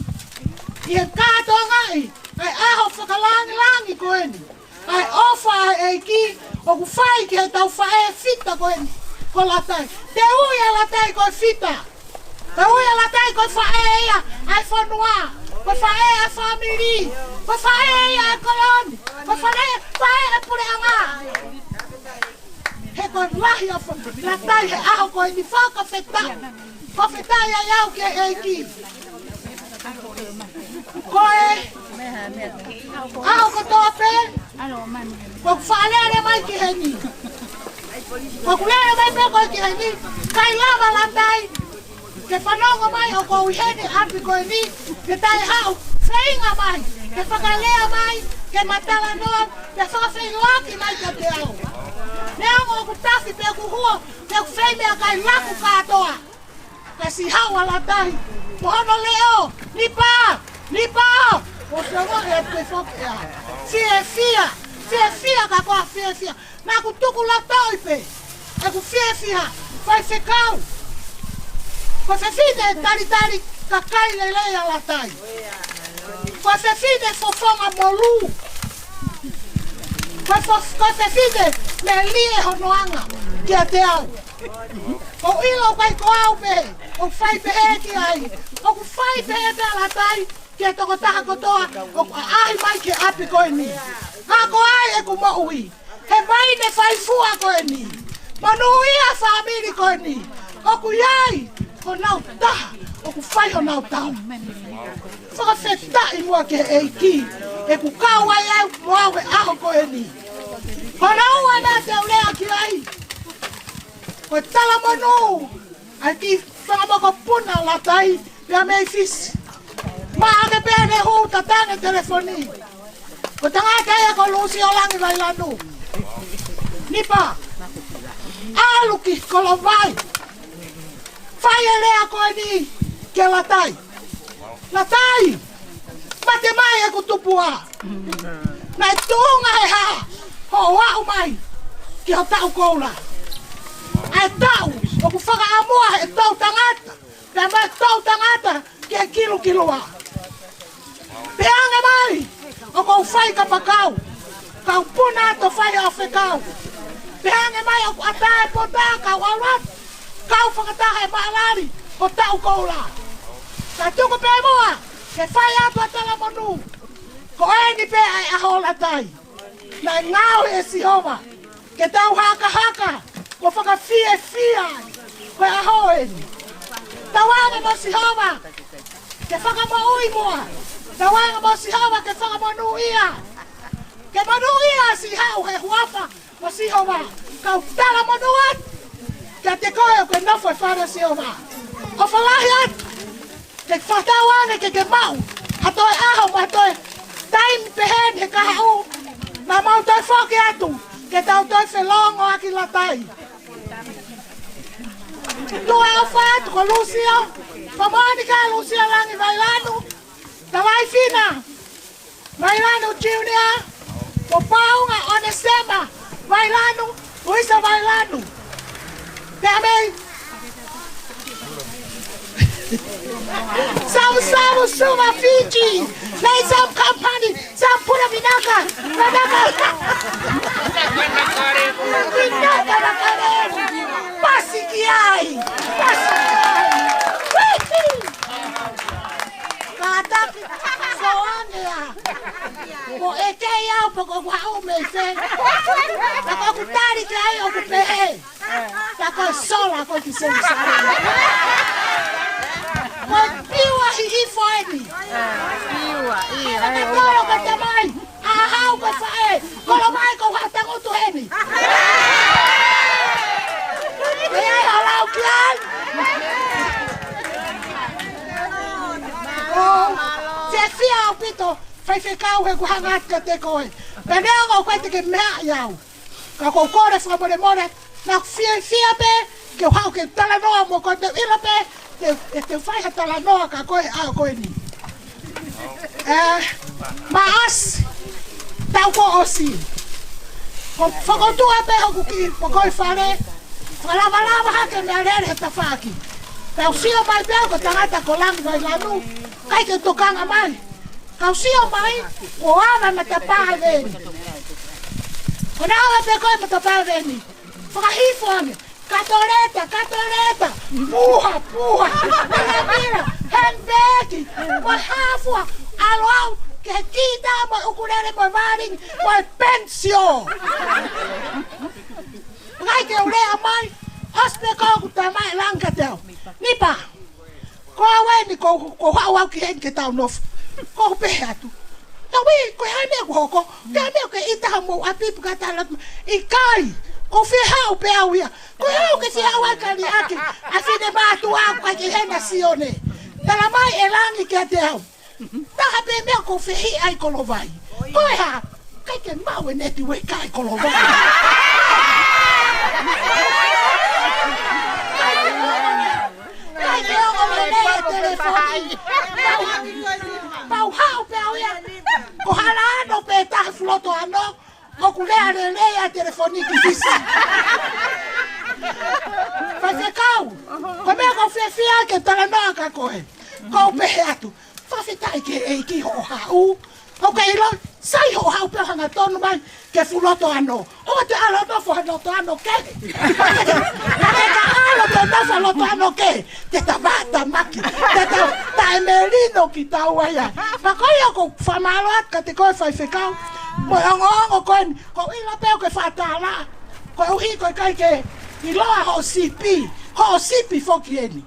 ʻi he kātoangaʻi ʻa e ʻaho fakalāngilangi ko eni, ʻa e ʻofa ʻa e ʻEiki ʻoku fai ki heʻetau faʻē fita ko eni, ko Latai. Te u ui ʻa Latai ko e fita. Te u ui ʻa Latai ko e faʻē ia ʻa e fonua, ko e faʻē ʻa e fāmili, ko e faʻē ia ʻa e kolo ni, ko e faʻē, faʻē ʻa e puleʻanga. He ko e lahi ʻa e fa-, Latai he ʻaho ko eni, fakafetaʻi. Fakafetaʻi ai au ki he ʻEiki. Ko e ʻaho kotoa pē ʻoku faʻa lele mai ki heni, ʻoku lele mai pē koe ki heni, ʻikai lava Latai ke fanongo mai ʻoku ou ʻi heni ʻapi ko eni, ke taʻe haʻu feinga mai ke fakalea mai, ke matalanoa, ke fakafeʻiloaki mai kiate au. Neongo ʻoku tafi pe ʻoku huo pe ʻoku fai meʻakai, laku kātoa. Ka siʻi haʻu ʻa Latai mo hono leʻo, Nipa, Nipa. ʻO fia mo e te foki ʻa. Fiefia, fiefia ka ko e fiefia. Naʻá ku tukulotoi pē ʻeku fiefia, faifekau. Ko e fefine talitali kakai lelei ʻa Latai. Ko e fefine fofonga molū. Ko e fo-, ko e fefine melie hono anga kiate au. ʻOku ou ʻilo ʻoku ʻikai ko au pē ʻoku fai pehē ki ai. ʻOku fai pehē pē ʻa Latai ki he tokotaha kotoa ʻoku ʻaʻahi mai ki he ʻapi ko eni. Ka ko ai ʻeku moʻui, he vaine faifua ko eni. Monūʻia fāmili ko eni. ʻOku ʻi ai honau taha ʻoku fai honau tau. Fakafetaʻi muʻa ki he ʻEiki ʻoku kau ai au mo au he ʻaho ko eni. Ko hono ua naʻa te u lea ki ai, ko e talamonū ʻa e kiʻi fanga mokopuna ʻo Latai pea mei Fisi. Maʻake pē ʻene hū tatange telefoni. Ko e tangata ia ko Lusio Langi Vailanu. Nipa, ʻalu ki Kolovai, fai e lea ko eni kia Latai. Latai, mate mai ʻeku tupuʻa. Naʻe tuʻunga he hā hoʻo aʻu mai ki ho taʻu koula, ʻa e taʻu ʻoku fakaʻamua he toʻutangata pea mo e toʻutangata ki he kilukilua. Pehē ange mai ʻoku ou fai kapakau, kau puna atu ʻo fai ʻa e fekau. Pehē ange mai ʻoku ʻatā e pota, kau ʻalu atu, kau fakataha e maʻalali ʻo taʻu koula. Ka tuku pē muʻa ke fai atu ʻa e talamonū. Ko eni pē ʻa e ʻaho, Latai. Naʻe ngaohi ʻe Sihova ke tau hakahaka mo fakafiefia ai ko e ʻaho eni. Tauange mo Sihova ke fakamoʻui muʻa. Tauange mo Sihova ke fakamonūʻia. Ke monūʻia siʻi haʻu he huafa ʻo Sihova. Kau talamonū atu kiate koe ʻoku ke nofo he fale ʻo Sihova. ʻOfa lahi atu. Ke fakatauange ke ke maʻu ha toe ʻaho mo ha toe taimi pehē ni he kahaʻu. Naʻa mau toe foki atu ke tau toe felōngoaki Latai. Tuʻa ʻofa atu ko Lusio, ko Monika Lusio Langi Vailanu, Tavaifina Vailanu Junior, ko Paunga Onesema Vailanu, Luisa Vailanu. Pea mei Samu Samu Suma Fiji, nei Samu Company, Samu Puna Vinaka, Vinaka. Vinaka, Vinaka. Pasi ki ai, pasi ki ai. Wiki. Kātaki, soange ā. Ko e kei au pē ko ʻeku haʻu mei fē. Ka ko ʻeku tali ki ai ʻoku pehē. Ka ko e sola ko ē ki Selusalema. Ko e piua hihifo eni. Piua, ʻio, ʻio. Kolo ka tamai. ʻA Hau ko e faʻē, Kolovai, ko e haʻu tangutu heni. ʻE ʻi ai ha lau ki ai? ʻOku ou fiefia ʻaupito, faifekau, he ʻoku ou hanga atu kiate koe. Pea neongo ʻoku ʻikai te ke meaʻi au, ka ʻoku ou kole fakamolemole, naʻá ku fiefia pē ke u haʻu ke talanoa mo koe, te u ʻilo pē te, te, te u fai ha talanoa kia koe he ʻaho ko eni. Ē, Maʻasi, taʻu kuo ʻosi. Ko e fokotuʻu pē hoku kiʻi poko ʻi fale, fakalavalava hake mei he lele he tafaʻaki. Pea u sio mai pē au ko e tangata ko Langivailanu, ʻikai ke tokanga mai. Ka u sio mai, kuo ava e matapā ʻa e veni. Ko ʻene ava pē ko ē matapā ʻa e veni, fakahifo ange: Katoleta, Katoleta, puha, puha, milamila, henipeki, mo e hā fua, ʻalu au ki he kita mo e ʻukulele mo e vālini mo e penisio. ʻIkai ke u lea mai, ʻosi pē ko ē ʻeku tamaiki ʻo langi kiate au: Nipa, ko au eni, ʻoku ou, ʻoku ou haʻu au ki heni ke tau nofo. ʻOku ou pehē atu: Tau ui, ko e hā e meʻa ʻoku hoko? Ko e hā e meʻa ʻoku ke ʻita ai homou ʻapi pe ko e tala? ʻIkai, ʻoku ou fie haʻu pē au ia. Ko e hā ʻoku ke fie haʻu ai, ka liʻaki ʻa e finemātuʻa ʻoku ʻikai ke ʻi hena, Sione? Tala mai ʻe Langi kiate au: Taha pē meʻa ʻoku ou fehiʻa ai, Kolovai. Ko e hā? ʻIkai ke maʻu e netiueka ʻi Kolovai. ʻIkai ke ongo lelei e telefoni. Pau, pau haʻu pē au ia, ko Halaano pē taha, Fulotoano, ʻoku lea lelei ʻa e telefoni ki Fisi. Faifekau, ko e meʻa ʻoku ou fiefia ke talanoa kia koe. ʻOku ou pehē atu: Fakafetaʻi ki he ʻEiki hoʻo haʻu. ʻOku ke ʻilo, sai hoʻo haʻu pē ʻo hangatonu mai ki Fulotoano. ʻOua te ke ʻalu ʻo nofo ha Lotoano kehe. Ka ke ka ʻalu ʻo nofo ha Lotoano kehe, te ta vātamaki, te ta taʻemelino kitaua ia. Pea ko ia ʻoku ou fakamālō atu kiate koe, faifekau, mo e ongoongo ko eni. ʻOku ou ʻilo pē ʻoku ke faʻa tālaʻa, koeʻuhi ko e ʻikai ke ʻiloa hoʻo sipi, hoʻo sipi foki eni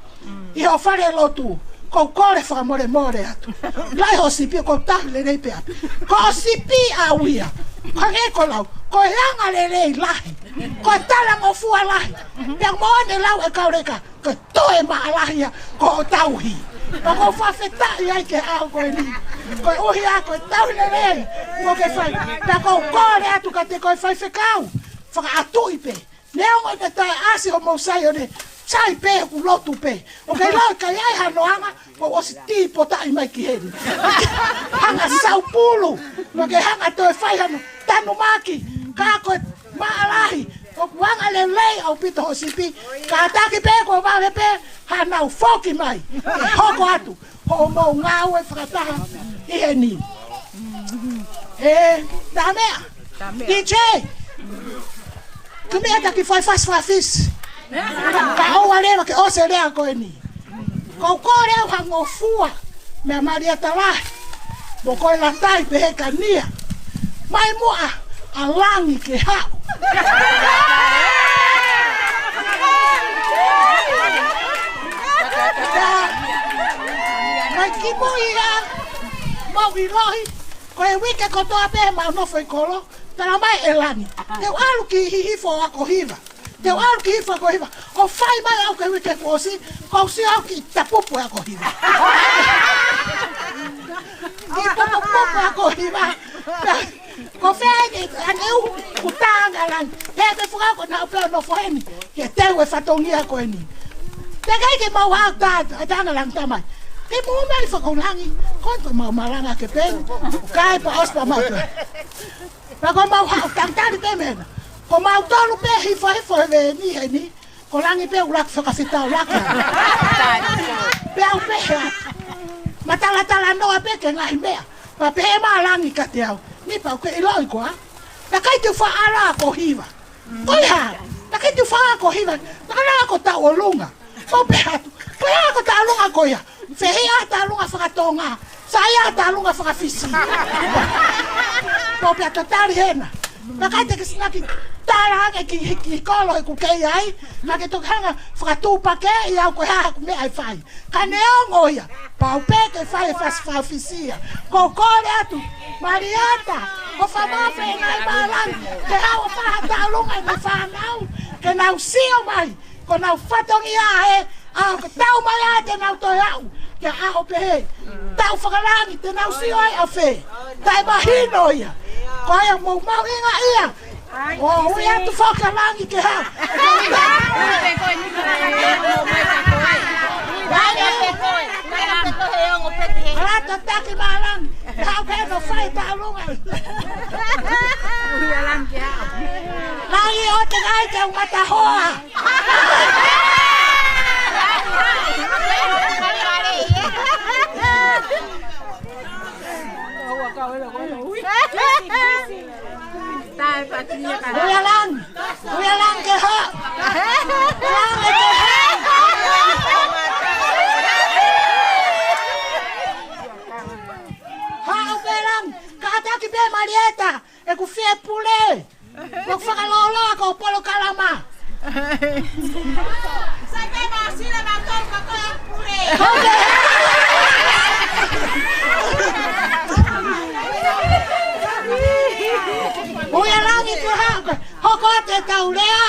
ʻi hoʻo falelotu. ʻOku ou kole fakamolemole atu. Lahi hoʻo sipi, ʻoku ou tauhi lelei pē ʻapi. Ko hoʻo sipi ʻaʻau ia, hangē ko e lau, ko e angalelei lahi, ko e talangofua lahi. Pea moʻoni e lau ʻa e kau leka, ko e toe maʻa lahi ia ko hoʻo tauhi. Pea ʻoku ou fakafetaʻi ai ki he ʻaho ko eni, koeʻuhi ia ko e tauhi lelei kuo ke fai. Pea ʻoku ou kole atu kiate koe, faifekau, fakaʻatuʻi pē. Neongo naʻe taʻeʻasi homou Saione, sai pē hoku lotu pē. ʻOku ke ʻilo, ʻikai ai hano anga kuo u ʻosi tīpotaʻi mai ki heni. Hanga ʻo saupulu, mo ke hanga ʻo toe fai hano tanumaki. Ka ko e maʻa lahi, ʻoku angalelei ʻaupito hoʻo sipi. Kātaki pē kuo vave pē haʻanau foki mai ke hoko atu hoʻomou ngāue fakataha ʻi heni. Ē, tā meʻa. Tā meʻa. D J, tumia taki fai fasi fafisi. Kae ʻoua leva ke ʻosi e lea ko eni. ʻOku ou kole au ha ngofua meia Malieta Lahi, mo ko e Latai pehē kia Nia. Mai muʻa ʻa Langi ke haʻu. Mai ki mui ia, mau ʻiloʻi, ko e uike kotoa pē ʻemau nofo ʻi kolo, tala mai ʻe Langi: Te u ʻalu ki Hihifo ʻo ako hiva. Te u ʻalu ki Hihifo ako hiva. ʻO fai mai au ki he uike kuo ʻosi, kuo u sio au ki Tapupu ako hiva. Ki Tapupu ako hiva. Ko fē eni, ʻa eni ʻoku tala ange ʻa Langi: He ke fuka ko ena ʻo pē ʻo nofo heni ke teu e fatongia ko eni. Teʻeki ke mau haʻu, tā, tā ange ʻa Langi, tā mai. Ke mou mai fakalangi, ko eni ko ʻemau malanga ke pē. Kae pea ʻosi pea mau teu. Pea ko ʻemau haʻu, talitali pē mena. Ko mautolu pē hifo hifo he veni heni. Ko Langi pē ʻoku laka fakafetaulaki. Pea u pehē atu, ma talatalanoa pē ki he ngaahi meʻa. Pea pehē mai ʻa Langi kiate au: Nipa, ʻoku ke ʻiloʻi koā naʻe ʻikai te u faʻa ʻalu au ki Hiva? Ko e hā? Naʻe ʻikai te u faʻa ʻalu au ki Hiva. Naʻe ʻalu au ki Taʻuʻolunga. Pea u pehē atu: Ko e hā ko Taʻuʻolunga ko ia? Fehiʻa Taʻuʻolunga fakatonga, saiʻia Taʻuʻolunga fakafisi. Pea u pehē atu: Tali hena. Naʻe ʻikai te ke sinaki tala ange ki, ki kolo ʻeku kei ai, naʻa ke toki hanga ʻo fakatuʻupakē ʻi au ko e hā haʻaku meʻa ʻe fai. Ka neongo ia, pau pē ke fai e fasi fakafisi ia. ʻOku ou kole atu, Malieta, ʻOfa mai pē Ngaahi Malangi ke haʻu ʻo fai ha tauʻolunga ʻi he fānau, ke nau sio mai ko honau fatongia ē, ʻa ē ʻoku tau mai ai te nau toe aʻu ki he ʻaho pehē. Tau fakalangi te nau sio ai ʻafē. Taʻemahino ia. Ko ia mou mahuʻingaʻia. ʻO ui atu foki ʻa Langi ke haʻu. Langi. Ala tataki mai Langi. Haʻu ke nau fai tauʻolunga. Langi ʻoua te ngai ke u matahoa. Ui ʻa Langi, ui ʻa Langi ke haʻu. Langi ke haʻu. Haʻu pē Langi, kātaki pē Malieta, ʻeku fie pule. Ko e fakalōloa ko e polokalama. Sai pē mo sila ma kau ka ko e pule. Ui ʻa Langi ke haʻu, hoko atu e tau lea.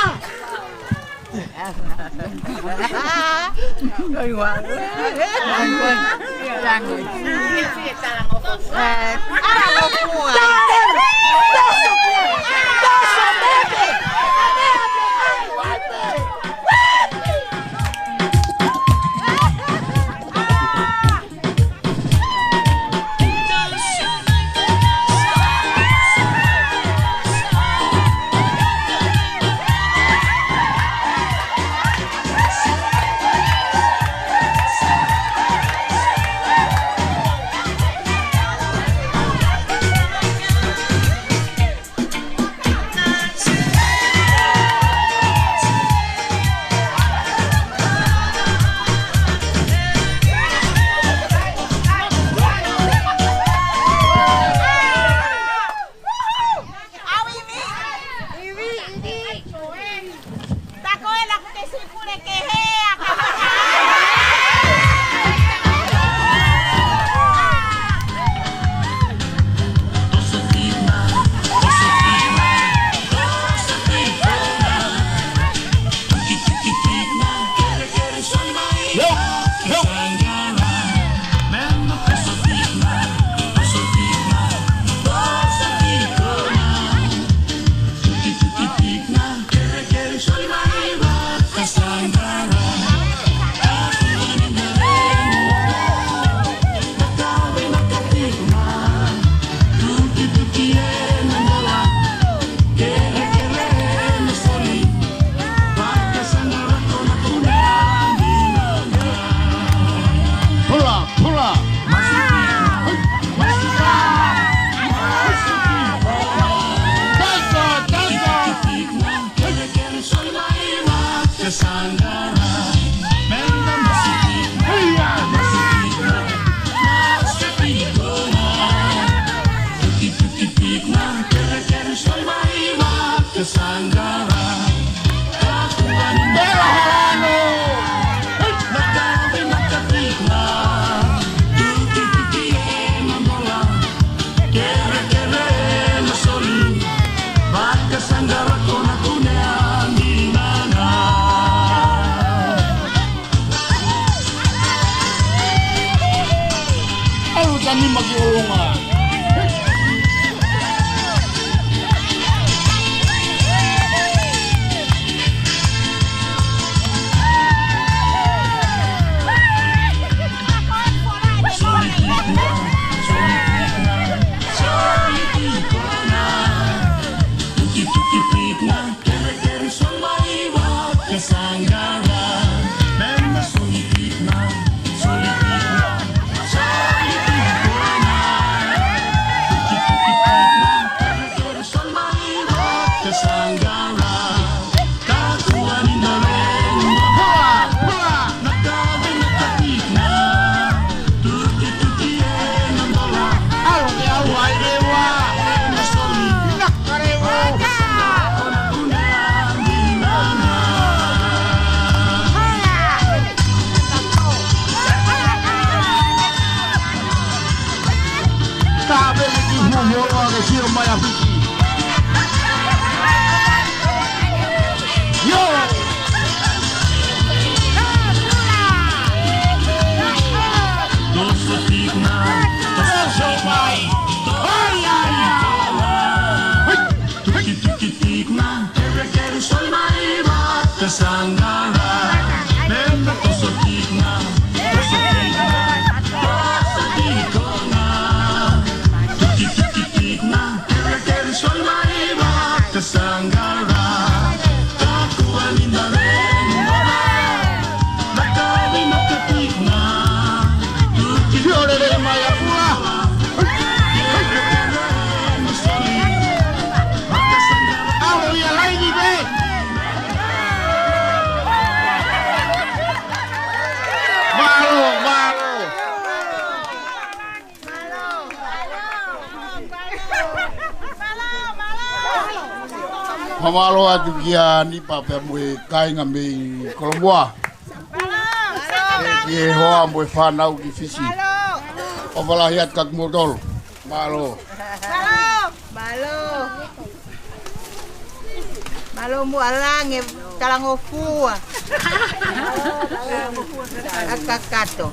Pula, pula. Taika, taika. ʻAlu tani maki ʻolunga. Ka pele ki huhu o ke sio mai Mālō, mālō. Fakamālō atu kia Nipa pea mo e kāinga mei Kolomoa. Ki he hoa mo e fānau ki Fisi. ʻOfa lahi atu kia kimoutolu. Mālō. Mālō. Mālō muʻa Langi, Talangofua. ʻA Kakato.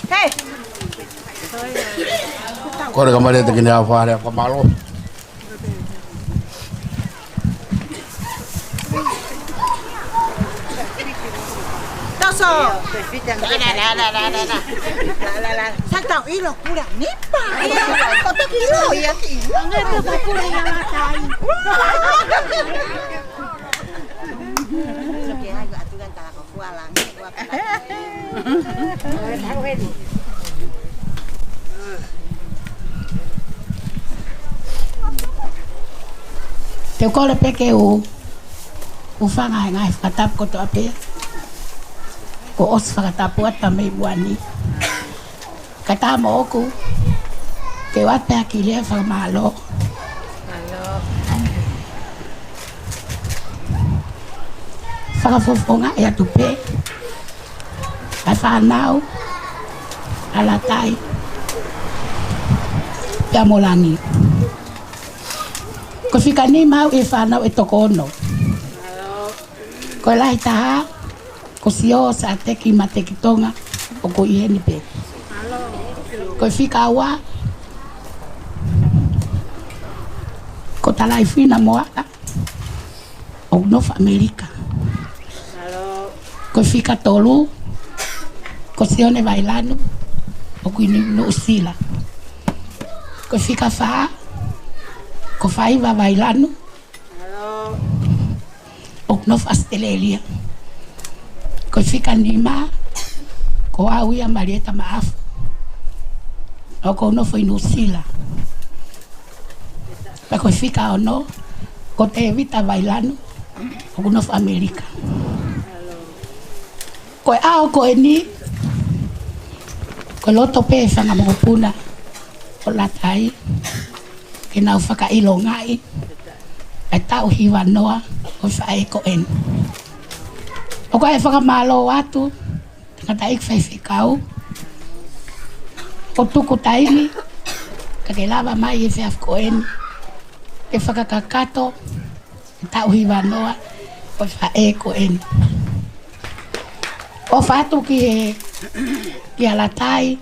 Hei! Kole kia Maleta ke ne ʻave ha fakamālō. Toso. La, la, la. Sa tau ʻilo kula Nipa. Ko toki ʻilo ia ki. Ngai ko kula ia matai. Te u kole pē ke u hūfanga he ngaahi fakatapu kotoa pē kuo ʻosi fakatapu atu mei muʻa ni. Kae ʻatā moʻoku ke u ʻoatu pē ha kiʻi lea fakamālō. Fakafofongaʻi atu pē ʻa e fānau ʻa Latai pea mo Langi. Ko e fika nima au ʻi he fānau ʻe toko ono. Ko e lahi taha ko Sio, Sateki, Mateki Tonga, ʻoku ʻi heni pē. Ko e fika ua ko Talaifina Moaʻa, ʻoku nofo ʻAmelika. Ko e fika tolu ko Sione Vailanu, ʻoku ʻi Nuʻusila. Ko e fika fā ko Faiva Vailanu, ʻoku nofo ʻAositelēlia. Ko e fika nima ko au ia, Malieta Maʻafu, ʻoku ou nofo ʻi Nuʻusila. Pea ko e fika ono ko Tēvita Vailanu, ʻoku nofo ʻAmelika. Ko e ʻaho ko eni, ko e loto pē ʻa e fanga mokopuna ʻo Latai ke nau fakaʻilongaʻi e taʻu hiva noa ʻo e faʻē ko eni. ʻOku ʻai e fakamālō atu, tangataʻeiki faifekau, ʻo tuku taimi ka ke lava mai he efiafi ko eni ke fakakakato e taʻu hiva noa ʻo e faʻē ko eni. ʻOfa atu ki he, kia Latai,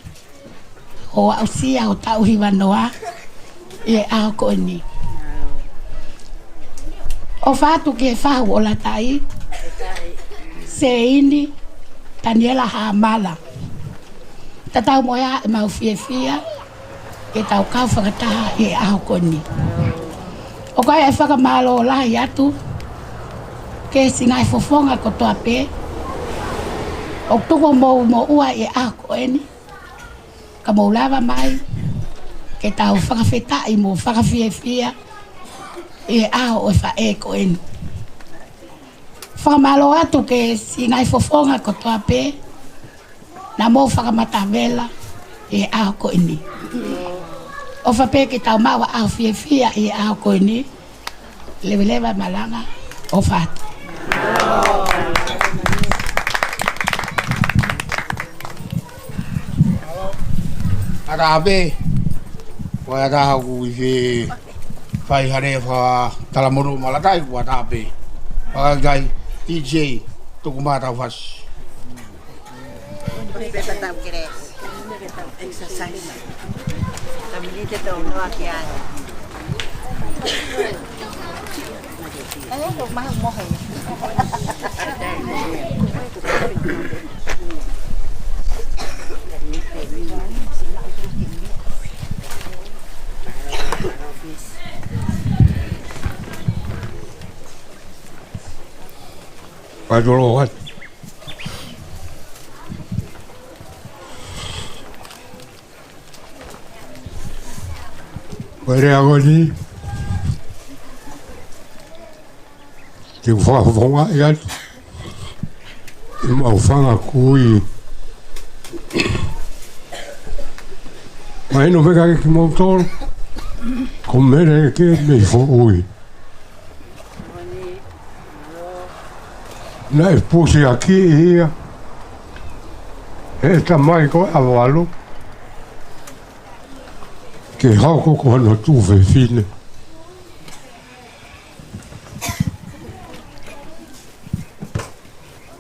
ʻo aʻusia hoʻo taʻu hiva noa ʻi he ʻaho ko eni. ʻOfa atu ki he fahu ʻo Latai, Seini Taniela Hamala. Tatau mo ia ʻemau fiefia ke tau kau fakataha ʻi he ʻaho ko eni. ʻOku ʻai e fakamālō lahi atu ki he siʻi ngaahi fofonga kotoa pē ʻoku tuku homou moʻua ʻi he ʻaho ko eni ka mou lava mai ke tau fakafetaʻi mo fakafiefia ʻi he ʻaho ʻo e faʻē ko eni. Fakamālō atu ki he siʻi ngaahi fofonga kotoa pē naʻa mou fakamatavela ʻi he ʻaho ko eni. ʻOfa pē ke tau maʻu ha ʻaho fiefia ʻi he ʻaho ko eni. Leveleva e malanga, ʻofa atu. Ata pē, ko e ata ʻoku ʻi he fai hare fakatalamonū mo Lātai, ko e ata pē. Fakakai, D J, tuku mai ʻetau fasi. Exercise. Paitolo atu. Ko e lea ko eni, te u fakafofongaʻi atu ʻemau fanga kui. Mahino pē kiate kimoutolu, ko Mele ē ke mei Foʻui. Naʻe pusiakiʻi ia ʻe he tamai ko ē ʻa Valu ke hoko ko hono tuofefine.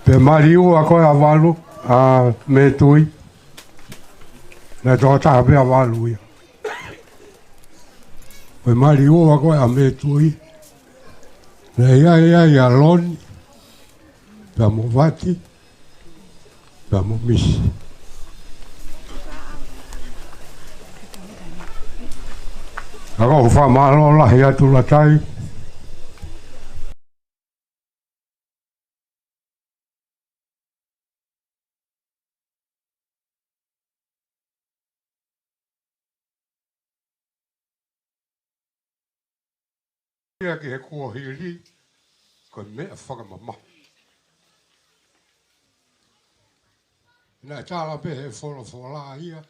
Pea mali ua ko ē ʻa Valu, ʻa Metui, naʻe tokotaha pē ʻa Valu ia. Pea mali ua ko ē ʻa Metui, naʻe ʻi ai ʻa Loni, pea mo Vati, pea mo Misi. Ka ʻoku ou fakamālō lahi atu Lātai. Ia ki he kuohili, ko e meʻa fakamamahi. Naʻe tala pē he folofola ia,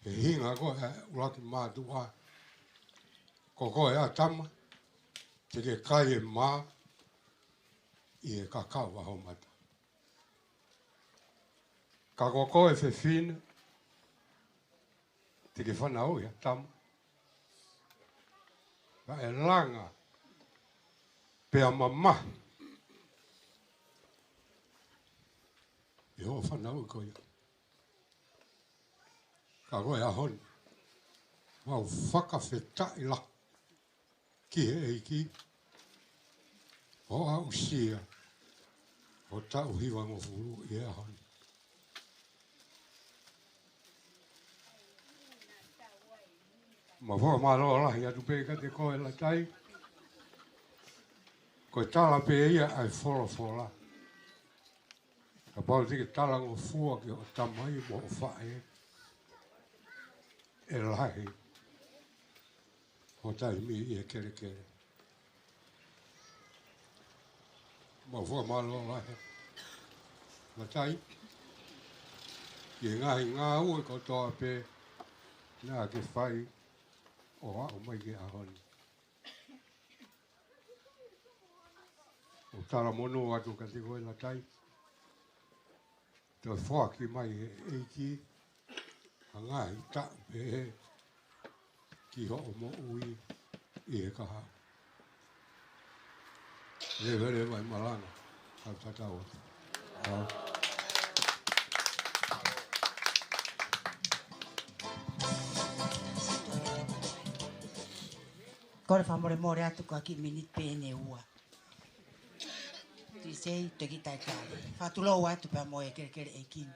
he hinga ko ē ʻuluaki mātuʻa, ko koe ʻa tama, te ke kai e mā ʻi he kakau ʻa ho mata. Ka ko koe fefine, te ke fanauʻi ha tama, ka ʻe langa pea mamahi ʻi hoʻo fanauʻi ko ia. Ka ko e ʻaho ni, mau fakafetaʻi lahi ki he ʻEiki hoʻo aʻusia ho taʻu hivangofulu ʻi he ʻaho ni. Mau fakamālō lahi atu pē kiate koe Lātai. Ko e tala pē ia ʻa e folofola. Kapau te ke talangofua ki hoʻo tamai mo hoʻo faʻē, ʻe lahi ho taimi ʻi he kelekele. Mau fakamālō lahi Lātai, ʻi he ngaahi ngāue kotoa pē naʻa ke fai ʻo aʻu mai ki he ʻaho ni. ʻOku talamonū atu kiate koe Lātai. Toe foaki mai he ʻEiki ha ngaahi taʻu pehē ki hoʻo moʻui ʻi he kahaʻu. Leveleva e malanga, kau tatau atu. ʻA. Kole fakamolemole atu ko e kiʻi miniti pē ʻeni ʻe ua. Tuʻi Sei, toki taitali. Fakatulou atu pea mo e kelekele ʻeiki ni.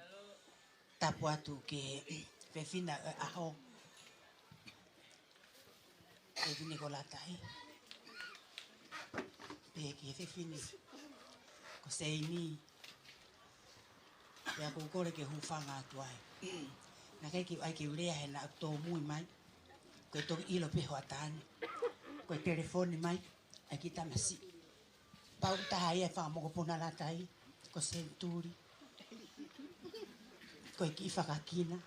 Tapu atu ki he fefine ʻo e ʻaho, fefine ko Lātai. Pea ki he fefine ko Seini. Pea ʻoku ou kole ke hūfanga atu ai. Naʻe ʻikai ke u ʻai ke u lea he naʻa ku tōmui mai. Ko e toki ʻilo pē hoʻatā ni. Ko e telefoni mai ʻa e kiʻi tamasiʻi. Pau taha ia e fanga mokopuna Lātai, ko Senituli, ko e kiʻi fakakina.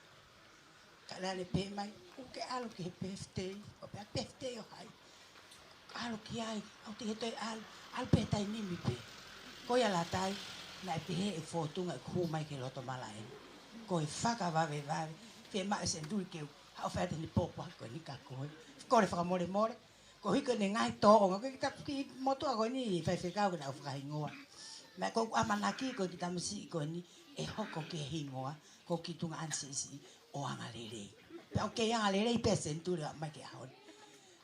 Ka naʻa ne pehē mai, ʻoku ke ʻalu ki he birthday, ʻo pehē, birthday ʻo hai? ʻAlu ki ai, ʻoku te ke toe ʻalu, ʻalu pē taimi ni pē. Ko ia Lātai, naʻe pehē ʻe he fōtunga ʻeku hū mai ki he loto malaʻe ni. Ko e fakavavevave, Fiemaʻu ʻe Senituli ke u haʻu ʻo fai atu ʻene pōpoaki ko eni kia koe. Kole fakamolemole. Koeʻuhi ko ʻene ngaahi tōʻonga. Ko e kiʻi tapu kiʻi motuʻa ko eni faifekau ke nau fakahingoa. Naʻe ko ʻeku ʻamanaki ko e kiʻi tamasiʻi ko eni ʻe hoko ke hingoa. Ko e kiʻi tuongaʻane siʻisiʻi ʻo anga lelei. Pea ʻoku kei anga lelei pē ʻa Senituli ʻo aʻu mai ki he ʻaho ni.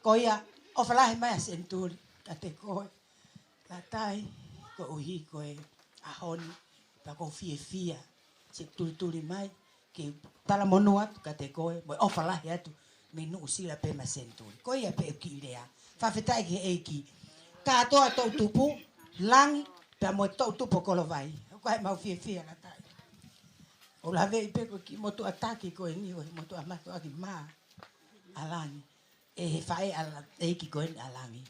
Ko ia, ʻofa lahi mai ʻa Senituli kiate koe. Latai, koeʻuhi ko e ʻaho ni, pea ʻoku ou fiefia, siʻi tulituli mai, ke talamonū atu kiate koe, mo e ʻofa lahi atu, mei Nuʻusila pē mo Senituli. Ko ia pē ʻeku kiʻi lea, fakafetaʻi ki he ʻEiki. Kātoa toʻutupu, langi, pea mo e toʻutupu ʻo Kolovai. ʻOku ʻi ai ʻemau fiefia Latai. ʻOku ou laveʻi pē ko e kiʻi motuʻa taki ko eni, ko e motuʻa mātuʻaki mā ʻa Langi. ʻE he faʻē ʻa La-, ʻEiki ko eni ʻa Langi.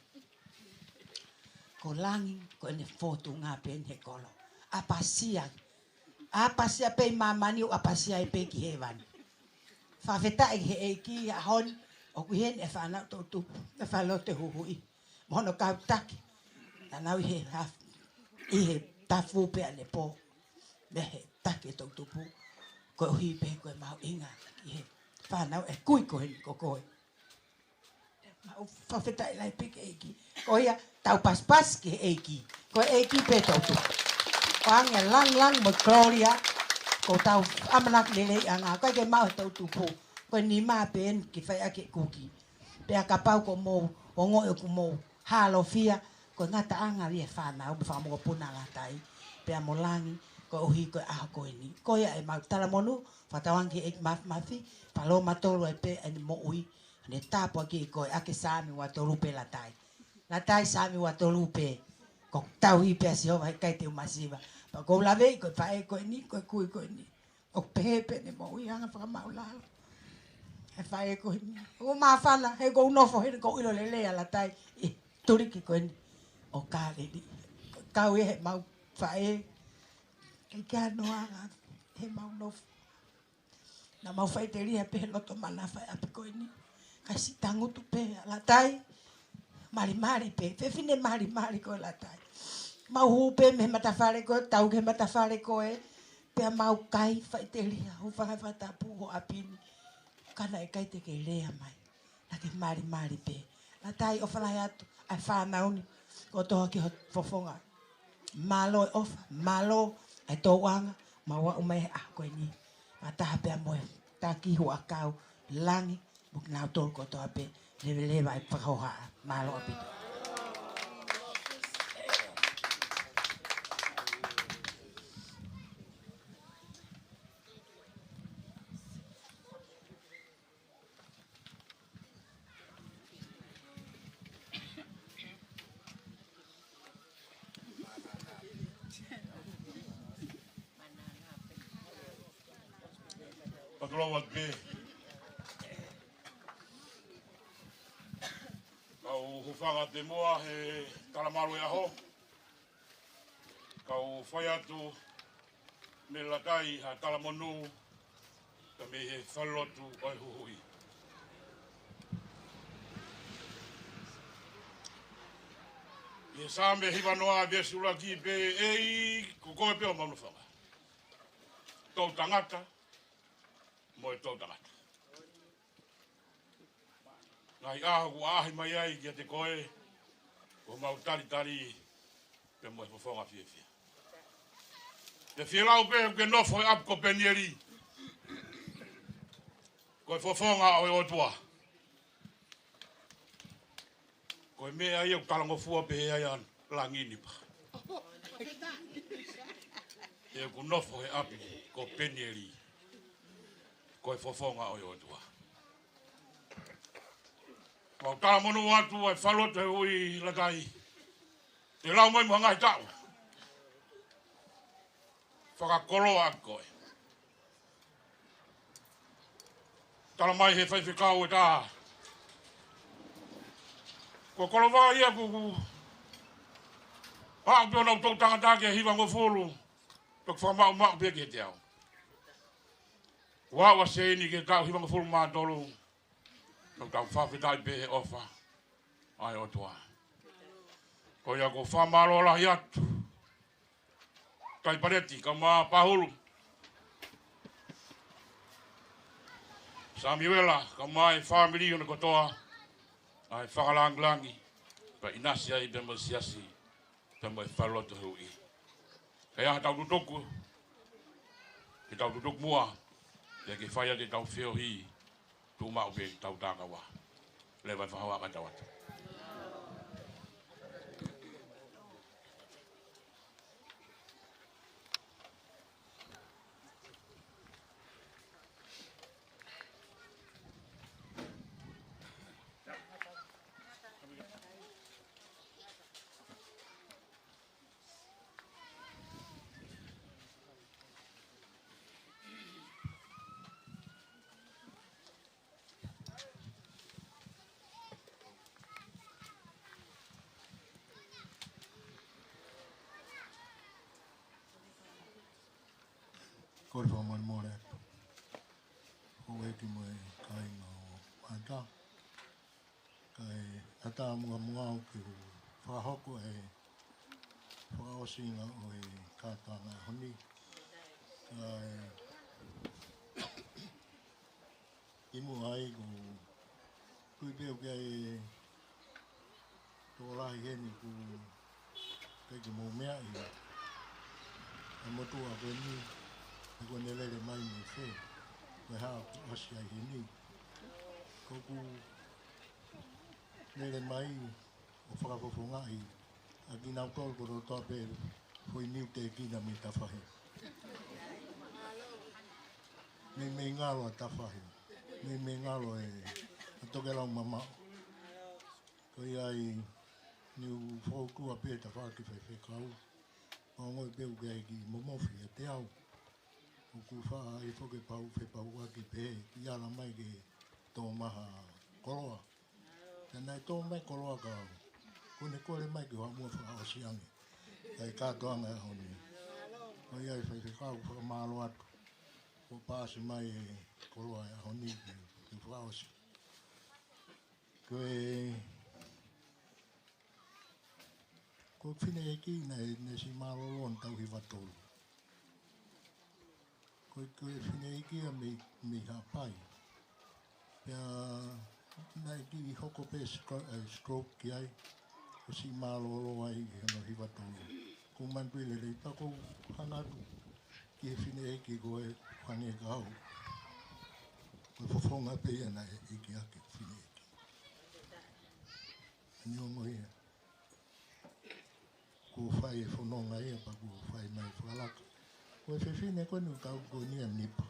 Ko Langi, ko ʻene fōtunga pē eni he kolo. ʻApasia. ʻApasia pē ʻi māmani ʻoku ʻapasia ai pē ki hēvani. Fakafetaʻi ki he ʻEiki he ʻaho ni, ʻoku ʻi heni e fānau toʻutupu, e fānau ʻo e huhuʻi. Mo hono kau taki. Naʻa nau ʻi he haf-, ʻi he tafu pē ʻanepō. Mei he taki e toʻutupu. Koeʻuhi pē ko e mahuʻinga ki he fānau ʻa e kui ko eni ko koe. Mau fakafetaʻi lahi pē ki he ʻEiki. Ko ia, tau pasipasi ki he ʻEiki. Ko e ʻEiki pē toʻutupu. ʻOange e langilangi mo e kolōlia, ko ʻetau ʻamanaki leleiʻanga. ʻOku ʻikai ke maʻu ʻe he toʻutupu. Ko e nima pē eni ke fai ʻaki e kuki. Pea kapau ʻoku mou ongoʻi ʻoku mou hālofia, ko e ngataʻanga ia e fānau mo e fanga mokopuna ʻa Latai. Pea mo Langi, koeʻuhi ko e ʻaho ko eni. Ko ia ʻemau talamonū, fakatauange ki he ʻEiki Mafimafi, fakalōmatolu ai pē ʻene moʻui, ʻene tāpuaki koe ʻaki e Saame ua tolu pē Latai. Latai Saame ua tolu pē. Ko e tauhi pē ʻa Sihova he ʻikai te u masiva. Pea ʻoku ou laveʻi ko e faʻē ko eni, ko e kui ko eni. ʻOku pehē pē ʻene moʻui anga fakamāʻulalo. E faʻē ko eni. ʻOku māfana, he ʻoku ou nofo, he ʻoku ou ʻilo lelei ʻa Latai. ʻI he tuliki ko eni. ʻO Kāleli. Kau ia he mau faʻē. Ke ke ano anga, he mau nofo. Naʻa mau faʻiteliha pē he loto manafa e ʻapi ko eni. Kae siʻi tangutu pē ʻa Latai. Malimali pē. Fefine malimali ko Latai. Mau hū pē mei he matafale ko ē, tau ki he matafale ko ē. Pea mau kai faʻiteliha. Hūfanga he fakatapu ho ʻapi ni. Ka naʻe ʻikai te ke lea mai. Naʻa ke malimali pē. Latai, ʻofa lahi atu ʻa e fānau ni kotoa ki ho fofonga. Mālō e ʻofa, mālō e tōʻonga, mau aʻu mai he ʻaho ko eni. Fakataha pea mo e taki huʻakau, Langi, mo kinautolu kotoa pē, leveleva e fakahohaʻa. Mālō ʻaupito. Patulou atu pē. Kau hūfanga atu muʻa he talamalu e ʻaho. Kau fai atu mei Latai ha talamonū, ka mei he falelotu ʻo e huhuʻi. ʻI he Saame hivanoa veesi ʻuluaki pē, ʻEiki, ko koe pē homau nofoʻanga. Toʻutangata, mo e toʻutangata. Ngaahi ʻaho kuo ʻaʻahi mai ai kiate koe, ko homau talitali, pea mo e fofonga fiefia. Te fielau pē ke nofo he ʻapi ko Penieli. Ko e fofonga ʻo e ʻOtua. Ko e meʻa ia ʻoku talangofua pē ai ʻa Langi ni pē. He ʻoku nofo he ʻapi ko Penieli. Ko e fofonga ʻo e ʻOtua. Mau talamonū atu ʻa e falelotu he huhuʻi Latai. Te lau mai mo ha ngaahi taʻu. Fakakoloa ʻaki koe. Tala mai he faifekau ʻe taha. Ko Kolovai ia kuo, kuo aʻu pē honau toʻutangata ki he hivangofulu. Pea kuo fakamaʻumaʻu pē ki he teau. Kuo aʻu ʻa Seini ki he taʻu hivangofulu mā tolu. Tau tau fakafetaʻi pē he ʻofa ʻa e ʻOtua. Ko ia ʻoku ou fakamālō lahi atu. Kai Paleti, kau mā Pahulu. Tamiuela, kae ʻumaʻā e fāmili ʻoʻona kotoa, ʻa e fakalāngilangi, pea ʻinasi ai pea mo e siasi, pea mo e falelotu he uike. Ka ʻi ai haʻatau tutuku, ke tau tutuku muʻa, pea ke fai atu ʻetau feohi, tuʻu maʻu pē ʻetau takaua. Leva e fakahoa kae tau ō atu. Kole fakamolemole atu. Houʻeiki mo e kāinga ʻo Ata. Kae ʻatā muʻa muʻa au ke u fakahoko e fakaʻosinga ʻo e kātoanga ʻaho ni. Kae ʻi muʻa ai ʻoku ou tui pē ʻoku ʻi ai e tokolahi heni ʻoku ʻikai ke mou meaʻi ʻa e motuʻa ko eni, he ko ʻene lele mai mei fē, ko e hā ʻoku ʻasi ai heni. Ko ʻeku lele mai ʻo fakafofongaʻi ʻa kinautolu kotoa pē foʻi niutēkina mei tafahi. Meimei ngalo ʻa tafahi. Meimei ngalo e, ʻa tokelau mamaʻo. Ko ia ai, ne u fokua pē tafaʻaki faifekau. Ongoʻi pē ʻoku ʻi ai e kiʻi momofi ʻiate au. ʻOku faʻa ʻi ai foki e pau, fepauʻaki pē, ʻi ala mai ke tō mai ha koloa. Pea naʻe tō mai koloa ka, ko ʻene kole mai ke u haʻu muʻa fakaʻosi ange ʻa e kātoanga ʻaho ni. Ko ia ai faifekau, fakamālō atu. Kuo paasi mai e koloa ʻaho ni ke, ke fakaʻosi. Ko e, ko e fineʻeiki naʻe, naʻe siʻi mālōlō ʻi he taʻu hiva tolu. Ko e, ko e fineʻeiki ia mei, mei Haʻapai. Pea naʻe kiʻi hoko pē stro-, eh, stroke ki ai, kuo siʻi mālōlō ai ʻi hono hiva tolu. Ko e manatuʻi lelei pea ʻoku ou hanga atu ki he fineʻeiki ko e hangē ka au. Ko e fofonga pē ia naʻe iiki ʻaki e fineʻeiki. Ni ongo ia. Kuo fai e fononga ia pea kuo fai mai fakalaka. Ko e fefine ko eni ʻoku tau ko eni ʻa Nipa.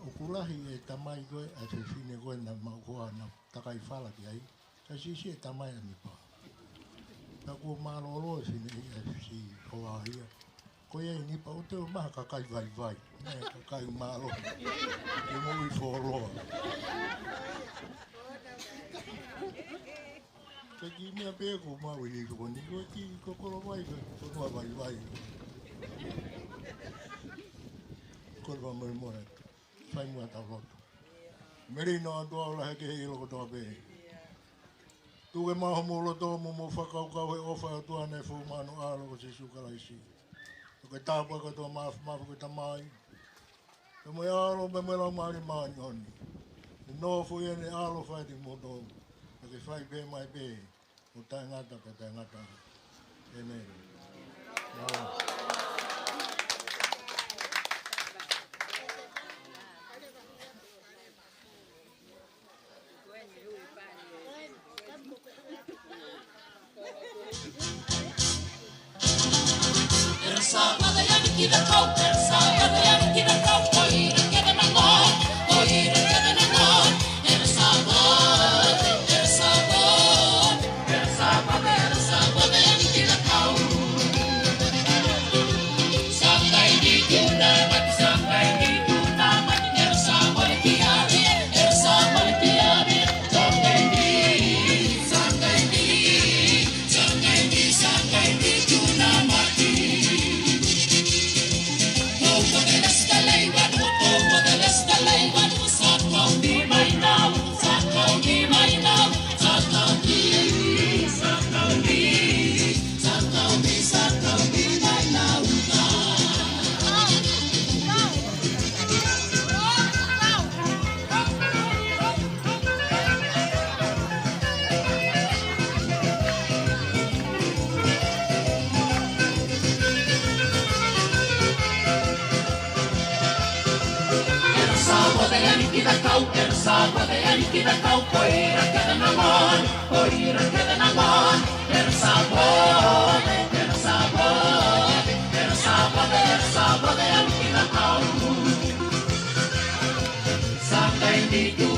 ʻOku lahi e tamai ko ē ʻa e fefine ko ē naʻa mau hoa naʻa takai fala ki ai. Ka siʻisiʻi e tamai ʻa Nipa. Ka kuo mālōlō e fineʻeiki ʻa e siʻi hoa ia. Ko ia ʻi Nipa ʻoku te ō mai ha kakai vaivai. Mo e kakai mālohi. Ke moʻui fuoloa. Ko e kiʻi meʻa pē ʻoku mau ʻi he ko eni ko e kiʻi kokolovai ko e fonua vaivai. Kole fakamolemole. Fai muʻa ʻetau lotu. Melino ʻa e ʻOtua ʻo lahi ʻa e kehe ʻi he ʻilo kotoa pē. Tuku ke maʻu homou loto mo mou fakakaukau he ʻofa ʻa e ʻOtua naʻe fou maʻa hono ʻAlo ko Sīsū Kalaisi. Tuku ke tāpuaki kotoa māfimafi ko e Tamai, pea mo e ʻAlo, pea mo e Laumālie Māʻoniʻoni. Ke nofo ʻi heʻene ʻAlo ʻo fai ʻiate kimoutolu. Pea ke fai pē mai pē ʻo taʻengata pea taʻengata. ʻĒmeni. Mālō. Te ani ki te kau, te sabode ani ki te kau, ko ira ke te nangoni, ko ira ke te nangoni, te sabode, te sabode, te sabode, te sabode ani ki te kau. Sa kai ni tu